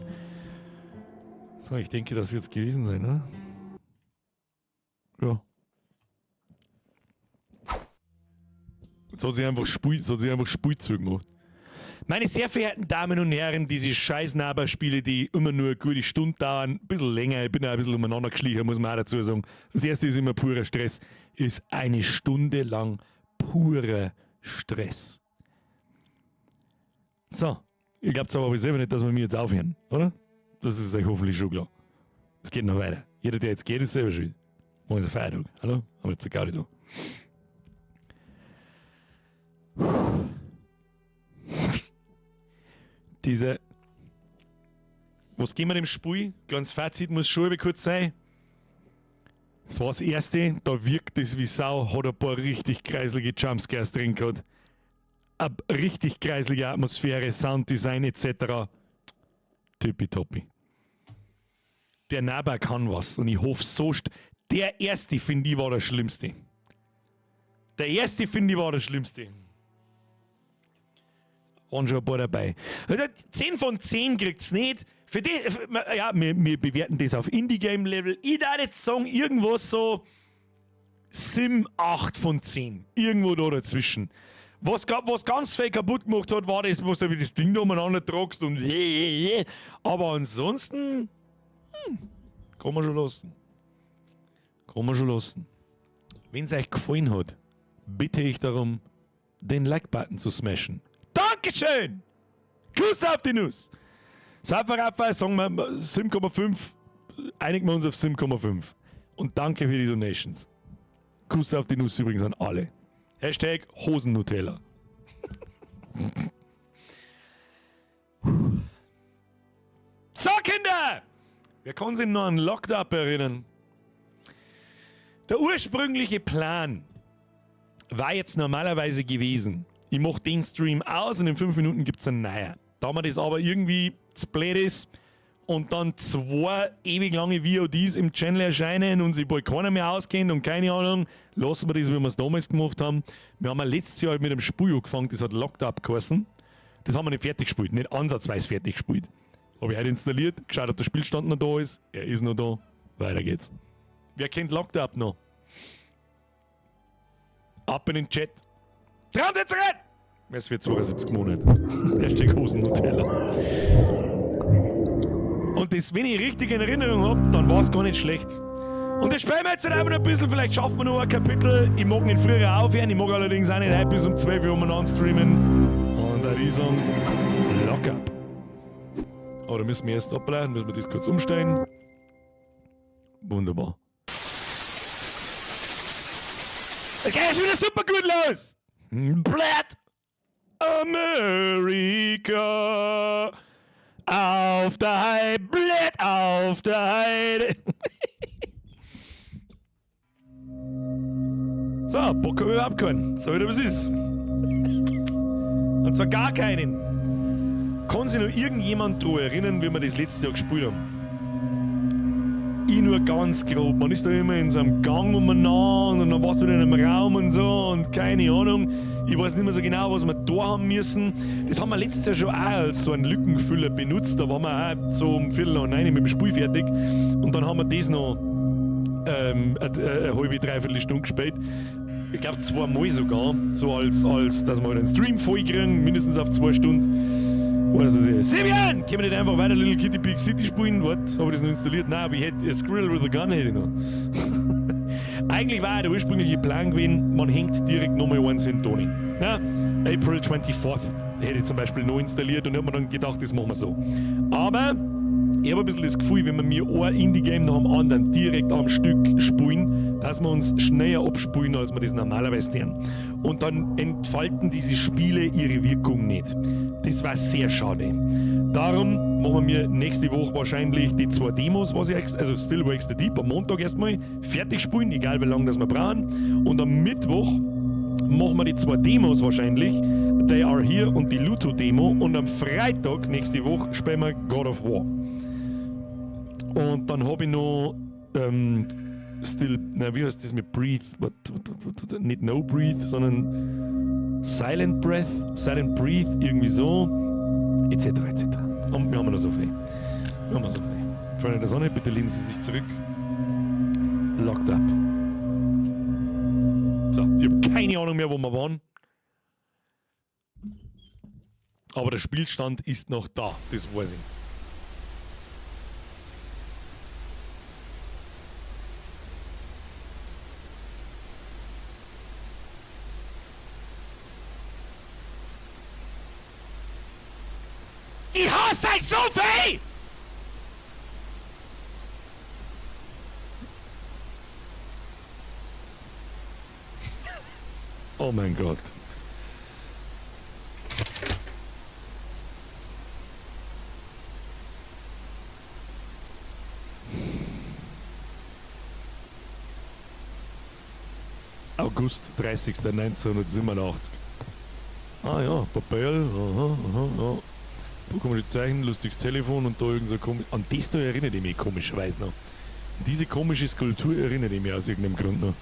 So, ich denke, das wird's gewesen sein, ne? Ja. Jetzt hat sich einfach Spiel, jetzt hat sich einfach Spielzeug gemacht. Meine sehr verehrten Damen und Herren, diese scheiß Naber-Spiele, die immer nur eine gute Stunde dauern, ein bisschen länger, ich bin auch ein bisschen umeinander geschlichen, muss man auch dazu sagen. Das erste ist immer purer Stress, ist eine Stunde lang purer Stress. So, ihr glaubt aber selber nicht, dass wir mir jetzt aufhören, oder? Das ist euch hoffentlich schon klar. Es geht noch weiter. Jeder, der jetzt geht, ist selber schuld. Morgen ist ein Feiertag. Hallo? Haben wir jetzt eine Gaudi da. Diese. Was gehen wir dem Spiel? Kleines Fazit muss schon kurz sein. Das war das erste, da wirkt es wie Sau, hat ein paar richtig kreiselige Jumpscares drin gehabt. Eine richtig kreiselige Atmosphäre, Sounddesign et cetera. Tippitoppi. Der Naber kann was und ich hoffe so. Der erste, finde ich, war der schlimmste. Der erste, finde ich, war der schlimmste. Waren schon ein paar dabei. Also 10 von 10 kriegt's nicht. Für die, für, ja, wir bewerten das auf Indie-Game-Level. Ich darf jetzt sagen, irgendwo so 7, 8 von 10. Irgendwo da dazwischen. Was ganz viel kaputt gemacht hat, war das, was du das Ding da umeinander tragst und Aber ansonsten, kann man schon lassen. Kann man schon lassen. Wenn's euch gefallen hat, bitte ich darum, den Like-Button zu smashen. Dankeschön! Kuss auf die Nuss! Safaraffa, sagen wir 7,5, einigen wir uns auf 7,5. Und danke für die Donations. Kuss auf die Nuss übrigens an alle. Hashtag Hosen-Nutella. So, Kinder! Wer kann sich noch an Locked Up erinnern? Der ursprüngliche Plan war jetzt normalerweise gewesen, ich mach den Stream aus und in 5 Minuten gibt's einen neuen. Da mir das aber irgendwie zu blöd ist und dann 2 ewig lange V O Ds im Channel erscheinen und sich bald keiner mehr auskennt und keine Ahnung, lassen wir das, wie wir's damals gemacht haben. Wir haben ja letztes Jahr mit einem Spiel angefangen, das hat Locked Up geheißen. Das haben wir nicht fertig gespielt, nicht ansatzweise fertig gespielt. Habe ich heute installiert, geschaut, ob der Spielstand noch da ist. Er ist noch da. Weiter geht's. Wer kennt Locked Up noch? Ab in den Chat. 73! Es wird 72 Monate. Hashtag Hosen Nutella. Und das, wenn ich richtig in Erinnerung habe, dann war es gar nicht schlecht. Und das spielen wir jetzt halt einfach noch ein bisschen, vielleicht schaffen wir noch ein Kapitel. Ich mag nicht früher aufhören, ich mag allerdings auch nicht heute bis um 12 Uhr umeinander streamen. Und da ich sagen, lock up. Aber da müssen wir erst ableiten, müssen wir das kurz umstellen. Wunderbar. Es geht ja schon wieder super gut los! Blatt! Amerika! Auf der Heide, Blatt auf der Heide! So, Bock habe ich überhaupt keinen. So wieder was ist. Und zwar gar keinen. Kann sich noch irgendjemand daran erinnern, wie wir das letzte Jahr gespielt haben? Ich nur ganz grob. Man ist da immer in so einem Gang umeinander und dann warst du wieder in einem Raum und so und keine Ahnung. Ich weiß nicht mehr so genau, was wir da haben müssen. Das haben wir letztes Jahr schon auch als so einen Lückenfüller benutzt. Da waren wir auch so um 8:15 mit dem Spiel fertig. Und dann haben wir das noch eine halbe, dreiviertel Stunde gespielt. Ich glaub, zweimal sogar. So als dass wir halt einen Stream voll kriegen, mindestens auf 2 Stunden. Was ist das? Sibian! Können wir nicht einfach weiter Little Kitty Big City spielen? What? Hab ich das noch installiert? Nein, aber ich hätte Squirrel with a Gun hätte ich noch. Eigentlich war ja der ursprüngliche Plan gewesen, man hängt direkt nochmal eins hin, Toni. Ja? April 24th hätte ich zum Beispiel noch installiert und hab mir dann gedacht, das machen wir so. Aber ich hab ein bisschen das Gefühl, wenn wir mir ein Indie-Game nach dem anderen direkt am Stück spielen, dass wir uns schneller abspulen, als wir das normalerweise tun. Und dann entfalten diese Spiele ihre Wirkung nicht. Das war sehr schade. Darum machen wir nächste Woche wahrscheinlich die 2 Demos, was ich ex-, also Still Wakes the Deep, am Montag erstmal fertig spielen, egal wie lange das wir brauchen. Und am Mittwoch machen wir die 2 Demos wahrscheinlich, They Are Here und die Luto-Demo. Und am Freitag nächste Woche spielen wir God of War. Und dann hab ich noch Still, na, wie heißt das mit Breathe? What, what, what, what, what, nicht No Breathe, sondern Silent Breath, Silent Breathe, irgendwie so, et cetera, et cetera. Und wir haben noch so viel. Wir haben noch so viel. Freunde der Sonne, bitte lehnen Sie sich zurück. Locked up. So, ich hab keine Ahnung mehr, wo wir waren. Aber der Spielstand ist noch da, das weiß ich. Ich hasse euch so viel! Oh mein Gott. August 30. 1987. Ah ja, Papier, aha, aha, aha. Komische Zeichen, lustiges Telefon und da irgend so komisch. An das da erinnere ich mich komischerweise noch. An diese komische Skulptur erinnere ich mich aus irgendeinem Grund noch.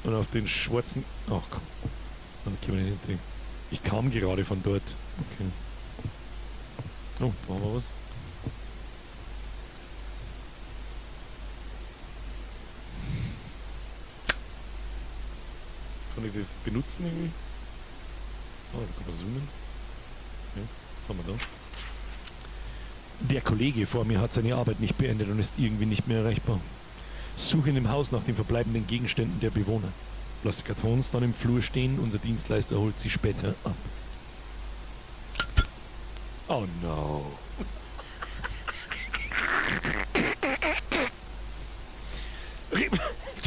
Und auf den schwarzen. Ach komm. Dann können wir nicht hin. Ich kam gerade von dort. Okay. Oh, da haben wir was. Kann ich das benutzen irgendwie? Oh, da kann man zoomen. Ja, was haben wir da? Der Kollege vor mir hat seine Arbeit nicht beendet und ist irgendwie nicht mehr erreichbar. Suche in dem Haus nach den verbleibenden Gegenständen der Bewohner. Lass die Kartons dann im Flur stehen, unser Dienstleister holt sie später ab. Oh no.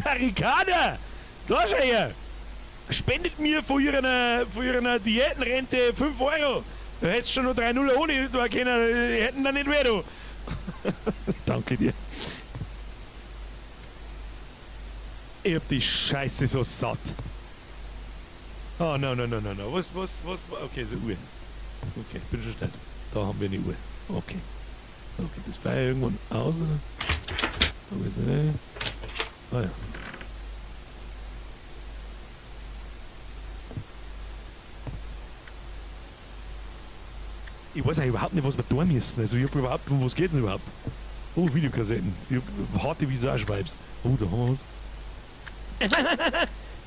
Der Ricarda! Da schau her! Spendet mir von ihrer Diätenrente 5 Euro. Da hättest du schon noch 3-0 ohne da können, die hätten da nicht mehr, du. Danke dir. Ich hab die Scheiße so satt. Oh, no, no, no, no, no. Was, was, was? Okay, so Uhr. Okay, bin schon schnell. Da haben wir eine Uhr. Okay. Okay, das war ja irgendwann aus, oder? Aber jetzt nicht. Ah ja. Ich weiß auch überhaupt nicht, was wir tun müssen. Also ich hab überhaupt, um was geht's denn überhaupt? Oh, Videokassetten. Ich hab harte Visage-Vibes. Oh, da haben wir was.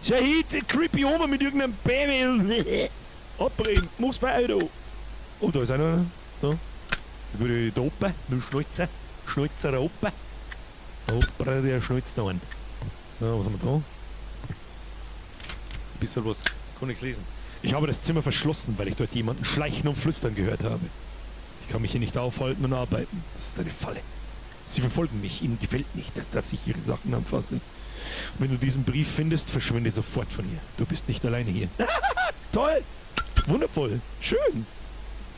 Shahid, creepy Oma mit irgendeinem Baby. Abbrechen, mach's weiter. Oh, da ist einer. Da. Da würde ich da oben, mit dem Schnäuzer. Schnäuzer da oben. Opa, der schnäuzt da einen. So, was haben wir da? Ein bisschen was. Kann nichts lesen. Ich habe das Zimmer verschlossen, weil ich dort jemanden schleichen und flüstern gehört habe. Ich kann mich hier nicht aufhalten und arbeiten. Das ist eine Falle. Sie verfolgen mich. Ihnen gefällt nicht, dass ich ihre Sachen anfasse. Und wenn du diesen Brief findest, verschwinde sofort von hier. Du bist nicht alleine hier. Toll! Wundervoll! Schön!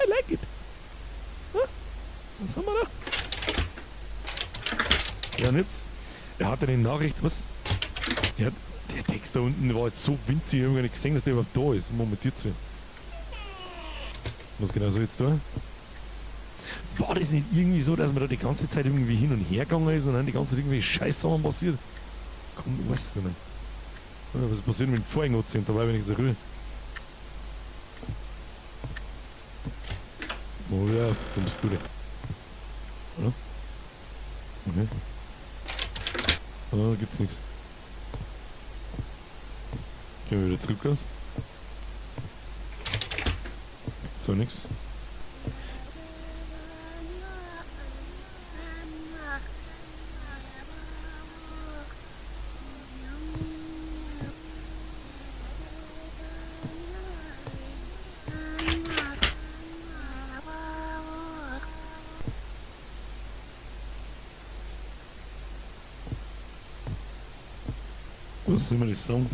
I like it! Was haben wir da? Ja, und jetzt? Er hat eine Nachricht, was? Ja, der Text da unten war jetzt so winzig, ich habe gar nicht gesehen, dass der überhaupt da ist. Moment, zu. Was genau soll ich jetzt tun? War das nicht irgendwie so, dass man da die ganze Zeit irgendwie hin und her gegangen ist und dann die ganze Zeit irgendwie Scheißsachen passiert? Komm, ich weiß es nicht mehr. Was passiert mit dem Vorhang anziehen? Da war ich wenigstens Ruhe. Oh ja, dummes Bude. Oder? Okay. Ah, gibt's nichts. Gehen wir wieder zurück aus. So, nix. Was soll man das sagen?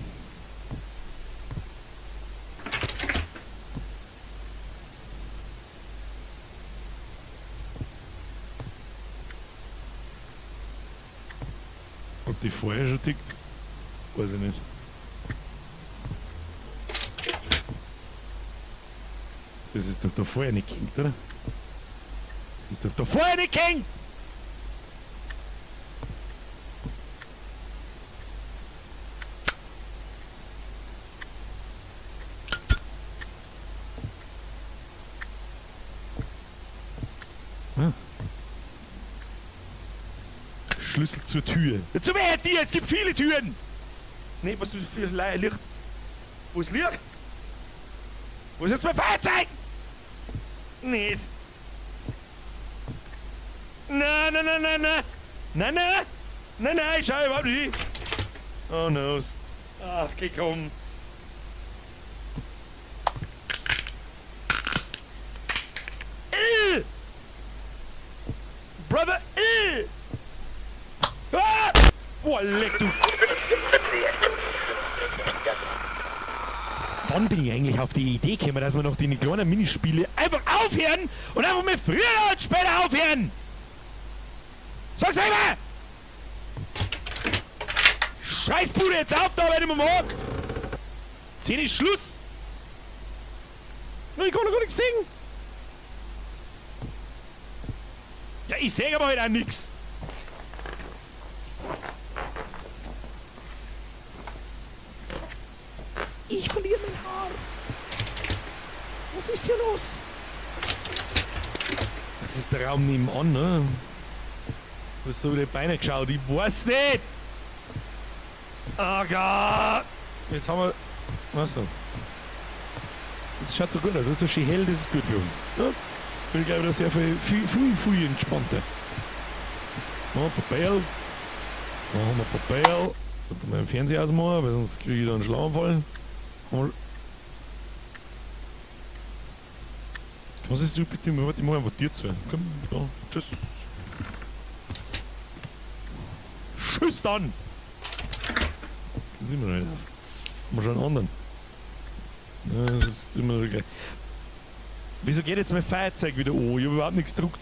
Ob die vorher schon tickt? Weiß ich nicht. Das ist doch da vorher nicht gehängt, oder? Das ist doch da vorher nicht gehängt! Ah. Schlüssel zur Tür. Ja, zu welcher Tür? Es gibt viele Türen! Nee, was ist für Licht? Wo ist Licht? Wo ist jetzt mein Feuerzeug? Nicht. Nein, nein, nein, nein, nein. Nein, nein. Nein, nein, ich schau überhaupt nicht hin. Oh no. Ach, geh komm. Brother, Ah! Boah, leck du. Wann bin ich eigentlich auf die Idee gekommen, dass wir noch die kleinen Minispiele einfach aufhören und einfach mal früher und später aufhören? Sag selber! Scheißbude, jetzt auf da, wenn ich mag! 10 ist Schluss! Ich kann doch gar nichts sehen! Ja, ich sehe aber halt auch nix! Ich verliere mein Haar! Was ist hier los? Das ist der Raum nebenan, ne? Du hast so über die Beine geschaut, ich weiß nicht! Oh Gott! Jetzt haben wir... Achso. Das schaut so gut aus, das ist so schön hell, das ist gut für uns. Ja? Bin ich glaube ich sehr viel, viel, viel, viel entspannter. Ja, Papier. Da haben wir Papier. Sollte man den Fernseher ausmachen, weil sonst kriege ich da einen Schlaganfall. Was ist du bitte? Warte, ich mach einfach dir zu. Komm, da. Tschüss. Tschüss dann! Das sind wir noch nicht. Haben wir schon einen anderen. Ja, das ist immer noch gleich. Wieso geht jetzt mein Feuerzeug wieder an? Ich hab überhaupt nichts gedruckt.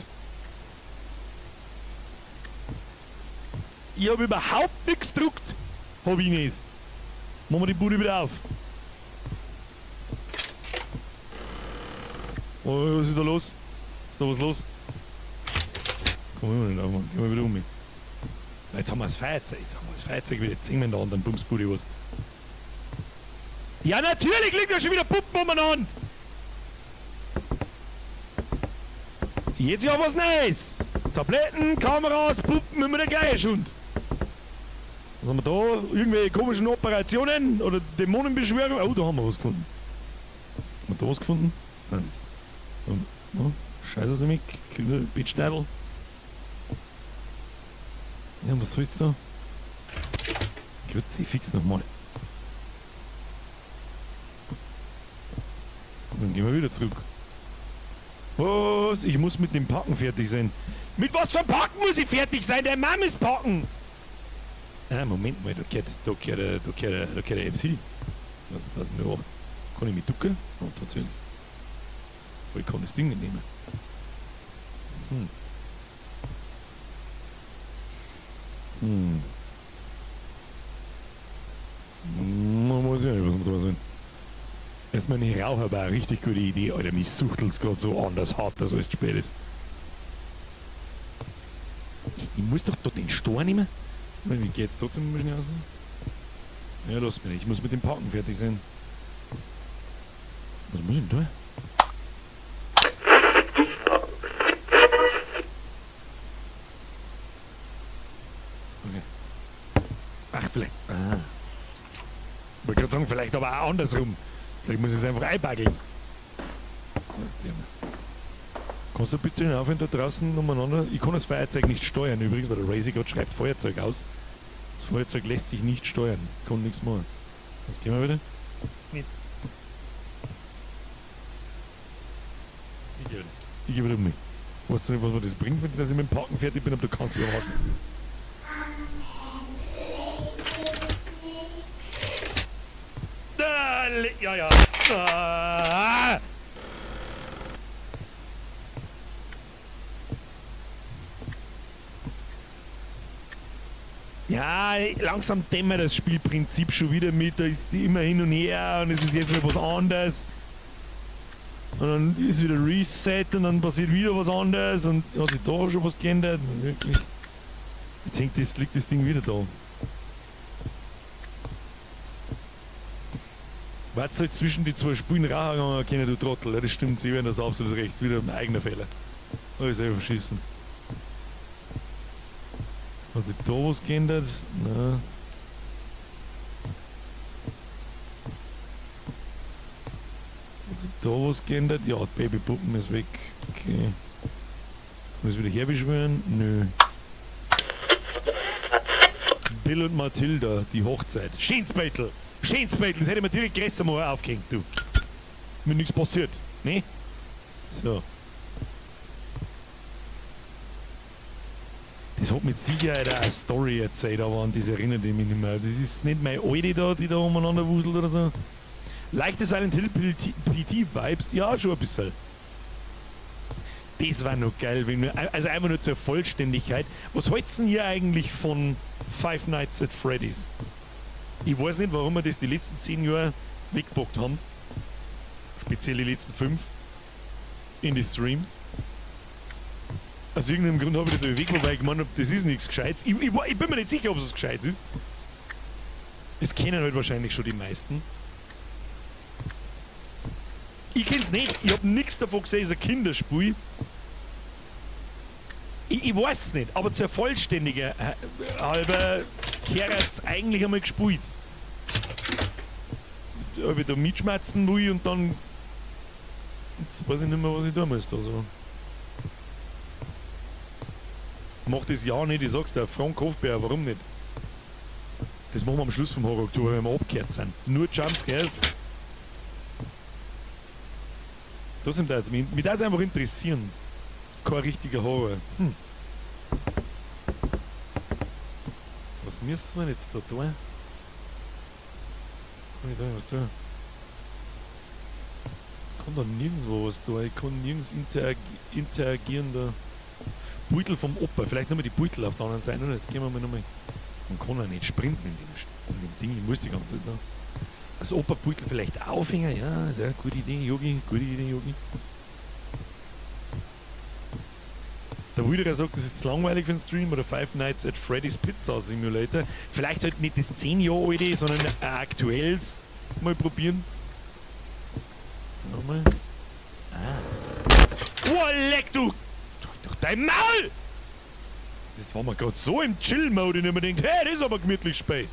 Ich hab überhaupt nichts gedruckt. Hab ich nicht. Machen wir die Bude wieder auf. Oh, was ist da los? Ist da was los? Komm immer nicht auf, Mann. Gehen wir wieder um. Jetzt haben wir das Feuerzeug. Jetzt haben wir das Feuerzeug wieder. Jetzt sehen wir in der anderen Bumsbude was. Ja, natürlich liegt da schon wieder Puppen umeinander. Jetzt ja was Neues. Tabletten, Kameras, Puppen, immer der gleiche Schund. Was haben wir da? Irgendwelche komischen Operationen oder Dämonenbeschwörungen? Oh, da haben wir was gefunden. Haben wir da was gefunden? Nein. Und, oh, Scheiße, mich. Bettschneidel. Ja, was soll jetzt da? Kruzifix nochmal. Dann gehen wir wieder zurück. Was? Ich muss mit dem Packen fertig sein. Mit was für einem Packen muss ich fertig sein? Der Mann ist Packen! Ah, Moment mal, da gehört der MC. Was, was, ja. Kann ich mich ducken? Oh, tatsächlich. Aber ich kann das Ding nicht nehmen. Man weiß ja nicht, was wir da sind. Erstmal eine Raucherbar, richtig gute Idee. Alter, mich suchtelt's grad so an, das hart, dass alles spät ist. Ich muss doch da den Stor nehmen. Ich geh jetzt trotzdem mal schnell raus. Ja, lass mich nicht. Ich muss mit dem Packen fertig sein. Was muss ich denn tun? Okay. Ach, vielleicht. Ah. Ich wollte gerade sagen, vielleicht aber auch andersrum. Vielleicht muss ich es einfach einbaggeln. Kannst du bitte aufhören da draußen umeinander? Ich kann das Feuerzeug nicht steuern übrigens, weil der Razy gerade schreibt Feuerzeug aus. Das Feuerzeug lässt sich nicht steuern. Ich kann nichts machen. Jetzt gehen wir wieder. Mit. Ich geh wieder. Ich geh wieder um mich. Weißt du nicht, was mir das bringt, wenn ich mit dem Packen fertig bin, aber du kannst mich überraschen. Ah, ja, ja. Ah. Ja, langsam dämmert das Spielprinzip schon wieder mit, da ist die immer hin und her und es ist jetzt mal was anderes. Und dann ist wieder Reset und dann passiert wieder was anderes und hat sich da schon was geändert. Wirklich. Jetzt liegt das Ding wieder da. Wart's halt zwischen die zwei Spulen rauchen können, du Trottel. Ja, das stimmt, sie werden das absolut recht. Wieder ein eigener Fehler. Da ist einfach verschissen. Hat sich da was geändert? Nein. Hat sich da was geändert? Ja, die Babypuppen ist weg. Okay. Muss ich wieder herbeschwören? Nö. Bill und Matilda, die Hochzeit. Schönes Battle! Schönes Battle! Das hätte ich mir direkt größer mal aufgehängt, du. Mir nichts passiert, ne? So. Das hat mit Sicherheit auch eine Story erzählt, aber an das erinnert ich mich nicht mehr. Das ist nicht meine Alte da, die da umeinander wuselt oder so. Leichte Silent Hill PT Vibes, ja, schon ein bisschen. Das war noch geil, wenn wir, also einfach nur zur Vollständigkeit. Was hältst du denn hier eigentlich von Five Nights at Freddy's? Ich weiß nicht, warum wir das die letzten 10 Jahre weggepackt haben. Speziell die letzten 5. In die Streams. Aus irgendeinem Grund habe ich das weggepackt, weil ich gemeint habe, das ist nichts Gescheites. Ich bin mir nicht sicher, ob es was Gescheites ist. Es kennen halt wahrscheinlich schon die meisten. Ich kenn's nicht, ich hab nix davon gesehen, ist ein Kinderspiel. Ich weiß es nicht, aber zur Vollständiger halber gehört's eigentlich einmal gespielt. Ob ich da mitschmerzen will und dann. Jetzt weiß ich nicht mehr, was ich tun muss. Also. Mach das ja nicht, ich sag's dir, Frank Hofbauer, warum nicht? Das machen wir am Schluss vom Horror-Oktober, wenn wir abgekehrt sind. Nur Jumpscares. Das sind da jetzt, mich darf es einfach interessieren. Kein richtiger Horror. Was müssen wir jetzt da tun? Kann ich da was tun? Ich kann da nirgendwo was tun. Ich kann nirgends interagieren da. Beutel vom Opa. Vielleicht nochmal die Beutel auf der anderen Seite. Oder? Jetzt gehen wir mal nochmal. Man kann ja nicht sprinten in dem Ding. Ich muss die ganze Zeit da. Das Opa-Beutel vielleicht aufhängen. Ja, sehr gute Idee, Yogi. Gute Idee, Yogi. Der Wilderer sagt, das ist zu langweilig für den Stream oder Five Nights at Freddy's Pizza Simulator. Vielleicht halt nicht das 10 Jahre alte, sondern ein aktuelles mal probieren. Nochmal. Ah. Oh, leck du! Dein Maul! Jetzt waren wir gerade so im Chill-Mode und ich mir denkt, hey, das ist aber gemütlich spät.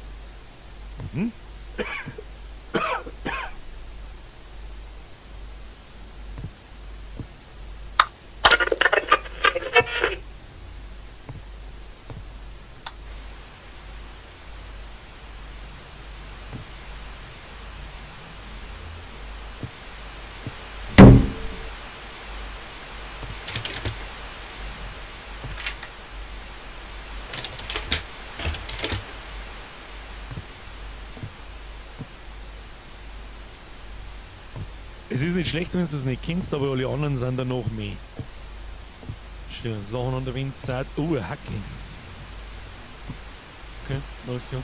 Es ist nicht schlecht, wenn du das nicht kennst, aber alle anderen sind da noch mehr. Schön, Sachen an der Windzeit. Oh, eine Hacke. Okay, alles klar.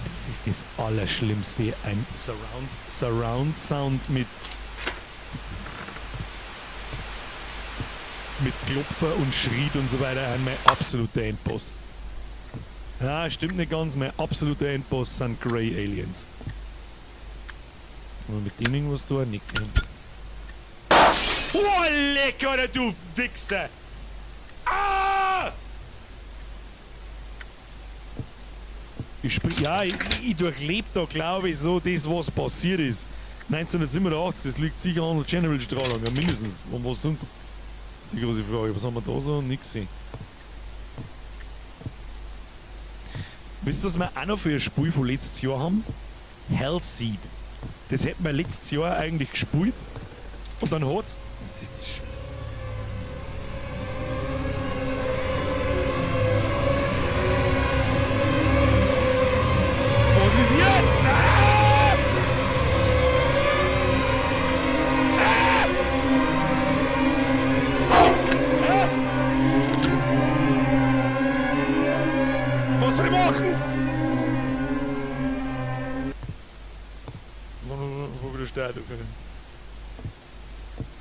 Das ist das Allerschlimmste. Ein Surround Sound mit Klopfer und Schritt und so weiter. Ein mein absoluter Endboss. Ja, stimmt nicht ganz. Mein absoluter Endboss sind Grey Aliens. Wollen wir mit dem irgendwas tun? Nicht. Oh, lecker, Alter, du Wichser! Ah! Ich spring, ja, ich durchlebe da, glaube ich, so das, was passiert ist. 1987, das liegt sicher an der General-Strahlung, ja, mindestens. Und was sonst? Das ist die große Frage. Was haben wir da so? Nix gesehen. Wisst ihr, was wir auch noch für ein Spiel von letztes Jahr haben? Hellseed. Das hätten wir letztes Jahr eigentlich gespielt. Und dann hat's. Was ist das? Was ist jetzt? Ah! Ah! Ah! Was soll ich machen? Wo wieder steht, okay.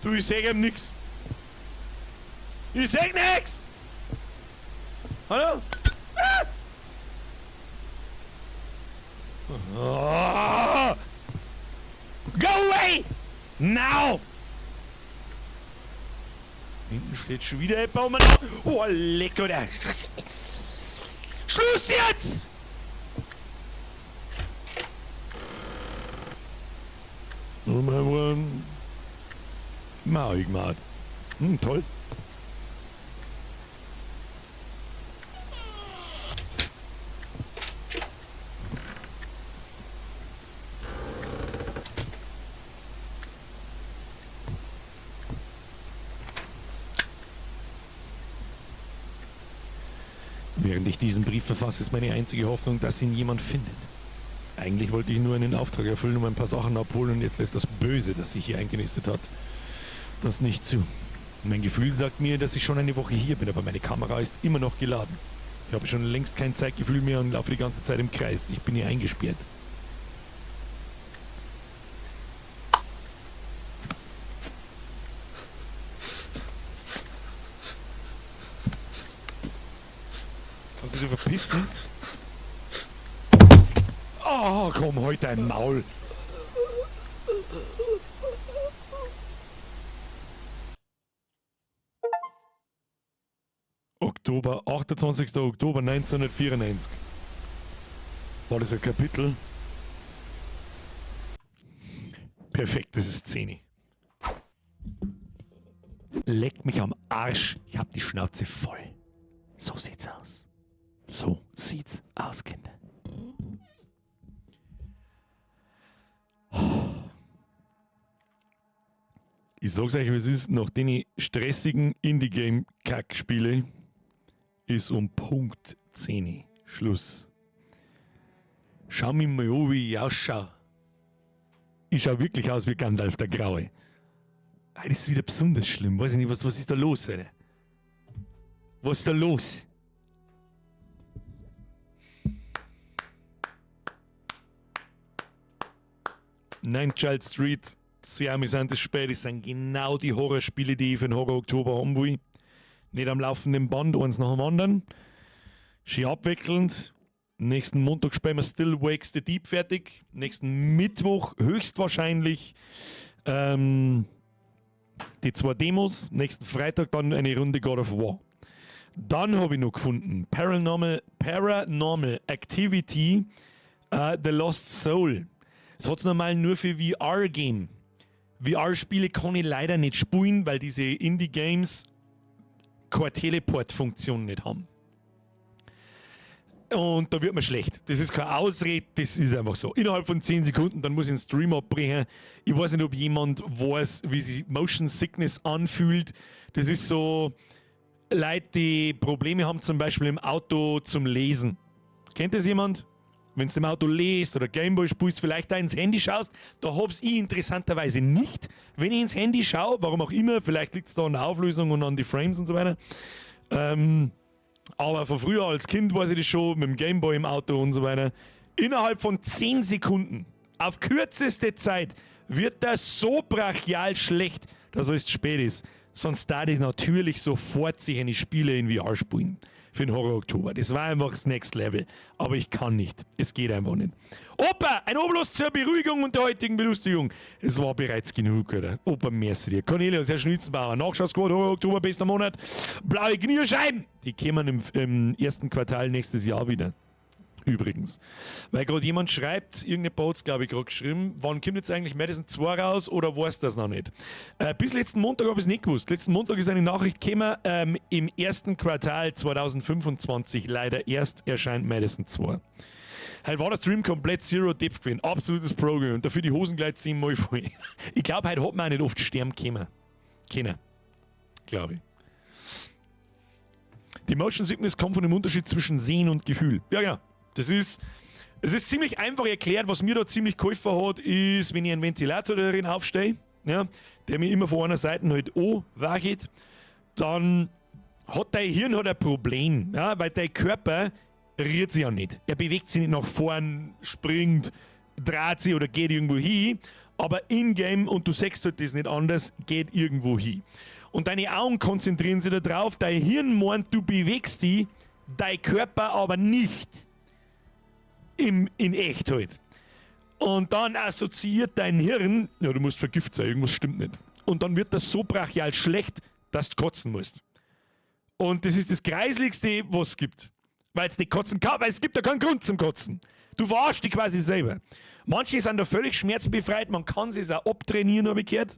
Du, ich sag ihm nix. Ich sag nix! Hallo? Ah! Ah! Go away! Now! Hinten steht schon wieder jemand um. Oh, leck, oder? Schluss jetzt! Maul gemacht. Toll. Während ich diesen Brief verfasse, ist meine einzige Hoffnung, dass ihn jemand findet. Eigentlich wollte ich nur einen Auftrag erfüllen, um ein paar Sachen abholen, und jetzt lässt das Böse, das sich hier eingenistet hat, das nicht zu. Mein Gefühl sagt mir, dass ich schon eine Woche hier bin, aber meine Kamera ist immer noch geladen. Ich habe schon längst kein Zeitgefühl mehr und laufe die ganze Zeit im Kreis. Ich bin hier eingesperrt. Kannst du dich verpissen? Oh, komm, halt dein Maul. Oktober, 28. Oktober 1994. War das ein Kapitel? Perfekt, das ist 10. Leck mich am Arsch, ich hab die Schnauze voll. So sieht's aus. So sieht's aus, Kinder. Ich sag's euch, wie es ist, nach den stressigen Indie-Game-Kack-Spiele ist um Punkt 10 Schluss. Schau mich mal an, wie ich ausschau. Ich schau wirklich aus wie Gandalf der Graue. Ah, das ist wieder besonders schlimm. Weiß ich nicht, was ist da los, Alter? Was ist da los? Nine Child Street, sehr amüsantes Spiel. Das sind genau die Horrorspiele, die ich für den Horror Oktober haben will. Nicht am laufenden Band, eins nach dem anderen. Schön abwechselnd. Nächsten Montag spielen wir Still Wakes the Deep fertig. Nächsten Mittwoch höchstwahrscheinlich Die zwei Demos, nächsten Freitag dann eine Runde God of War. Dann habe ich noch gefunden Paranormal Activity The Lost Soul. Das hat es normal nur für VR gegeben. VR-Spiele kann ich leider nicht spielen, weil diese Indie-Games keine Teleport-Funktion nicht haben. Und da wird mir schlecht. Das ist keine Ausrede, das ist einfach so. Innerhalb von 10 Sekunden, dann muss ich den Stream abbrechen. Ich weiß nicht, ob jemand weiß, wie sich Motion Sickness anfühlt. Das ist so, Leute, die Probleme haben, zum Beispiel im Auto zum Lesen. Kennt das jemand? Wenn du im Auto liest oder Gameboy spielst, vielleicht da ins Handy schaust, da hab's ich interessanterweise nicht. Wenn ich ins Handy schaue, warum auch immer, vielleicht liegt es da an der Auflösung und an die Frames und so weiter. Aber von früher als Kind weiß ich das schon, mit dem Gameboy im Auto und so weiter. Innerhalb von 10 Sekunden, auf kürzeste Zeit, wird das so brachial schlecht, dass es spät ist. Sonst da ich natürlich sofort sich eine Spiele in VR spielen. Für den Horror Oktober. Das war einfach das Next Level. Aber ich kann nicht. Es geht einfach nicht. Opa, ein Obolus zur Beruhigung und der heutigen Belustigung. Es war bereits genug, oder? Opa, merci dir. Cornelius, Herr Schnitzenbauer, Nachschausquote, Horror Oktober, bester Monat. Blaue Knierscheiben. Die kämen im ersten Quartal nächstes Jahr wieder. Übrigens. Weil gerade jemand schreibt, irgendeine Boats, glaube ich, gerade geschrieben, wann kommt jetzt eigentlich Madison 2 raus oder weiß das noch nicht? Bis letzten Montag habe ich es nicht gewusst. Letzten Montag ist eine Nachricht gekommen, im ersten Quartal 2025 leider erst erscheint Madison 2. Heute war der Stream komplett Zero Depth gewesen. Absolutes Programm. Und dafür die Hosen gleich 10-mal voll. Ich glaube, heute hat man auch nicht oft sterben können. Können. Glaube ich. Die Motion Sickness kommt von dem Unterschied zwischen Sehen und Gefühl. Ja, ja. Es ist ziemlich einfach erklärt. Was mir da ziemlich geholfen hat, ist, wenn ich einen Ventilator darin aufstehe, ja, der mir immer von einer Seite halt anwacht, dann hat dein Hirn hat ein Problem, ja, weil dein Körper rührt sich ja nicht. Er bewegt sich nicht nach vorn, springt, dreht sich oder geht irgendwo hin, aber in-game, und du siehst halt das nicht anders, geht irgendwo hin. Und deine Augen konzentrieren sich da drauf, dein Hirn meint, du bewegst dich, dein Körper aber nicht. In echt halt. Und dann assoziiert dein Hirn, ja, du musst vergiftet sein, irgendwas stimmt nicht. Und dann wird das so brachial schlecht, dass du kotzen musst. Und das ist das Greisligste, was es gibt. Weil es nicht kotzen kann, weil es gibt ja keinen Grund zum Kotzen. Du verarschst dich quasi selber. Manche sind da völlig schmerzbefreit, man kann es auch abtrainieren, habe ich gehört.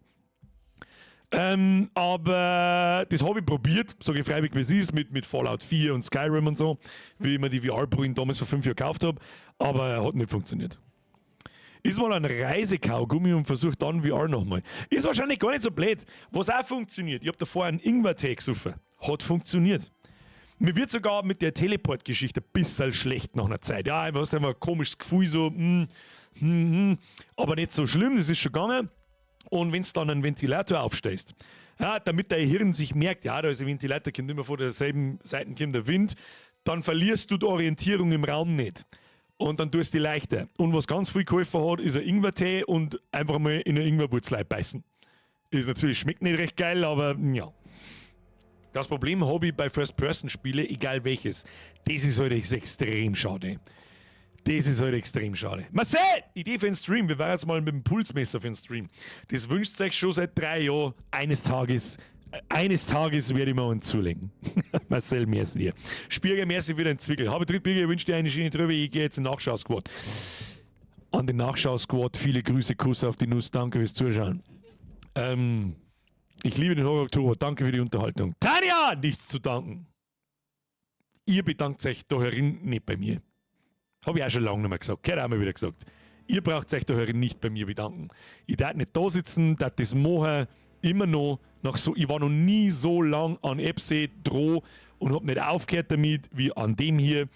Aber das habe ich probiert, sage ich freiwillig, wie es ist, mit Fallout 4 und Skyrim und so, wie ich mir die VR-Brillen damals vor 5 Jahren gekauft habe, aber hat nicht funktioniert. Ist mal ein Reisekaugummi und versucht dann VR nochmal. Ist wahrscheinlich gar nicht so blöd. Was auch funktioniert, ich habe davor einen Ingwertee gesoffen. Hat funktioniert. Mir wird sogar mit der Teleport-Geschichte ein bisschen schlecht nach einer Zeit. Ja, du hast einfach ein komisches Gefühl, so, aber nicht so schlimm, das ist schon gegangen. Und wenn du dann einen Ventilator aufstellst, ja, damit dein Hirn sich merkt, ja, da ist ein Ventilator, kommt immer von derselben Seite kommt der Wind, dann verlierst du die Orientierung im Raum nicht. Und dann tust du die leichter. Und was ganz viel geholfen hat, ist ein Ingwertee und einfach mal in eine Ingwerwurzel beißen. Ist natürlich, schmeckt nicht recht geil, aber ja. Das Problem habe ich bei First-Person-Spiele, egal welches. Das ist halt extrem schade. Das ist halt extrem schade. Marcel, Idee für einen Stream. Wir waren jetzt mal mit dem Pulsmesser für einen Stream. Das wünscht sich schon seit 3 Jahren. Eines Tages werde ich mir einen zulegen. Marcel, merci dir. Spieger, merci wieder ein Zwickel. Habe Drittbürger, ich wünsche dir eine schöne Trübe. Ich gehe jetzt in den Nachschau-Squad. An den Nachschau-Squad viele Grüße, Kuss auf die Nuss. Danke fürs Zuschauen. Ich liebe den Horror Oktober. Danke für die Unterhaltung. Tanja, nichts zu danken. Ihr bedankt euch da herin nicht bei mir. Habe ich auch schon lange nicht mehr gesagt. Gehört auch mal wieder gesagt. Ihr braucht euch da herin nicht bei mir bedanken. Ich darf nicht da sitzen, darf das machen, immer noch, nach so, ich war noch nie so lang an Epse droh und hab nicht aufgehört damit, wie an dem hier.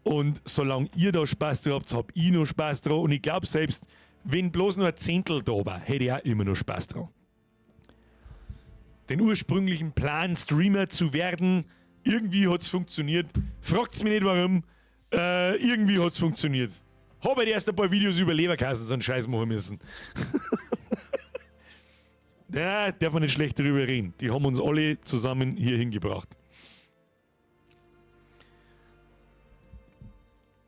Und solange ihr da Spaß drauf habt, hab ich noch Spaß drauf. Und ich glaube selbst, wenn bloß nur ein Zehntel da war, hätte ich auch immer noch Spaß drauf. Den ursprünglichen Plan, Streamer zu werden, irgendwie hat's funktioniert. Fragt's mich nicht, warum. Irgendwie hat's funktioniert. Hab halt erst ein paar Videos über Leberkassen so einen Scheiß machen müssen. Ja, darf man nicht schlecht darüber reden. Die haben uns alle zusammen hier hingebracht.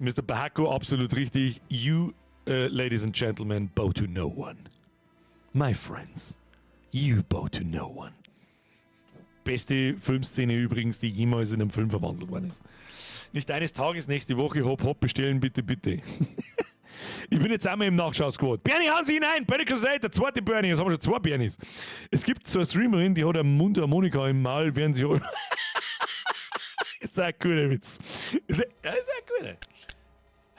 Mr. Bahako, absolut richtig. You, ladies and gentlemen, bow to no one. My friends. You bow to no one. Beste Filmszene übrigens, die jemals in einem Film verwandelt worden ist. Nicht eines Tages, nächste Woche, hopp, hopp, bestellen, bitte, bitte. Ich bin jetzt einmal im Nachschau-Squad. Bernie Hansi hinein, Bernie Crusade, der zweite Bernie. Jetzt haben wir schon zwei Bernies. Es gibt so eine Streamerin, die hat eine Mundharmonika im Maul, während sie. Ist ein guter Witz. Ja, ist ein guter.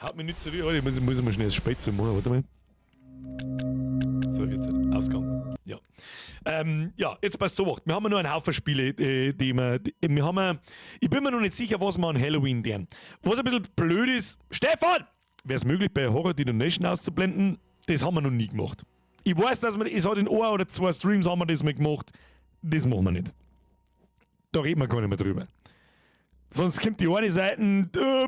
Haut mich nicht so wie. Ich muss mal schnell das Spätzle machen. Warte mal. So, jetzt Ausgang. Ja. Ja, jetzt passt so. Wir haben ja noch einen Haufen Spiele, die wir. Die, wir haben, ich bin mir noch nicht sicher, was wir an Halloween tun. Was ein bisschen blöd ist. Stefan! Wäre es möglich, bei Horror die Donation auszublenden? Das haben wir noch nie gemacht. Ich weiß, dass wir, es hat in ein oder zwei Streams haben wir das mal gemacht. Das machen wir nicht. Da reden wir gar nicht mehr drüber. Sonst kommt die eine Seite,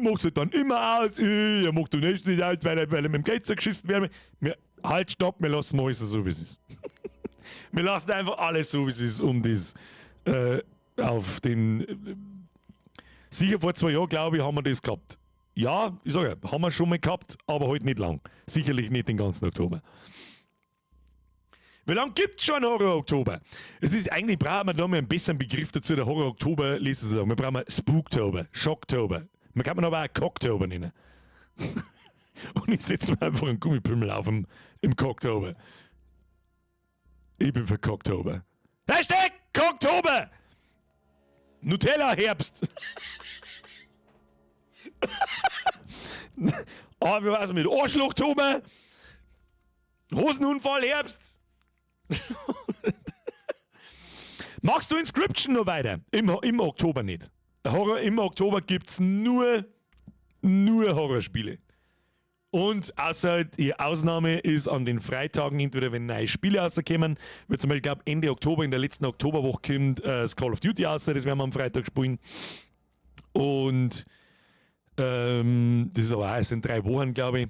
machst du dann immer aus, er macht Donation nicht aus, weil er mit dem Geld so geschissen wird. Wir, halt, stopp, wir lassen alles so, wie es ist. Wir lassen einfach alles so, wie es ist, um das auf den. Sicher vor 2 Jahren, glaube ich, haben wir das gehabt. Ja, ich sage ja, haben wir schon mal gehabt, aber halt nicht lang. Sicherlich nicht den ganzen Oktober. Wie lange gibt es schon Horror Oktober? Es ist eigentlich, brauchen wir da mal einen besseren Begriff dazu. Der Horror Oktober liest es auch. Wir brauchen Spooktober, Shocktober. Man kann man aber auch Cocktober nennen. Und ich setze mir einfach einen Gummipimmel auf im Cocktober. Ich bin für Cocktober. #Cocktober! Nutella Herbst! Ah, wie war's mit Arschlochtober? Hosenunfall Herbst! Machst du Inscryption noch weiter? Im Oktober nicht. Horror, im Oktober gibt es nur Horrorspiele. Und außer die Ausnahme ist an den Freitagen, entweder wenn neue Spiele rauskommen, wird zum Beispiel, glaube, Ende Oktober, in der letzten Oktoberwoche kommt das Call of Duty raus, das werden wir am Freitag spielen. Und das ist aber auch erst in 3 Wochen, glaube ich.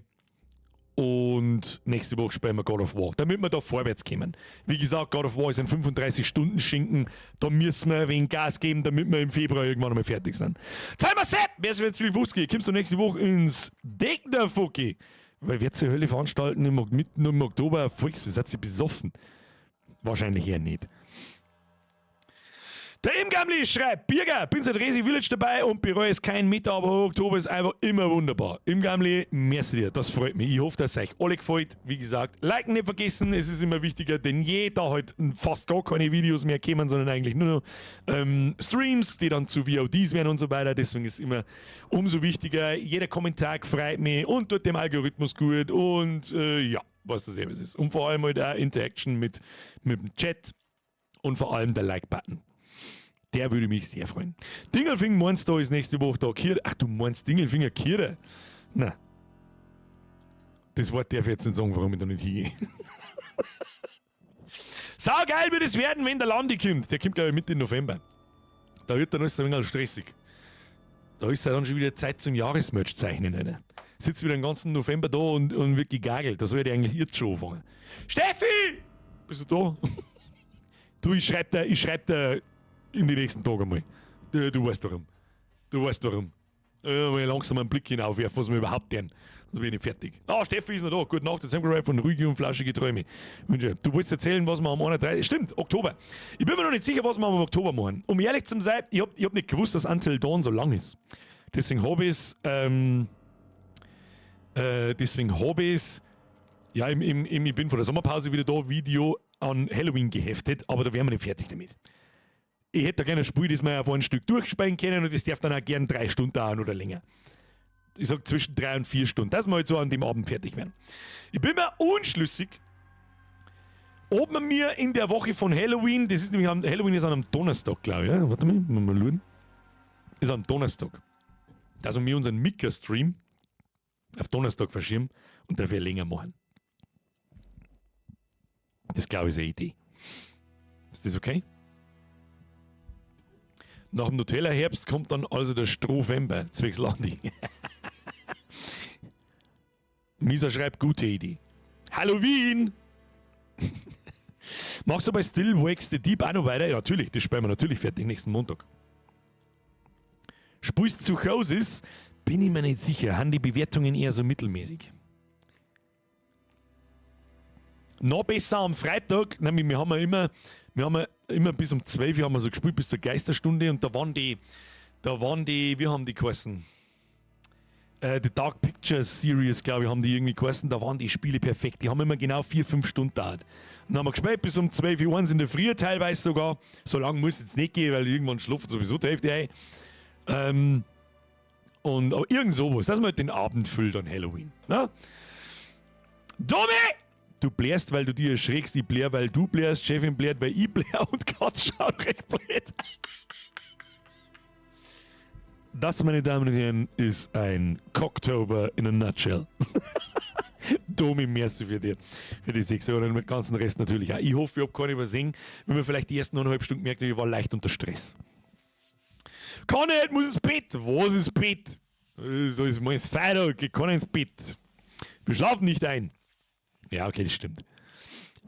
Und nächste Woche spielen wir God of War, damit wir da vorwärts kommen. Wie gesagt, God of War ist ein 35-Stunden-Schinken. Da müssen wir ein wenig Gas geben, damit wir im Februar irgendwann einmal fertig sind. Timer Sepp! Wer ist jetzt wie Kommst du nächste Woche ins Degner Fuki? Weil wer zur Hölle veranstalten mitten im Oktober Volks, seid ihr besoffen? Wahrscheinlich eher nicht. Der Imgamli schreibt: Birger, bin seit Resi Village dabei und bereue es kein Meter, aber Oktober ist einfach immer wunderbar. Imgamli, merci dir, das freut mich. Ich hoffe, dass es euch alle gefällt. Wie gesagt, liken nicht vergessen, es ist immer wichtiger denn je, da halt fast gar keine Videos mehr kommen, sondern eigentlich nur noch Streams, die dann zu VODs werden und so weiter. Deswegen ist es immer umso wichtiger. Jeder Kommentar freut mich und tut dem Algorithmus gut und ja, was das eben ist. Und vor allem halt auch Interaction mit dem Chat und vor allem der Like-Button. Der würde mich sehr freuen. Dingelfing meinst du, ist nächste Woche da Kirche? Ach, du meinst Dingelfinger Kirche? Na. Das Wort darf ich jetzt nicht sagen, warum ich da nicht hingehe. Sau geil wird es werden, wenn der Landi kommt. Der kommt, glaube ich, Mitte November. Da wird dann alles ein wenig stressig. Da ist ja dann schon wieder Zeit zum Jahresmerch zeichnen, Alter. Sitzt wieder den ganzen November da und wird gegagelt. Da soll ich eigentlich jetzt schon anfangen. Steffi! Bist du da? Du, ich schreib dir in die nächsten Tagen einmal. Du weißt warum. Du weißt warum. Mal langsam einen Blick hinaufwerfen, was wir überhaupt tun. Sonst bin ich fertig. Ah, Steffi ist noch da. Gute Nacht, jetzt haben von ruhige und flauschige Träume. Du wolltest erzählen, was wir am 31. Stimmt, Oktober. Ich bin mir noch nicht sicher, was wir am Oktober machen. Um ehrlich zu sein, ich hab nicht gewusst, dass Until Dawn so lang ist. Deswegen habe ich ja, im, ich bin von der Sommerpause wieder da, Video an Halloween geheftet, aber da wären wir nicht fertig damit. Ich hätte da gerne ein Spiel, das wir auf ein Stück durchspielen können, und das darf dann auch gern 3 Stunden dauern oder länger. Ich sag zwischen 3 und 4 Stunden, dass wir halt so an dem Abend fertig werden. Ich bin mir unschlüssig, ob man mir in der Woche von Halloween, das ist nämlich am, Halloween ist an einem Donnerstag, glaube ich. Ja? Warte mal, mal schauen. Ist am Donnerstag. Dass wir unseren Mika-Stream auf Donnerstag verschieben und dafür länger machen. Das, glaube ich, ist eine Idee. Ist das okay? Nach dem Nutella-Herbst kommt dann also der Strohvember, zwecks Landi. Misa schreibt: Gute Idee. Halloween! Machst du bei Still Wakes the Deep auch noch weiter? Ja, natürlich, das spielen wir natürlich fertig nächsten Montag. Spielst zu Hause ist, bin ich mir nicht sicher. Haben die Bewertungen eher so mittelmäßig. Noch besser am Freitag, nämlich wir haben ja immer bis um 12 Uhr haben wir so gespielt, bis zur Geisterstunde und da waren die, wie haben die geheißen? The Dark Pictures Series, glaube ich, haben die irgendwie geheißen. Da waren die Spiele perfekt. Die haben immer genau 4, 5 Stunden gedauert. Und dann haben wir gespielt bis um 12 Uhr, 1 in der Früh teilweise sogar. So lange muss es jetzt nicht gehen, weil irgendwann schlaft sowieso die Hälfte ein. Und aber irgend sowas, dass man halt den Abend füllt an Halloween. Ne? Domi! Du blärst, weil du dir erschreckst, ich blär, weil du blärst, Chefin blärt, weil ich blär und Katz schaut recht blöd. Das, meine Damen und Herren, ist ein Cocktober in a nutshell. Domi, merci für die 6 Euro und den ganzen Rest natürlich auch. Ich hoffe, ich habe keinen übersehen. Wenn man vielleicht die ersten 1,5 Stunden gemerkt hat, ich war leicht unter Stress. Kann nicht, muss ins Bett. Was ist Bett? Da ist morgen Feiertag, ich kann ins Bett. Wir schlafen nicht ein. Ja, okay, das stimmt.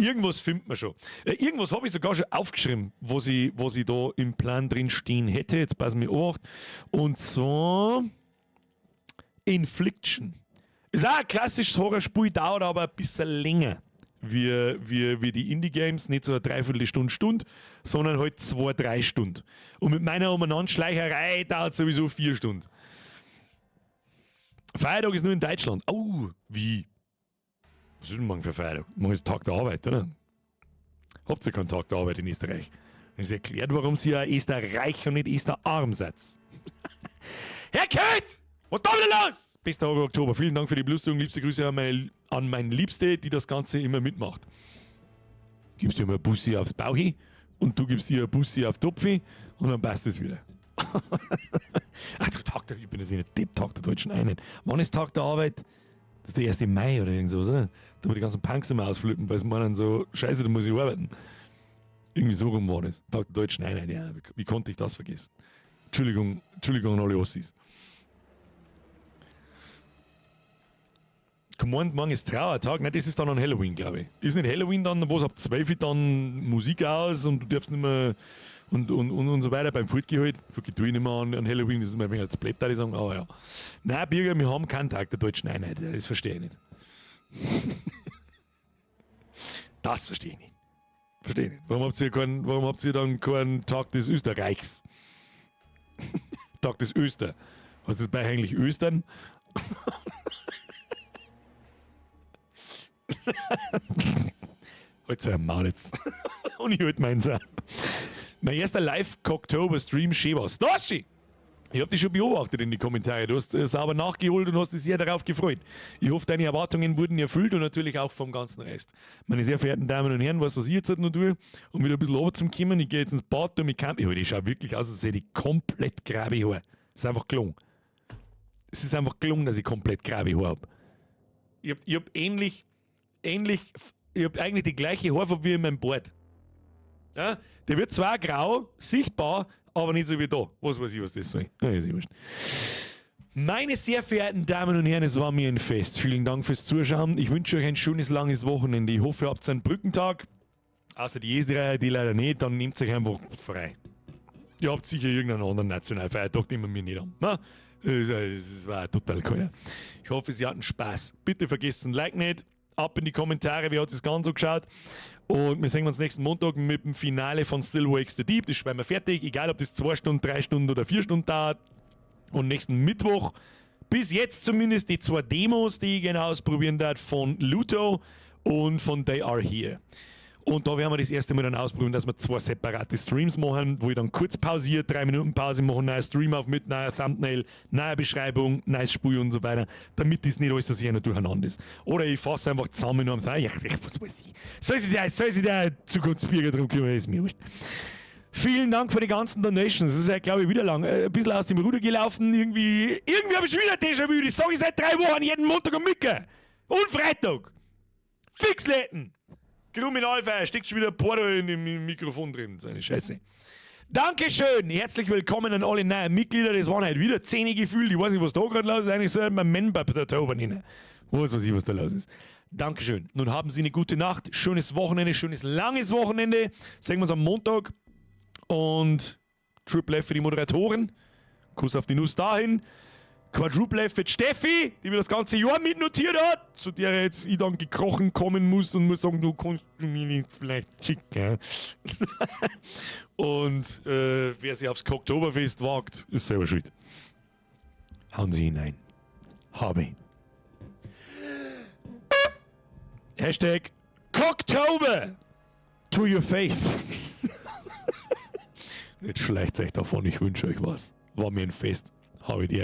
Irgendwas findet man schon. Irgendwas habe ich sogar schon aufgeschrieben, was ich da im Plan drin stehen hätte. Jetzt passen wir auf. Und zwar Infliction. Ist auch ein klassisches Horrorspiel, dauert aber ein bisschen länger wie die Indie-Games. Nicht so eine Dreiviertelstunde, Stunde, sondern halt 2, 3 Stunden. Und mit meiner Umeinander-Schleicherei dauert sowieso 4 Stunden. Feiertag ist nur in Deutschland. Oh, wie? Was ist denn morgen für Feiertag? Morgen ist Tag der Arbeit, oder? Habt ihr keinen Tag der Arbeit in Österreich? Das ist erklärt, warum sie ja Österreich und nicht Österarm seid. Herr Kurt! Was ist da wieder los? Bester Horror Oktober. Vielen Dank für die Belustigung. Liebste Grüße an meine Liebste, die das Ganze immer mitmacht. Gibst dir mal ein Bussi aufs Bauchi und du gibst ihr ein Bussi aufs Topfi und dann passt es wieder. Ach du Tag der, ich bin jetzt nicht Depp, Tag der Deutschen Einheit. Wann ist Tag der Arbeit? Das ist der 1. Mai oder irgend sowas, oder? Da wo die ganzen Punks immer ausflippen, weil sie meinen so, scheiße, da muss ich arbeiten. Irgendwie so rum war das. Tag der Deutschen Einheit, ja. Wie konnte ich das vergessen? Entschuldigung, Entschuldigung an alle Ossis. Command, morgen ist Trauertag. Nein, das ist dann an Halloween, glaube ich. Ist nicht Halloween dann, wo es ab 12 Uhr dann Musik aus und du darfst nicht mehr und so weiter. Beim Fortgehen halt. Fortgehen tue ich nicht mehr an Halloween, das ist mir ein wenig zu blöd, da ich sagen, aber ja. Nein, Birger, wir haben keinen Tag der Deutschen Einheit. Das verstehe ich nicht. Das verstehe ich nicht. Verstehe ich nicht. Warum habt ihr dann keinen Tag des Österreichs? Tag des Öster. Was ist bei eigentlich Östern? Halt so ein Maul jetzt. Und ich halt meins auch. Mein erster Live-Cocktober-Stream, schön war's. Doshi! Ich habe dich schon beobachtet in die Kommentare. Du hast sauber nachgeholt und hast dich sehr darauf gefreut. Ich hoffe, deine Erwartungen wurden erfüllt und natürlich auch vom ganzen Rest. Meine sehr verehrten Damen und Herren, weißt was ich jetzt halt noch tue, um wieder ein bisschen runterzukommen? Ich gehe jetzt ins Bad und mich kann. Ich schaue wirklich aus, als hätte ich komplett grabe Haare. Es ist einfach gelungen. Es ist einfach gelungen, dass ich komplett grabe Haare habe. Ich hab ähnlich, ich hab eigentlich die gleiche Haarfarbe wie in meinem Bart. Ja? Der wird zwar grau, sichtbar, aber nicht so wie da. Was weiß ich, was das soll. Ja, ist eh wurscht. Meine sehr verehrten Damen und Herren, es war mir ein Fest. Vielen Dank fürs Zuschauen. Ich wünsche euch ein schönes, langes Wochenende. Ich hoffe, ihr habt einen Brückentag. Außer die Österreicher, die leider nicht. Dann nehmt euch einfach frei. Ihr habt sicher irgendeinen anderen Nationalfeiertag, den wir mir nicht haben. Na? Das war total cool. Ich hoffe, Sie hatten Spaß. Bitte vergesst ein Like nicht. Ab in die Kommentare, wie hat es ganz so geschaut. Und wir sehen uns nächsten Montag mit dem Finale von Still Wakes the Deep. Das spielen wir fertig, egal ob das 2 Stunden, 3 Stunden oder 4 Stunden dauert. Und nächsten Mittwoch, bis jetzt zumindest, die zwei Demos, die ich gerne ausprobieren darf, von Luto und von They Are Here. Und da werden wir das erste Mal dann ausprobieren, dass wir zwei separate Streams machen, wo ich dann kurz pausiere, 3 Minuten Pause mache, neuer Stream auf mit neuer Thumbnail, neuer Beschreibung, neues Spiel und so weiter, damit das nicht alles, dass ich durcheinander ist. Oder ich fasse einfach zusammen und sage, ja, was weiß ich. Soll sich der Zukunftsbürger drum kümmern, ist mir wurscht. Vielen Dank für die ganzen Donations. Das ist ja, glaube ich, wieder lang. Ein bisschen aus dem Ruder gelaufen. Irgendwie habe ich schon wieder Déjà-vu. Das sage ich seit 3 Wochen, jeden Montag um Micke. Und Freitag. Fixläden. Kriminalfeier, steckt schon wieder Porto in dem Mikrofon drin. So eine Scheiße. Dankeschön. Herzlich willkommen an alle neuen Mitglieder. Das waren halt wieder 10 gefühlt. Ich weiß nicht, was da gerade los ist. Eigentlich soll man Member der Tober nennen. Was weiß ich, was da los ist. Dankeschön. Nun haben Sie eine gute Nacht, schönes Wochenende, schönes langes Wochenende. Sehen wir uns am Montag. Und Triple F für die Moderatoren. Kuss auf die Nuss dahin. Quadruple F für Steffi, die mir das ganze Jahr mitnotiert hat, zu der jetzt ich dann gekrochen kommen muss und muss sagen, du kannst du mir nicht vielleicht schicken. Und wer sich aufs Cocktoberfest wagt, ist selber schuld. Hauen Sie hinein. Habe. #Cocktober to your face. Nicht schleicht euch davon, ich wünsche euch was. War mir ein Fest. Habe die